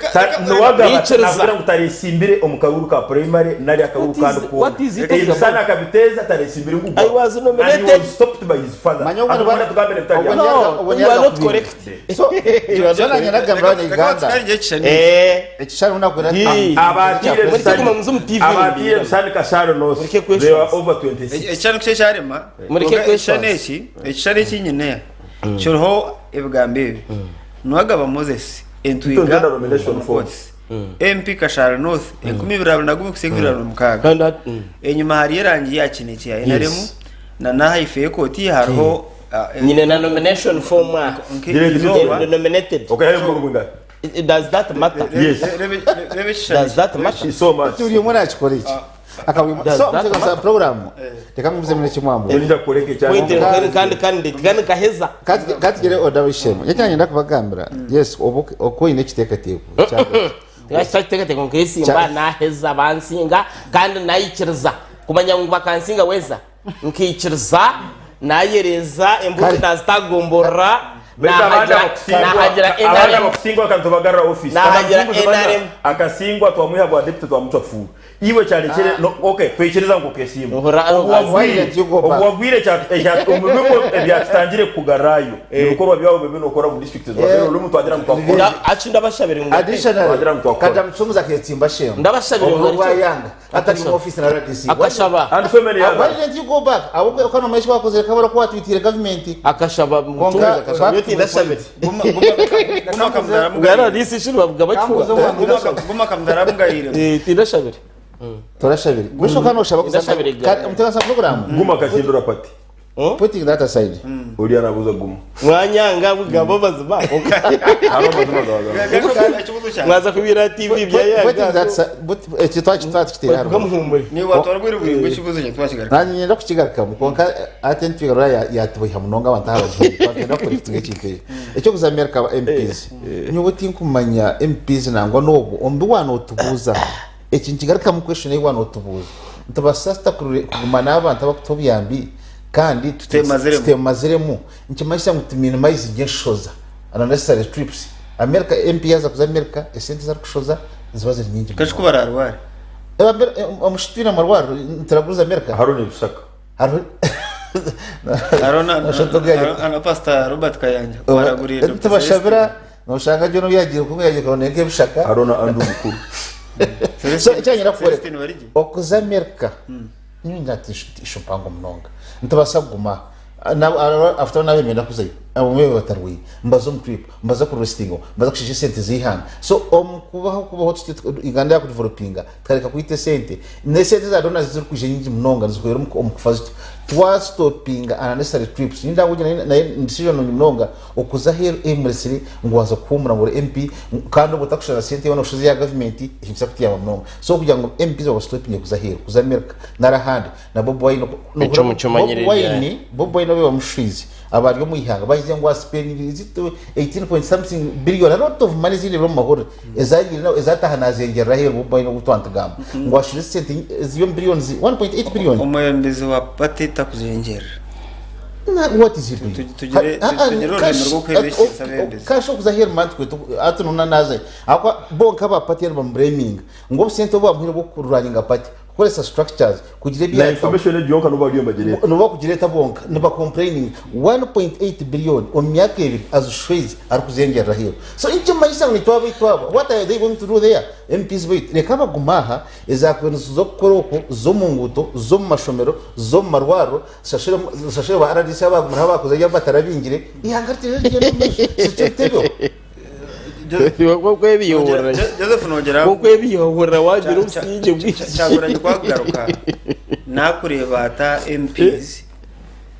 Bichiriza. Nowagaba ngu taresimbire omu karuru ka primary nari akaruru kandi What is it talking Ebisana about? akabiteeza taresimbire ngu. I was nominated. And he was stopped by his father. Manya ubwo Akamwana tugambe ubwo nebitari. No, you are not correct. So, Jona nyanagambira abanya Uganda Uganda. ngiye kishana iki Eh, Ekishari unakwira. Hii. Abatire Muri tekuma muzi mu TV Abatire Bisani Kasharo North. Mureke They were questions. over 26. ekishani kyo kyarema Mureke Oga questions. ekishani eki ekishani eki nyine kiriho ebigambo ebi niwagaba Moses entwiga Ntondera nomination form. MP Kashara North 2021 kusenga 2026 kandi enyuma hariyo erangi ya kinekye ya NRM Yes. na naha ife ekoti hariho nyine na nomination form Dire- izooba nominated Okay, hayo mukuru gwinga. Does that matter? Yes. rebe ekishani Does that matter? So much. Turi umwe nakikora iki. Akabima. Does So, that mutego matter? program. Reka nkubuze muri kimwambo. Nija kureke cyane. Point kandi kandi kandi kaheza Katigere oda wishema. Yacyanye ndakubagambira. Yes, obu okoine ekiteekateeko. tekateka nkesimba naheza bansinga kandi nayikiriza kumanya ngu bakansinga weza nkikiriza nayereza embuto Kare. nazitagomborora Baitu abandi Nahagira- abakusingwa nahagira abandi NRM. abakusingwa akantubagarra office. Nahagira Kata Mucunguzi NRM. akasingwa twamwiha bwa deputy twamucwa fuuru. Iwe kyarekire no okay twikiriza ngu okesimba. Ohurira- Obu wagwire Why did you go back? obu wagwire omu bimwe ebyatutangire kukugarrayo ebikorwa byawe bibi nokora omu district Eh. orumu twagira ngu twakukora. Acu ndabashabire ngo Additionally, Wagira ngu twakora. kata Mucunguzi aketsimba shemu. Ndabasabira ngo Obwo aricyo- bwayanga atari mu office na RDC. akashaba And so many Why others. didn't you go back? Ahubwo kano maisha wakozere kabara ko watwitire government. akashaba Konka- Mucunguzi yo tindashabire Guma guma kamudara ubwo mugayire. RDC shuri bavuga bakifuza Guma kamudara mugayire. Eh, tindashabire Turashabire. Mwisho kano ushaba Ndashabire kusanga. Mutanga program. Guma akahindura party. Putting that aside. Uriya nabuza guma. mwanyanga bugabo bazima Haro amazima gawaga. Ekibuzo kyange. mwaza kubira TV bya Putting that yanga aside. But ekitwa kitwa kitera bavuga muhumure Niwe watwara bwire bwire ekibuzo kyange twakigaruka. nanjye ngenda kukigarukamu konka ate ntwigarura yatuboha munonga abantu abagiye bagenda kuri tuge kintu icyo kuza America aba MPs nyowe tinkumanya MPs nangwa nobu ombi wana otubuza eki nkigarukamu question eyi wana otubuza ntibasasta kuguma n'abantu abakutobuyambi kandi Tutemaziremu. tutemaziremu nkimanyisa ngu tuminimize enshoza unnecessary trips America MP yaza kuza America esente zarikushoza ziba ziri nyingi Kashi kubararware. Omushitwine amarwariro ntiraguza America Haro ni bisaka. hariho Arona Nashoto na Pastor Robert Kayanja baraguriye Dr. tubashabira noshanga ryo yagiye kumwe yagiye kabona nk'ebishaka Haro na Andu mukuru. Celestin- so icyanyira kukore Celestin Barigi. okuza America nyinga ati ishumpango munonga ntibasa kuguma afite nabemera kuzayo abamwe batarwiye mbaza omu trip mbaza ku restingo mbaza kushisha sente zihana so omu kubaho kubaho tuti Uganda yakudevelopinga tukareka kwita sente nesente za donors ziri kwija nyingi munonga nizikwera omu kufa zito twastopinga unnecessary trips ninda kugira naye decision munonga okuza heru emuresiri ngu waza kuhumura ngu uri MP kandi obu otakushara sente yoona oshoze ya government ekintu kyakutiyamba munonga so kugira ngu MPs babastopinge kuza heru kuza America narahandi na Bobi Wine Ekyo mukimanyire Bobi Wine Bobi Wine obe bamushwize abari omu ihanga bahize ngu aspending is it 18 point something billion a lot of money ziri mu mahoro ezagire nawe ezataha nazengerera heru Bobi Wine ogutwantugamba ngu ashire sente ziyo billions 1.8 billion Omwebembezi wa party takuzengerera. What is he doing? Tugire ururimi rwo kwebeshyesa abembezi. Kasho kuza here man kwetu atununa naze akwa bonka ba party yari bambraminga ngo sente bo bamuhire bo kurunninga party kukoresa structures kugira Na ebya information egyonka nuba byo mbagire. nuba kugireta bonka niba complaining 1.8 billion omu myaka ebiri azishwezi ari kuzengerera hero so nkimanyisa ngu nitwaba itwaba what are they going to do there MPs baitu reka baguma aha ezakwenda z'okukora okwo z'omu nguuto z'omu mashomero z'omu marwariro zishashire ba RDC abagumiraho bakuze iyo batarabingire ihanga ritirigenda omu maisho sikyo bitebyo kwebiyobora Joseph nogera kwebiyobora wagira obusinge bwingi cyaguranye kwagaruka nakureba ata MPs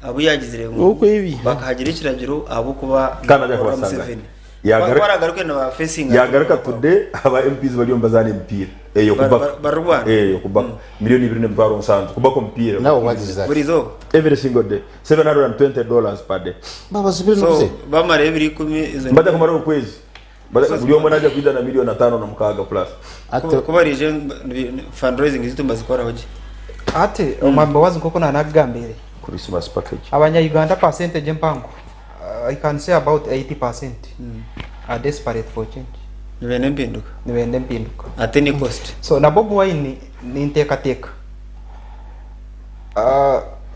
abo yagizire ngo Uko ibi. bakahagira ikiragiro abo kuba Kandi ajya bakora kubasanga. Museveni. Yagaruka- Waragaruke na ba facing Yagaruka today aba MPs bariyo mbazana empira. Eyo kubaka. Barwana. Eyo kubaka. 2,700,000 kubaka omupiira. nawe what is that buri zo Every single day. $720 per day. babasubire so n'okuze bamara ebiri ikumi izo Mbada kumara ukwezi. Mbada buri omwe najya kwida na 5,000,000 plus. kubarije fundraising zitumba zikoraho ki ati omwambawazi nk'oku nanagambire Christmas package. abanya-uganda percentage empango I can say about 80% are desperate for change nibene empinduka nibenda empinduka at any cost so na Bobi Wine ninteekateeka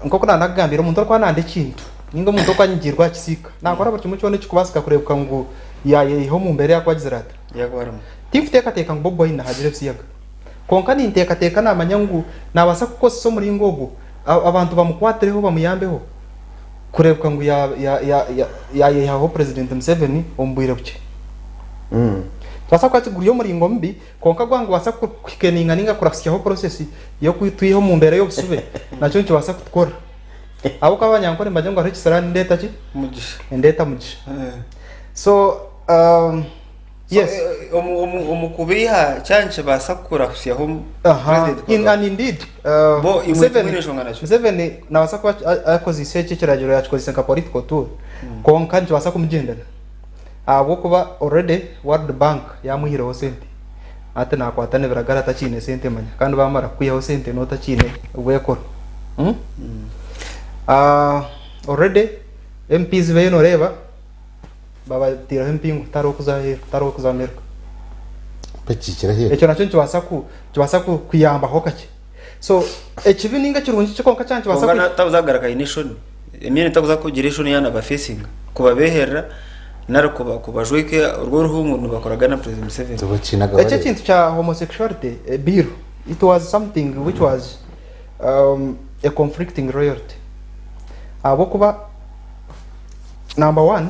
nk'oku nanagambire omuntu orikuba nanda ekintu ninga omuntu okwanyigirwa akisiika nakora buri kimwe kyona ekikubaasika kureebeka ngu yayeyiha omu mbeera yakubagize ati yakubaramu tinkuteekateeka ngu Bobi Wine ahagira ebisiyaga konka ninteekateeka namanya ngu nabaasa kukozesa omuringo ogwo abantu bamukwatireho bamuyambeho kureebeka ngu yayeyihaho President Museveni omu bwire bukye tubasa kuba kiguriyo omuringo mubi konka gwa ngu baasa kukeninga ninga kurasyaho process yokutwiha omu mbeera y'obusube nakyo nikibaasa kutukora ahabw'okuba abanyankore nibagira ngu hariho ekisaraani ndeeta ki mugisha endeeta mugisha Eh. so yes So, omu kubiha kyanyu kibaasa kurahusyaho Aha. President In, Kagame. and indeed, Bo, imwe tumwine enshonga nakyo. Museveni nabaasa kuba akozise eki ekiragiro yakikozesa nka political tool konka nikibaasa kumugyendera ahabw'okuba already World Bank yamwihireho sente ati nakwata nibiragara atakiine sente manya kandi bamara kukwihaho sente n'otakiine obwekoro Already MPs beyo noreeba Babateeraho empingu tihariho kuza aheeru, tihariho kuza America. Bakiikire aheeru. Ekyo nakyo nikibaasa ku nikibaasa ku kuyambaho kakye. So ekibi ninga ekirungi kye kwonka kyaba nikibaasa Kwonka takuza kugaruka aine eshoni. Emyenda etakuza kugira eshoni yaaba nabafesinga, kubabeherera nari kubajweka orwo oruhu ngu nibakoragana na President Museveni. Tibakiine Eki agabareeba. ekintu kya homosexuality, a bill, it was something which was a conflicting royalty ahabw'okuba number one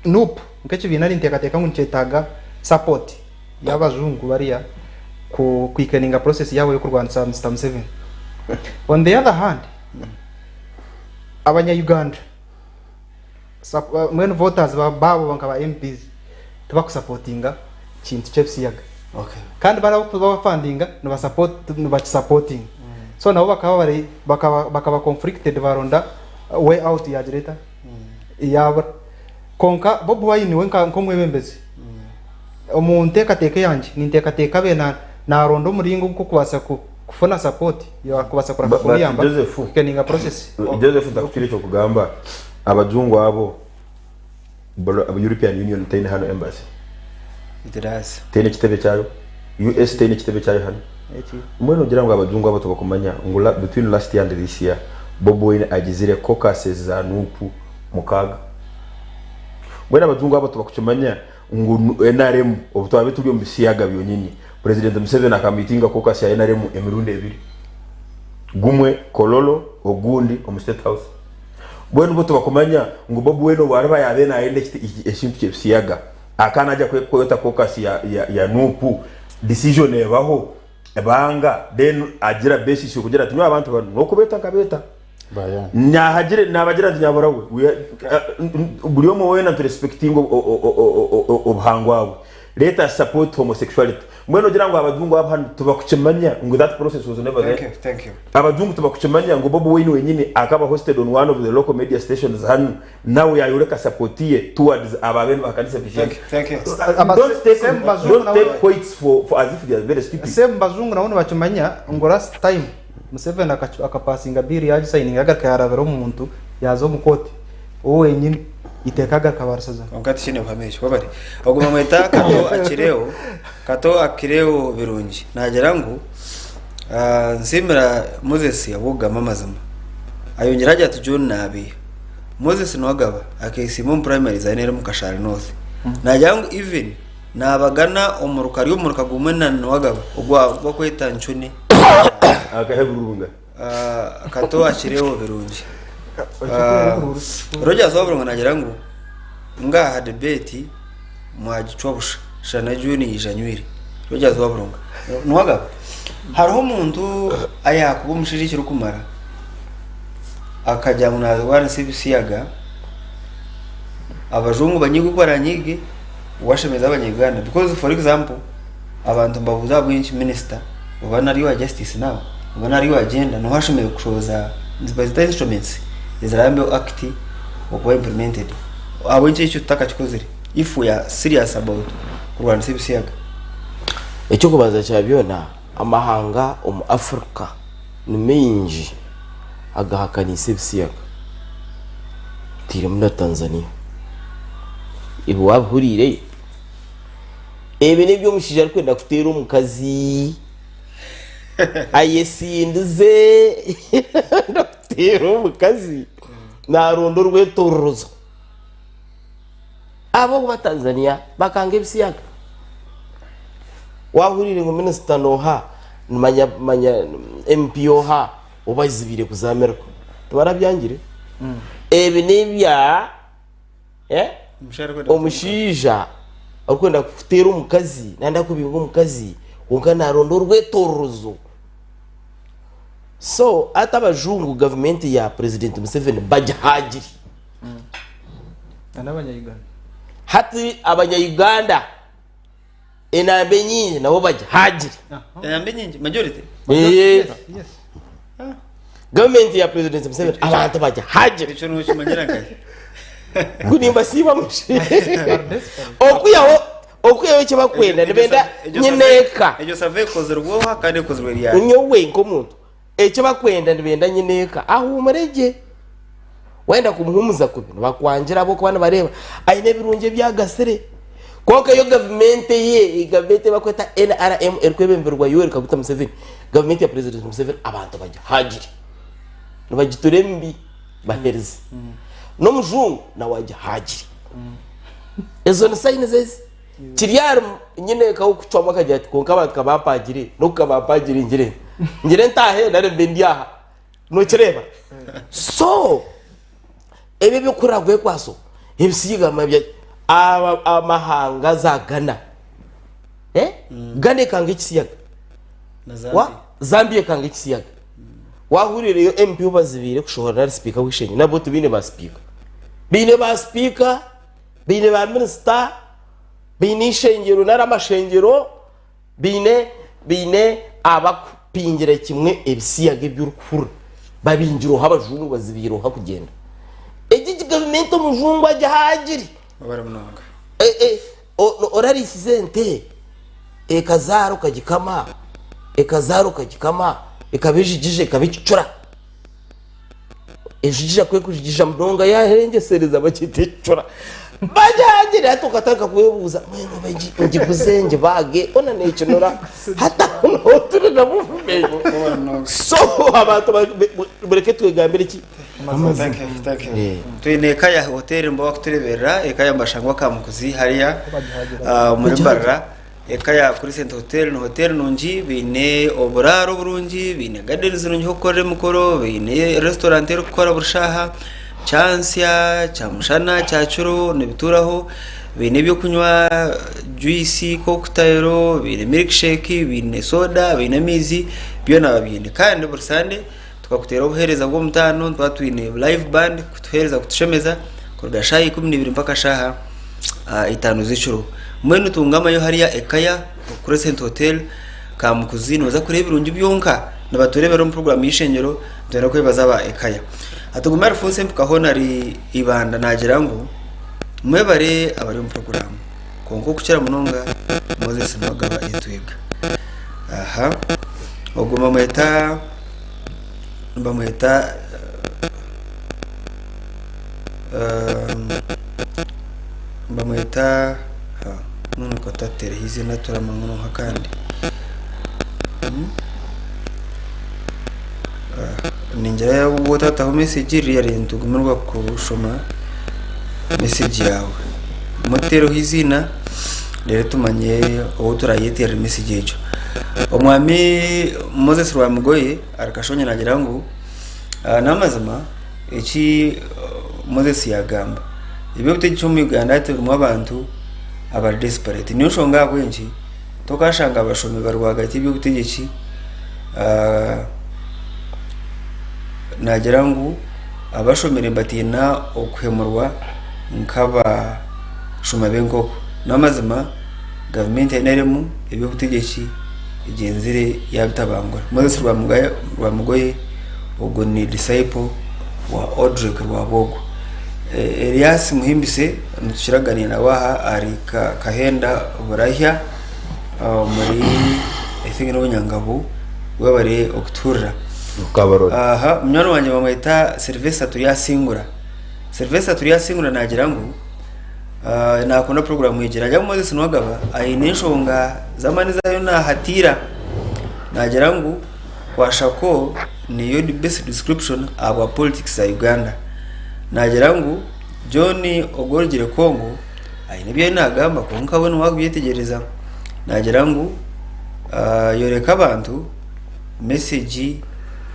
Nup nk'ekibiina ninteekateeka ngu nikyetaaga support y'abajungu bariya ku quickeninga process yaabo y'okurwanisa Mister Museveni. On the other hand, abanya Uganda mbwenu voters baabo nka ba MPs tibakusapotinga kintu ky'ebisiyaga. Okay. Kandi bari abakubafandinga nibakisapotinga. So nabo bakaba bari bakaba bakaba conflicted baronda way out yagira eta yabura. Kwonka Bobi Wine we nk'omwebembezi omu nteekateeka eyangye ninteekateeka abe naronda omuringo gw'okubaasa kufuna support yakubaasa But kumuyamba Joseph, kuquickeninga process. Joseph ntakukira ekyo kugamba abajungu abo European Union teine hanu embassy. It does. Teine ekitebe kyayo. US teine ekitebe kyayo hanu. Mbwenu nogira ngu abajungu abo tibakumanya ngu between last year and this year Bobi Wine agizire caucuses za Nup mukaaga. Mbwenu abajungu abo tibakukimanya ngu NRM obu twabaire turi omu bisiyaga byonyini President Museveni akamiitinga caucus ya NRM emirundi ebiri. Gumwe Kololo ogundi omu State House. Mbwenu bo tibakumanya ngu Bobi Wine obu ariba yaabaire naayenda ekintu ky'ebisiyaga akaba naija kweta caucus ya Nup, decision ebaho banga then agira basis y'okugira ati nyowe abantu banu n'okubeeta nkabeeta. Bayanga. Nahagire nabagira nti nyabura we we are buri omwe weena niturespectinga obuhangwa bwe let us support homosexuality mbwenu nogira ngu abajungu aba hanu tibakukimanya ngu that process was never Thank there you, thank you. abajungu tibakukimanya ngu Bobi Wine wenyini akaba hosted on one of the local media stations hanu nawe yayoreka support ye towards abo ababaire nibahakanisa Thank you, thank you. Don't take, Same bazungu don't nabo take whites for as if they are very stupid. Same bazungu nabo nibakimanya ngu last time Museveni akapasinga bill yagisayininga yagaruka yarabira omu muntu yaza omu kooti we wenyini iteeka agaruka barisazamu. Kwonka tikiine buhame ekyo. Webare. Ogu bamweta Kato Akireo. Kato Akireo Birungi. Naagira ngu nsiimira Moses ahabw'okugamba amazima. Ayongyera agira ati John naabiiha. Moses Nuwagaba akeesiima omu primaries ahi n'eri omu Kashari North. Naagira ngu even Naabagana omuruka ari omuruka gumwe na Nuwagaba ogu bakweta Ncune. Akahe burunga. Kato akireho Birungi. Rogers Waburunga naagira ngu ngaha debate mwagicwa busha shana June yaija anywire. Rogers Waburunga. Nuwagaba hariho omuntu ayaakuba omushaija ekirikumara akagira ngu naarwanisa ebisiyaga abajungu banyige oku baranyige. Washemeza abanya Uganda because for example abantu nibabuuza ahabw'enki minister oba nari owa justice nawe oba nari owa gender niwe ashemereire kushohoza nibazita instruments ezirahambeho act okuba implemented ahabw'enki ekyo tutakakikozire if we are serious about kurwanisa ebisiyaga. Eky'okubanza kya byona, amahanga omu Africa ni maingi agahakaniise ebisiyaga, oteiremu na Tanzania. Ebi waabihuriire? Ebi n'ebi omushaija arikwenda kuteera omukazi ayesindize arenda kuteera omukazi naaronda orwetororozo. Abo obu Tanzania bakanga ebisiyaga. Wahurire ngu minisita noha manya manya MP oha obazibiire kuza America. Tibarabyangire. Ebi nebya eh, omushaija orikwenda kuteera omukazi nayenda kubinga omukazi kwonka naronda orwetororozo. So hati abajungu gavumenti ya president Museveni bagihagire. N'abanya-Uganda. Hati abanya-Uganda enamba enyingi nabo bagihagire. Enamba enyingi majority. Yes, yes. Gavumenti ya President Museveni abantu bagihagire. Ekyo nokimanyira nkahi? Ngu nimbasiiba Okwihaho okwihaho eki bakwenda nibenda nyineeka. Egyo survey ekozirwe oha kandi ekozirwe ryari? Nyowe nk'omuntu Eki bakwenda nibenda nyineeka ahuumure gye. Wayenda kumuhumuza kubi nibakwangira ahabw'okuba nibareeba aine ebirungi ebi agasire. Kwonka yo gavumenti eye, gavumenti ei barikweta NRM erikwebemberwa Yoweri Kaguta Museveni, gavumenti ya President Museveni abantu bagihagire. Nibagitura emibi baherize. N'omujungu nawe agihagire. Ezo ni sayini zezi. Kiri ahari nyineeka w'okucwamu akagira ati kwonka abantu kabampagire n'oku kabampagire ngire ngire ntaahe nari mbe ndi aha. Nokireeba? So ebi ebyokurira gwekwaso ebisiigama bya aba amahanga za Ghana. Eh? Ghana ekanga ekisiyaga. Na Wa Zambia. Zambia ekanga ekisiyaga. Wahurira eyo MP obazibiire kushohora nari sipiika w'eishengyero nabwo tibaine ba sipiika. Baine ba sipiika, baine ba minisita, baine eishengyero nari amashengyero. Baine baine abakupingira kimwe ebisiyaga ebi orikuhurira babingire oha abajungu bazibiire oha kugyenda. Egi egi gavumenti omujungu agihaagire. Wabare munonga. E, e, orariisize ente ekazaara okagikama, ekazaara okagikama, ekaba ejigija ekaba ekicura. Ejigija ku ekujigija munonga yaarengyesereza bagyeta ekicura. Bagyangire hati okatandika kwebuuza mbwenu oba ngiguze ngibaage hoona neekinura hati aho niho turi na movement. So abantu mureke twegambire ki? Thank you, thank you. Twine eka ya hoteri mbu abakutureberera eka ya Mbashangwa Kamukuzi hariya omuri Mbarara. Eka ya Crescent Hotel ni hotel nungi, baine oburaaro burungi, baine gardens nungi h'okukorera emikoro, baine restaurant erikukora buri shaaha, kyantsya, kyamushana, kyakiro nibituuraho, baine ebyokunywa juice, cocktail, baine milkshake, baine soda, baine amaizi, byona babiine. Kandi buri Sunday tukakuteera obuheereza bw'omutaano, nituba twine live band kutuheereza kutushemeza kuruga shaaha 12 mpaka shaaha itaano z'ekiro. Mbwenu tungamayo hariya Ekaya Crescent Hotel Kamukuzi noza kureeba ebirungi byonka nibatureebera omu puroguramu y'eishengyero nitwenda kwebaza aba Ekaya. Hati gume Alphonse Empika hoona ari Ibanda nagira ngu mwebare abari omu puroguramu kwonka okukira munonga Moses Nuwagaba Etwiga. Aha ogwo bamweta bamweta Bamweta mbwenu katatereho eiziina turamanya ngu noha kandi. Ningira yaaba obu otataho mesegi ririya nitugumirwa kushoma mesegi yaawe. Mutereho eiziina reero tumanye ou turayeterere mesegi egyo. Omwami Moses Rwamigoye ari Kashonyi naagira ngu n'amazima Eki Moses yagamba, Eby'obutegyeki omu Uganda hati birimu abantu abari desperate. Niyo nshonga ahabw'enki tokashanga abashomi bari rwagati y'eby'obutegyeki nagira ngu abashomire nibatiina okuhemurwa nk'abashuma b'enkoko. N'amazima gavumenti NRM eby'obutegyeki egyenzire yabitabangura. Moses Rwamugoye Ogwo ni disciple wa Odrek Rwabwogo. Elias Muhimbise nitukiraganiira nawe aha ari Kahenda Burahya omuri I think n'Obunyangabu webare okutuhurira. Kabarole. Aha munywani wangye bamweta Sylvester Turyasingura. Sylvester Turyasingura nagira ngu nakunda program egi. Nagira ngu Moses Nuwagaba aine enshonga z'amaani ezi ariyo nahatiira. Nagira ngu Kwashako niyo the best description ahabwa politics za Uganda. Nagira ngu John ogu orugire Congo aine ebi ariyo nagamba kwonka we niwe akubyetegyereza. Nagira ngu yoreka abantu message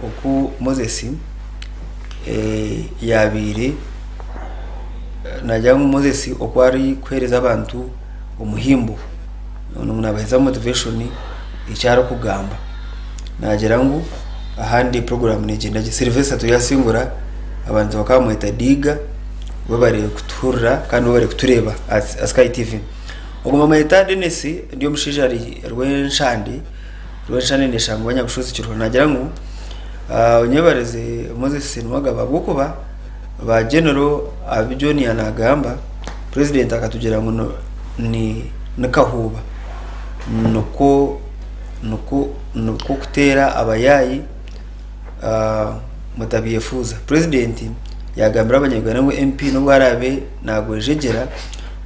oku Moses yabaire nagira ngu Moses oku arikuhereza abantu omuhimbo nabahereza motivation eki arikugamba. Naagira ngu ahandi puroguraamu neegyenda gye. Sylvester Turyasingura abantu bakaba bamweta Diiga webare kutuhurira kandi webare kutureeba aha Sky TV. Ogwo bamweta Denis ndi omushaija ari Rwenshandi, Rwenshandi neeshangwa Nyabushozi Kiruhura. Naagira ngu onyebarize Moses Nuwagaba ahabw'okuba ba General abu John yaanagamba, Purezidenti akatugira ngu ni kahuuba nikwo nikwo nikwo kuteera abayaayi mutabyefuuza. Purezidenti Yagambira abanya-Uganda ngu MP n'obu araabe nagwejegyera,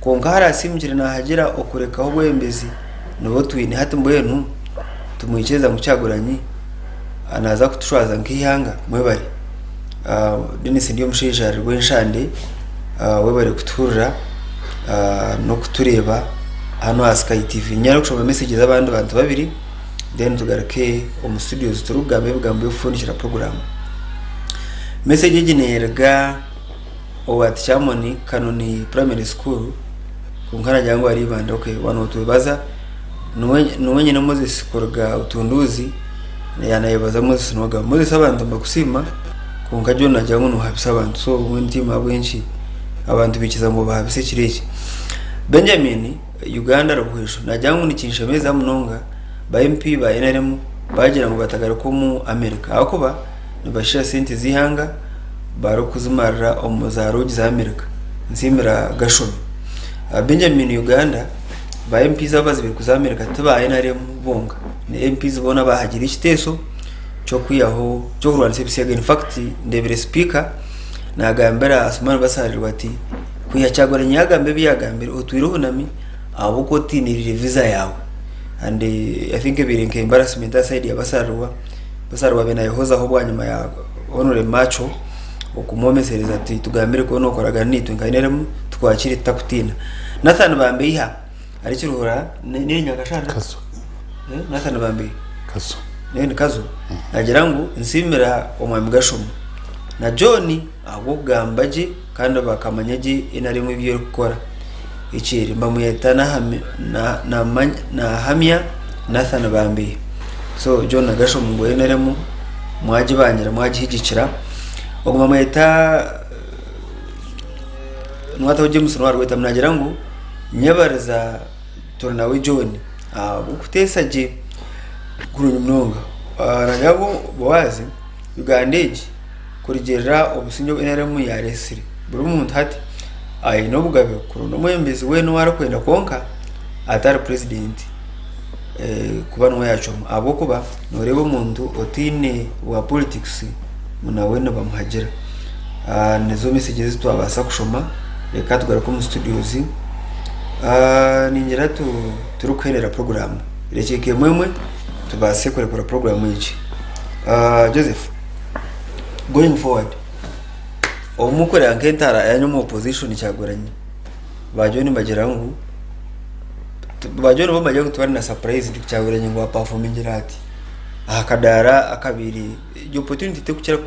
kwonka ahu araasimukire naahagira okurekaho obwebembezi nibo twine hati mbwenu tumwikiriza ngu Kyagulanyi naaza kutushwaza nk'eihanga? Mwebare. Denis Ndyomushaija ari Rwenshande, webare kutuhurira n'okutureeba hanu aha Sky TV. Niinyenda kushoma message z'abandi bantu babiri then tugaruke omu studios turikugamba ebigambo by'okufundikira puroguraamu. Message egi neeruga owa Tikyamoni Kanoni Primary School kwonka nagira ngu ari Ibanda okay waaba nootwebaza niwe nyine Moses kuruga Butunduuzi yanayebaza Moses niwe Moses abantu nibakusiima kwonka John nagira ngu nohabisa abantu so mbwenu tihaine ahabw'enki abantu baikiriza ngu obahabise ekiro eki. Benjamin Uganda Ruhwesho nagira ngu nikinshemeza munonga ba MP ba NRM bagira ngu batagaruka omu America ahakuba nibashisha sente z'eihanga barikuzimarira omu za lodge za America. Nsiimira Gashomi. Benjamin Uganda ba MPs abazibire kuza America ti ba NRM bonka ni MPs boona abahagira ekiteeso ky'okwihaho ky'okurwanisa ebisiyaga in fact ndebire sipiika nagambira Asuman Basarirwa ati kwiha Kyagulanyi yagamba ebi yagambire otwire ohunami ahabw'okuba otiinirire visa yaawe and I think ebaire nka embarrassment aha side ya Basarirwa, Basarirwa abaire nayehozaho bwanyima ya Hon Macho okumwomesereza ati tugambire ku nokoragana naitwe nka NRM tukwakire tutakutiina. Nathan Bambeiha ari Kiruhura ni Nyakashara? Kazo. Nathan Bambeiha? Kazo. Ni Kazo. Nagira ngu nsiimira omwami Gashoma na John ahabw'okugamba gye kandi bakamanya gye NRM ebi erikukora. Ekyeri mbamweta Nahamya Nathan Bambeiha. So John na Gashoma ngu NRM mwagibangira mwagihigikira. Ogu bamweta Nwataho James niwe arwetamu nagira ngu nyebariza Turinawe John ahabw'okuteesa gye kurungi munonga. Nagira ngu Boazi Uganda egi kurugiirira obusingye obu NRM yareetsire buri muntu hati aine obugabe kuronda omwebembezi weena ou arikwenda kwonka atari purezidenti kuba niwe yaacwamu ahabw'okuba nooreeba omuntu otaine bwa politics ngu nawe nibamuhagira. Nizo message ezi twabaasa kushoma reka tugaruke omu studios. Ningira turikuhendera puroguraamu edakiika emwe emwe tubaase kurekura puroguraamu egi. Joseph, going forward obumwe okureeba nk'entaara yaanyu omu opposition Kyagulanyi ba John nibagira ngu ba John bo nibagira ngu tibari na surprise nti Kyagulanyi ngu apafomingire ati aha kadaara akabaire egyo opportunity terikukira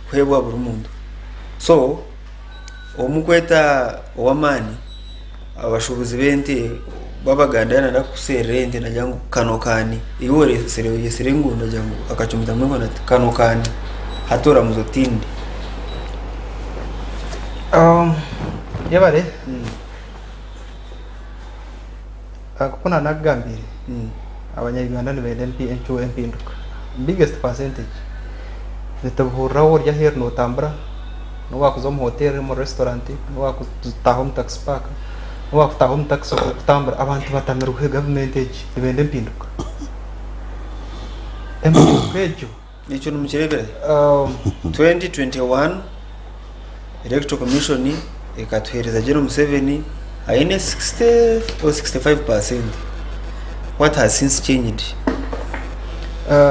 kuheebwa buri muntu. So omu kweta ow'amaani abashuubuzi b'ente babagambira nari kukuseerera ente nagira ngu kano kaani iwe oresire oyesire enguundo agira ngu akacumitamu enkoni ati kano kaani hati oramuza otinde. Yebare Nk'oku naanakugambire, Abanya-Uganda nibenda empinduka. Biggest percentage nitubuhurira waaba ori aheeru nootambura, n'obu waakuza omu hoteeri, omu restaurant, n'obu waakutaaha omu taxi park, n'obu waakutaaha omu taxi orikutambura, abantu batamirwe gavumenti egi nibenda empinduka. Empinduka egyo. Ekyo nimukireebera hi? 2021 Electoral Commission ekatuheereza Gen Museveni aine 60 or 65%. What has since changed?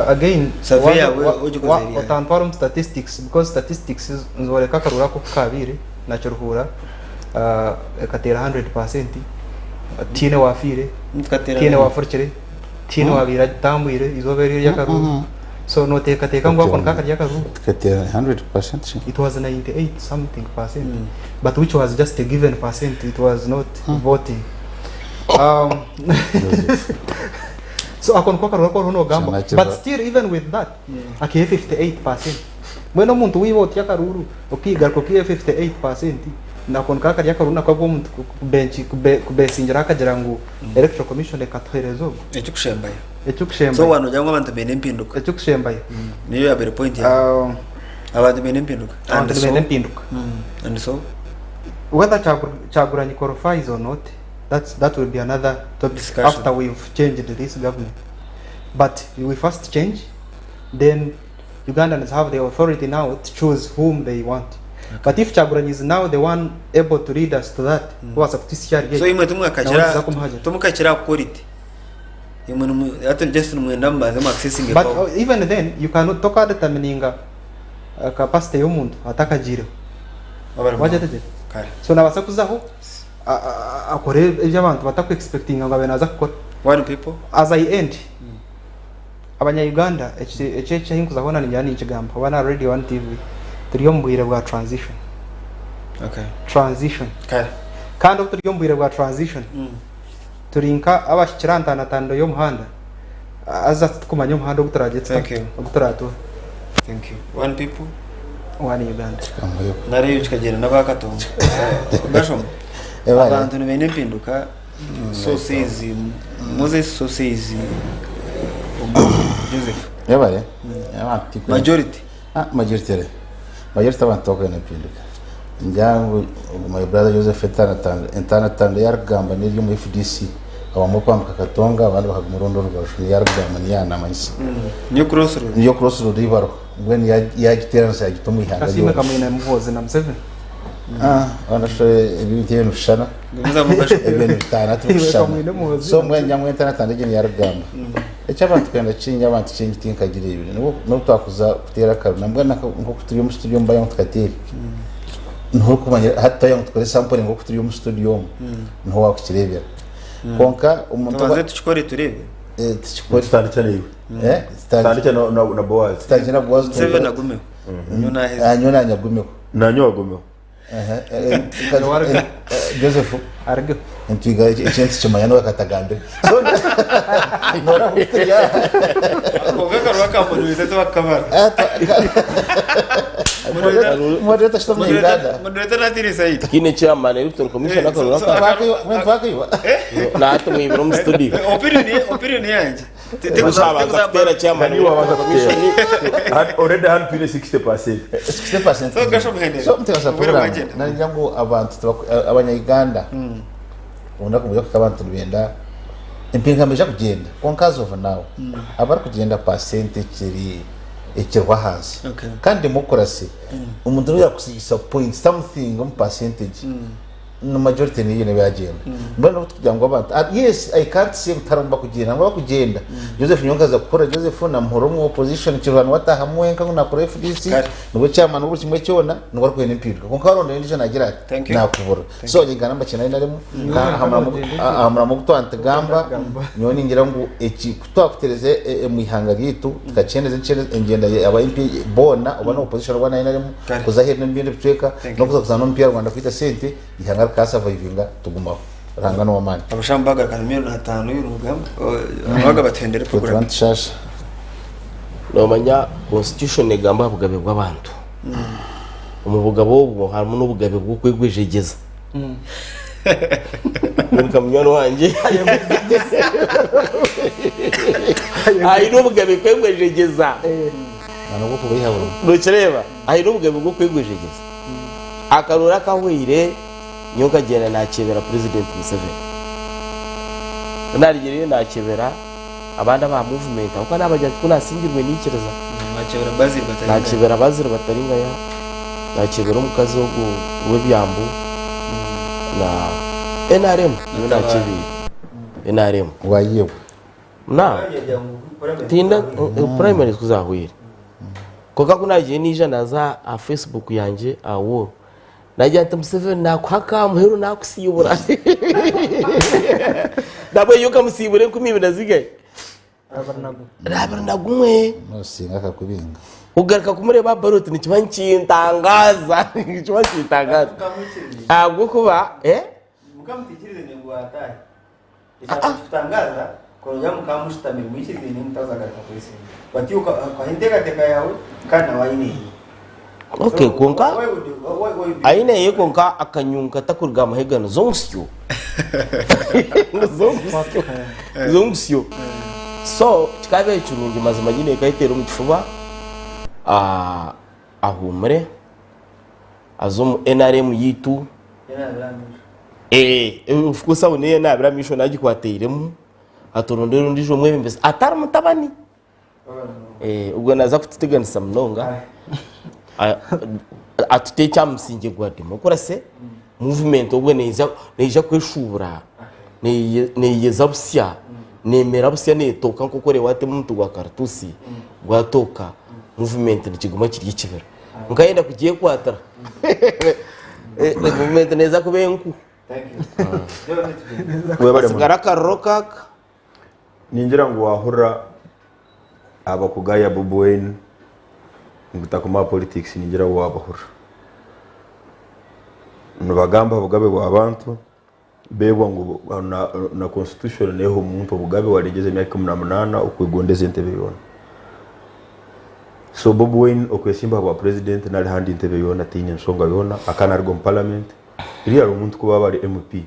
Again, Survey yawe ogikoze eri yahi? otantwara omu statistics because statistics nizooreka akaruru aku oku kaabaire na Kiruhura ekateera 100%, tihaine owaafiire, tihaine owaafurukire. Tihaine owaabaire agitambwire eizooba eryo ery'akaruuru. So nooteekateeka ngu ako niko kari akaruuru? Tukateera 100% shi? It was 98 something percent but which was just a given percent, it was not voting. So ako niko akaruuru aku oriho noogamba. Kyona kiba- But still even with that, akaiha 58%. Mbwenu omuntu waiba oti akaruuru, okaigaruka okaiha 58%, nako niko kari akaruuru nako aku omuntu kubeesingiraho akagira ngu Electoral Commission ekatuhereza ogu. Ekikushembayo. Ekikushembayo. So wanogira ngu abantu baine empinduka. Ekikushembayo. Niyo yabaire point yawe. Abantu baine empinduka. Abantu nibaine empinduka. And so? Whether Kyagulanyi qualifies or not, that's, that will be another topic Discussion. after we've changed this government. But we first change, then Ugandans have the authority now to choose whom they want. But if Kyagulanyi is now the one able to lead us to that, kubaasa kutuhitsya ahari So ekyo, imwe nawe timwakakira nituza kumuhagira. timukakira kukora iti. Imwe nimu hati just nimwenda mubanze mu accessinge But power. even then, you cannot tokadetermininga capacity y'omuntu atakagiireho. Wabari Wagyetegyera? Kare. So nabaasa kuzaho akore ebi abantu bataku expectinga ngu abe naza kukora. One people. As I end, abanya Uganda eki eki eki ahinkuza hoona ningira ninkigamba oba na Radio One TV turi omu bwire bwa transition. Okay. Transition. Kare. Kandi obu turi omu bwire bwa transition turi nka abahikire aha ntandatandiro y'omuhanda haza titukumanya omuhanda ogu turagye tuta Thank you. ogu turatuura. Thank you. One people. One Uganda. Nari kikagyenda n'abakatongo. Gashoma. Ebare. Abantu nibaine empinduka so says Moses so says Ogo Joseph. Ebare. Abantu tikwenda- Majority. Ah, majority ere. Majority abantu tibakwenda empinduka. Ningira ngu ogu my brother Joseph entandatanda ei arikugamba n'eri omu FDC. Abamwe kwambuka Katonga abandi bakaguma orundi orubaju. Niyo arikugamba niyo yaanamanyisa. Niyo crossroad. Niyo crossroad ei bariho. Mbwenu yaagiteeranisa yaagita omu ihanga Kasiime ryona. Kamwine Muhoozi na Museveni. Ah, honestly, ebintu ebyo nibishushana. Gumizamu Gashoma. Ebyo nibitaana tibishushana. Kamwine Muhoozi So na mbwenu ngira ngu entandatanda egyo niyo arikugamba. Eky'abantu kwenda kingi abantu kingi tinkagireebire. N'obu twakuza kuteera akaru nambwenu nk'oku turi omu studio omu bayo ngu tukateere. Niho orikumanya hati twayenda ngu tukore sampling nk'oku turi omu studio omu niho waakukireebera. Kwonka omuntu Tubanze tukikore tureebe. Tukikore. Tutandikye naiwe. Eh? Tutandikye na Boaz. Tutandikye na Boaz. Museveni agumeho. Nyowe naaheza. Nyowe naanye agumeho. Nanye agumeho. Joseph Arugeho. Ntwiga ekintu kimanya nawe akatagambire. So noora turi aha. Kwonka akaruha ka moderator tibakukabara. Moderator ashutami omu Uganda. Moderator natiire sayidi. Tikiine chairman electoral commission akarura aka Twakaiba. nahati mwibire omu studio. Opinion opinion yangye. Wabanza kuteera chairman Niwe wabanza electoral commission. kuteera. Already hanu twine 60%. 60%. So gasho muhendere. So muteekateeka Obwire program. bwagyenda. Nagira ngu abantu abanya Uganda obunaku buri kuhika abantu nibenda empinga nibaija kugyenda kwonka as of now abarikugyenda percent ekiri ekiriho ahansi Okay. kandi democracy omuntu nobu yakusigisa point something omu percentage no majority niyo neba yagyenda mbwenu obu tukugira ngu abantu ah, yes I can't say ngu tiharimu bakugyenda ngu abakugyenda Joseph nyowe nkaza kukora Joseph namuhora omu opposition Kirwani watahamu wenka ngu nakora FDC Kare. nibwo chairman waburi kimwe kyona niwe arikwenda empinduka kwonka waronda endijo nagira ati Thank you. nakubura so nye namba kyenda na rimwe aha muramo ogu twantugamba nyowe ningira ngu eki kutwakutereza omu ihanga ryaitu tukakyendeza engyenda aba MP boona oba n'opposition oba nari narimu Kare. kuza aheeru n'omu bindi bicweka Thank you. n'okuza kuzaana omupiira Rwanda kwita sente ihanga rikasurvivinga tugumaho Ruhanga n'owamaani. Abashaho bagarukana miliyoni ataano y'orugamba abaga batendere Itwe tuba program. nitushasha. Noomanya constitution egamba aha bugabe bw'abantu. Omu bugabe obwo harimu n'obugabe bw'okwegwejegyeza. Nka munywani wangye aine obugabe kwegwejegyeza. Na n'obw'okubeiha burimu. Nokireeba? Aine obugabe bw'okwegwejegyeza. Akarooro akahweire nyowe nkagyenda nakyebera Purezidenti Museveni. Ku naarugyireyo nakyebera abandi aba muvumenti ahabw'okuba naabagira nti ku naasingirwe niikiriza. Wakyebera Basil Bataringaya. Nakyebera Basil Bataringaya, nakyebera omukazi ogwo w'ebyambu na nrm niyo nakyebeire. Nrm. Waayebwa. Na tinda primaries ku zaahweire. Kwonka ku naagiire naija naaza aha Facebook yangye aha wall, naagira nti Museveni naakuha aka muheru naakusiibura. Nabwo okamusiibura enkumi ibiri na zigahi? Abiri na gumwe. Nosinga akakubinga. Kugaruka kumureeba aha ballot nikiba nikintangaza. Nikiba nikintangaza. Ahabw'okuba eh? Mukamutekereze ngu ataahe. Ekyakutangaaza, kuruga mukaba mushutamire mwikirizaine mutazagaruka kwesimba. But iwe okaha enteekateeka yaawe kandi nawe aine eye. Okay, kwonka Why would you- why- why would you- aine eye kwonka akanyunka takuruga aha mahega ni zongusyo. Ni zongusyo. Zongusyo. So kikaaba kirungi mazima nyine ekayeteera omu kifuba ah, ahuumure aze omu NRM yaitu. Eh, of course aho niyo nabira amaisho nagikwatairemu aturondere ondiijo omwebembezi atari mutabani. Eh, ogwo naza kututeganisa munonga. Ah, Atuteekye aha musingye gwa demokurase, muvumenti obwo neija neija kweshuubura, neyeza busya, neemera busya neetooka nk'oku oreeba watema omuti gwa karituusi gwatooka, muvumenti nikiguma kiri ekibira. Nkayenda kugyekwatira, muvumenti neeza kuba enku. Webale Hasigara akariro kaka. Ningira ngu wahurira abakugaya Bobi Wine ngu takoma aha politics ningira ngu wabahurira. Nibagamba aha bugabe bwa bantu bebwa ngu na constitution neha omuntu obugabe waregyeza emyaka 18 okwegondeza entebe yoona. So Bobi Wine okwesimba aha bwa president nari ahandi ntebe yoona teine nshonga yoona akaba naruga omu parliament really omuntu kuba aba ari MP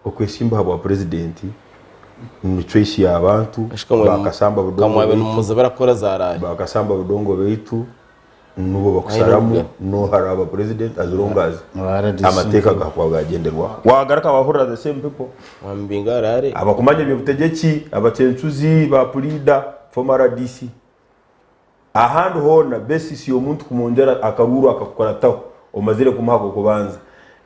Okwesimba aha bwa purezidenti ni choice ya bantu bakasamba budongo Kamwabe baitu nimumuzibira kukora za rally. bakasamba budongo baitu nubo bakusaramu noha araba president as long as Aba RDC. amateeka gakuba gagyenderwaho wagaruka wahurira the same people Mwamubinga arare. abakumanya ebyobutegyeki abacencuzi ba puriida former RDC Ahandi hoona basis y'omuntu kumwongyera akaruuru akakukurataho omazire kumuha ak'okubanza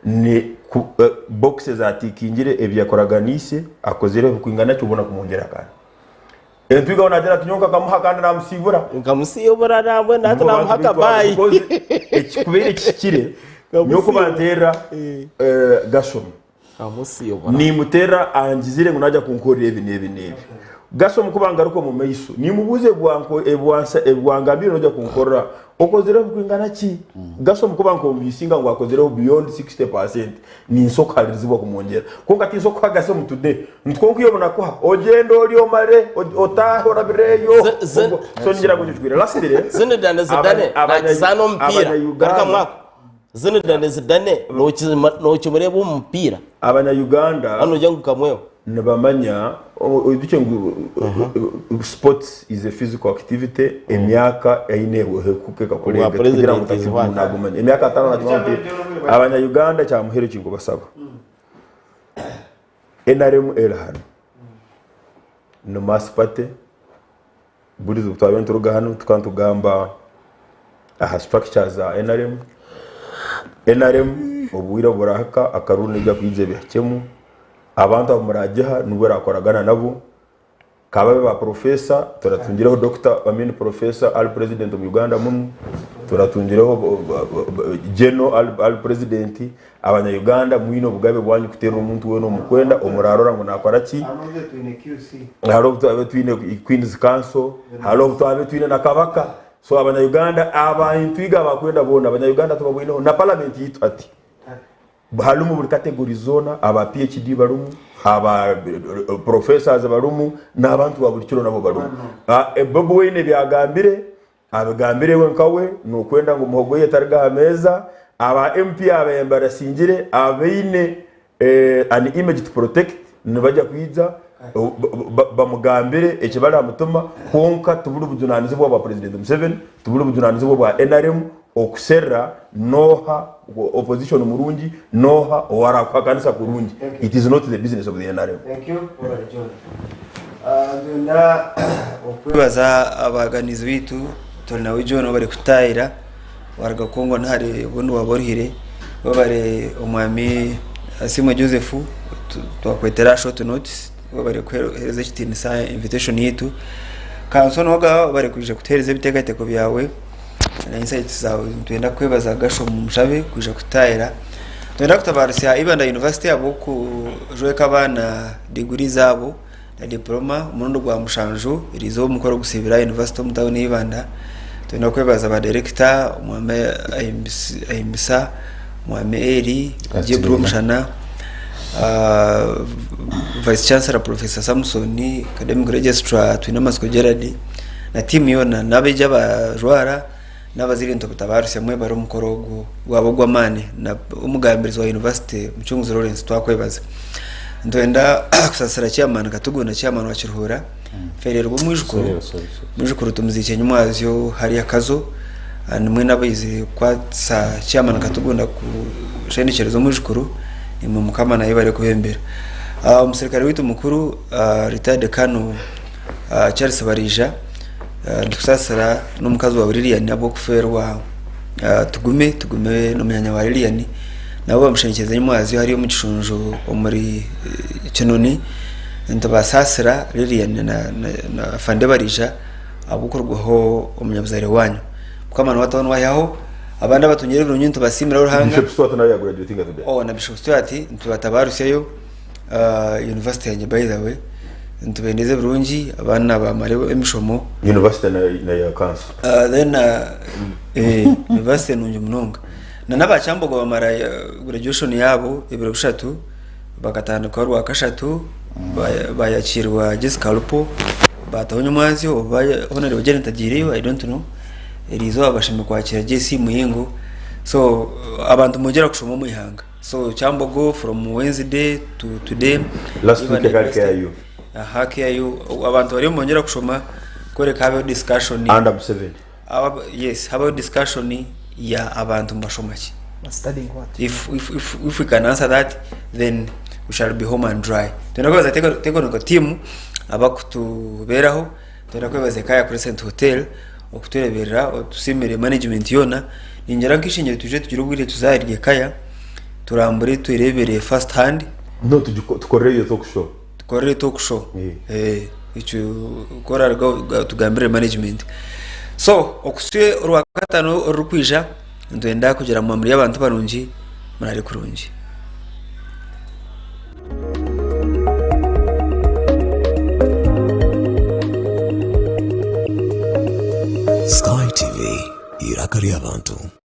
ni ku box ezi atikingire ebi yakoraganiise akozire ebikwingana ki obone kumwongyera akandi. Entwiga we naagira ati nyowe nkakamuha kandi naamusiibura. Nkamusiibura nambwenu hati Nibo naamuha bantu baitu abo akabayi. because ekikubaire kihikire nyowe ku banteerera Gashom Nkamusiibura. Nimuterera angizire ngu naija kunkorera ebi n'ebi n'ebi. Gasa omu kuba ngaruka omu maiso, nimubuuza ebi wangambire noija kunkorera, okozireho bikwingana ki? Gasa omu kuba nkonvinsinga ngu akozireho beyond 60%, ninsobola kuharirizibwa kumwongyera. Kwonka tinsobola kuha gasa omu today, nti kwonka iwe obu nakuha, ogyende orye omare, otaahe orabireyo. So ningira ngu ekyo kigwire. Lastly, Zinedine Zidane nakizaana omupiira. Garuka mwako. Zinedine Zidane nokimureeba omu mupiira. Abanya Uganda Hanu nogira ngu kamweho. nibamanya oijukye ngu sports is a physical activity emyaka eine ehikuka ekakurenga Obwa tikugira ngu president is what? nagumanya emyaka atano nakimanya omupiira abanya Uganda ekyamuheru ekinkubasaba NRM eri hanu ni mass party Buri izooba twaba nituruga hanu tukaba nitugamba aha structures za NRM. NRM obwire burahika akaruru neija kwija ebihikyemu, abantu abu muragiha nibo erakoragana nabo, kababe ba professor turatungireho doctor I mean professor ari president omu Uganda munu, turatungireho general ari president, abanya Uganda mwine obugabe bwanyu kuterera omuntu weena omukwenda omurarora ngu nakora ki. Hariho obu twabaire twine Queen's Council, hariho obu twabaire twine na Kabaka. So abanya-Uganda abantu iga abakwenda boona abanya-Uganda tubabwineho na parliament yaitu hati harimu buri category zoona aba PhD barimu, aba professors barimu n'abantu ba buri kiro nabo barimu. Bobi Wine ebi agambire Abigambire we nka we, nokwenda ngu muhogo ye etariga aha meeza, aba MP aba embarasingire abaine an image to protect nibagya kwija bamugambire ekibari aha mutima kwonka tiburi bujunanizibwa bwa President Museveni, tiburi bujunanizibwa bwa nrm okuserra noha opposition murungi noha owarakuhakanisa kurungi. It is not the business of the nrm. Thank you, Webale John. Nitwenda okwebaza abaganizi baitu turi nawe John webare kututahira waruga Congo nahare obundi waba oruhire webare omwami Asiimwe Joseph twakwetera aha short notice webare kuhereza ekitinisa invitation yaitu Kanso Noga webare kwija kutuhereza ebiteekateeko byawe na insights zaawe nitwenda kukwebaza Gasho Mushabe kwija kututahira Nitwenda kutabaarusya Ibanda University ahabw'okujweka abaana diguri zaabo na diploma omurundi gwa mushanju eriizooba omukoro ogusiibire aha University omu tawuni ya Ibanda. Nitwenda kwebaza ba director Omwami Ahimbisa, Omwami Eli, Gabriel Rwomushana, Vice Chancellor Professor Samson, Academic Registrar Twinamatsiko Gerald na tiimu yoona n'abeegi abajwara. N'abazaire nitubatabaarusya mwebare omukoro ogu gwaba ogw'amaani na omugambirizi wa yunivasite Mucunguzi Lawrence twakwebaza. Nitwenda kusaasira chairman Katugu na chairman wa Kiruhura nfeererwe omwijukuru, Sorry, sorry, sorry. omwijukuru tumuziikye nyimwazyo hariya Kazo and mwena abaizire kukwatisa chairman Katugunda kushendekyereza omwijukuru nimwe mukama nayebare kubembera. Omusirikare waitu mukuru retired Colonel Charles Bariija Nitukusaasira n'omukazi waawe Lilian ahabw'okufeerwa. Tugume tugume n'omunyanya wa Lilian nabo bamushendekyerize nyimwazyo hariya omu kishunju omuri Kinoni nitubasaasira Lilian na Afande Bariija ahabw'okurugwaho omunyabuzaare waanyu. Mukama niwe ataho niwe aihaho abandi abatungire ebirungi nitubasiimira Ruhanga. Bishop Stuart nawe yagraduatinga today. Oh na Bishop Stuart nitubatabarutsyayo university yangye by the way nitubendeza ebirungi abaana bamare emishomo. University na ya council. Then university nungi munonga. Na n'aba Kyambogo bamara graduation yaabo ebiro bishatu bakatandika orwakashatu bayakiirwa Jessica Alupo bataho nyomwazyo oba Honourable Janet agiireyo I don't know eriizooba bashemereire kwakira JC Muyingo so abantu mwongyera kushoma omu ihanga. So Kyambogo from Wednesday to today. Last week ekari KIU. Aha KIU abantu bariyo nibongyera kushoma kworeka habeho discussion. Under Museveni. Yes, habeho discussion ya abantu nibashoma ki. Studying what? If we can answer that then we shall be home and dry. Twenda kwebaza technical team abakutubeeraho, twenda kwebaza eka ya Crescent Hotel okutureberera otusiimire management yoona. Ningira nk'eishengero twije tugire obwire tuze ahari ekaya turambure twerebere first hand. No tukorere eyo talk show. Tukorere talk show. Ekyo ku oraruga otugambire management. So okuhitsya orwakataano orurikwija nitwenda kugira ngu muri abantu barungi muraare kurungi. Sky TV, eiraka ry'abantu.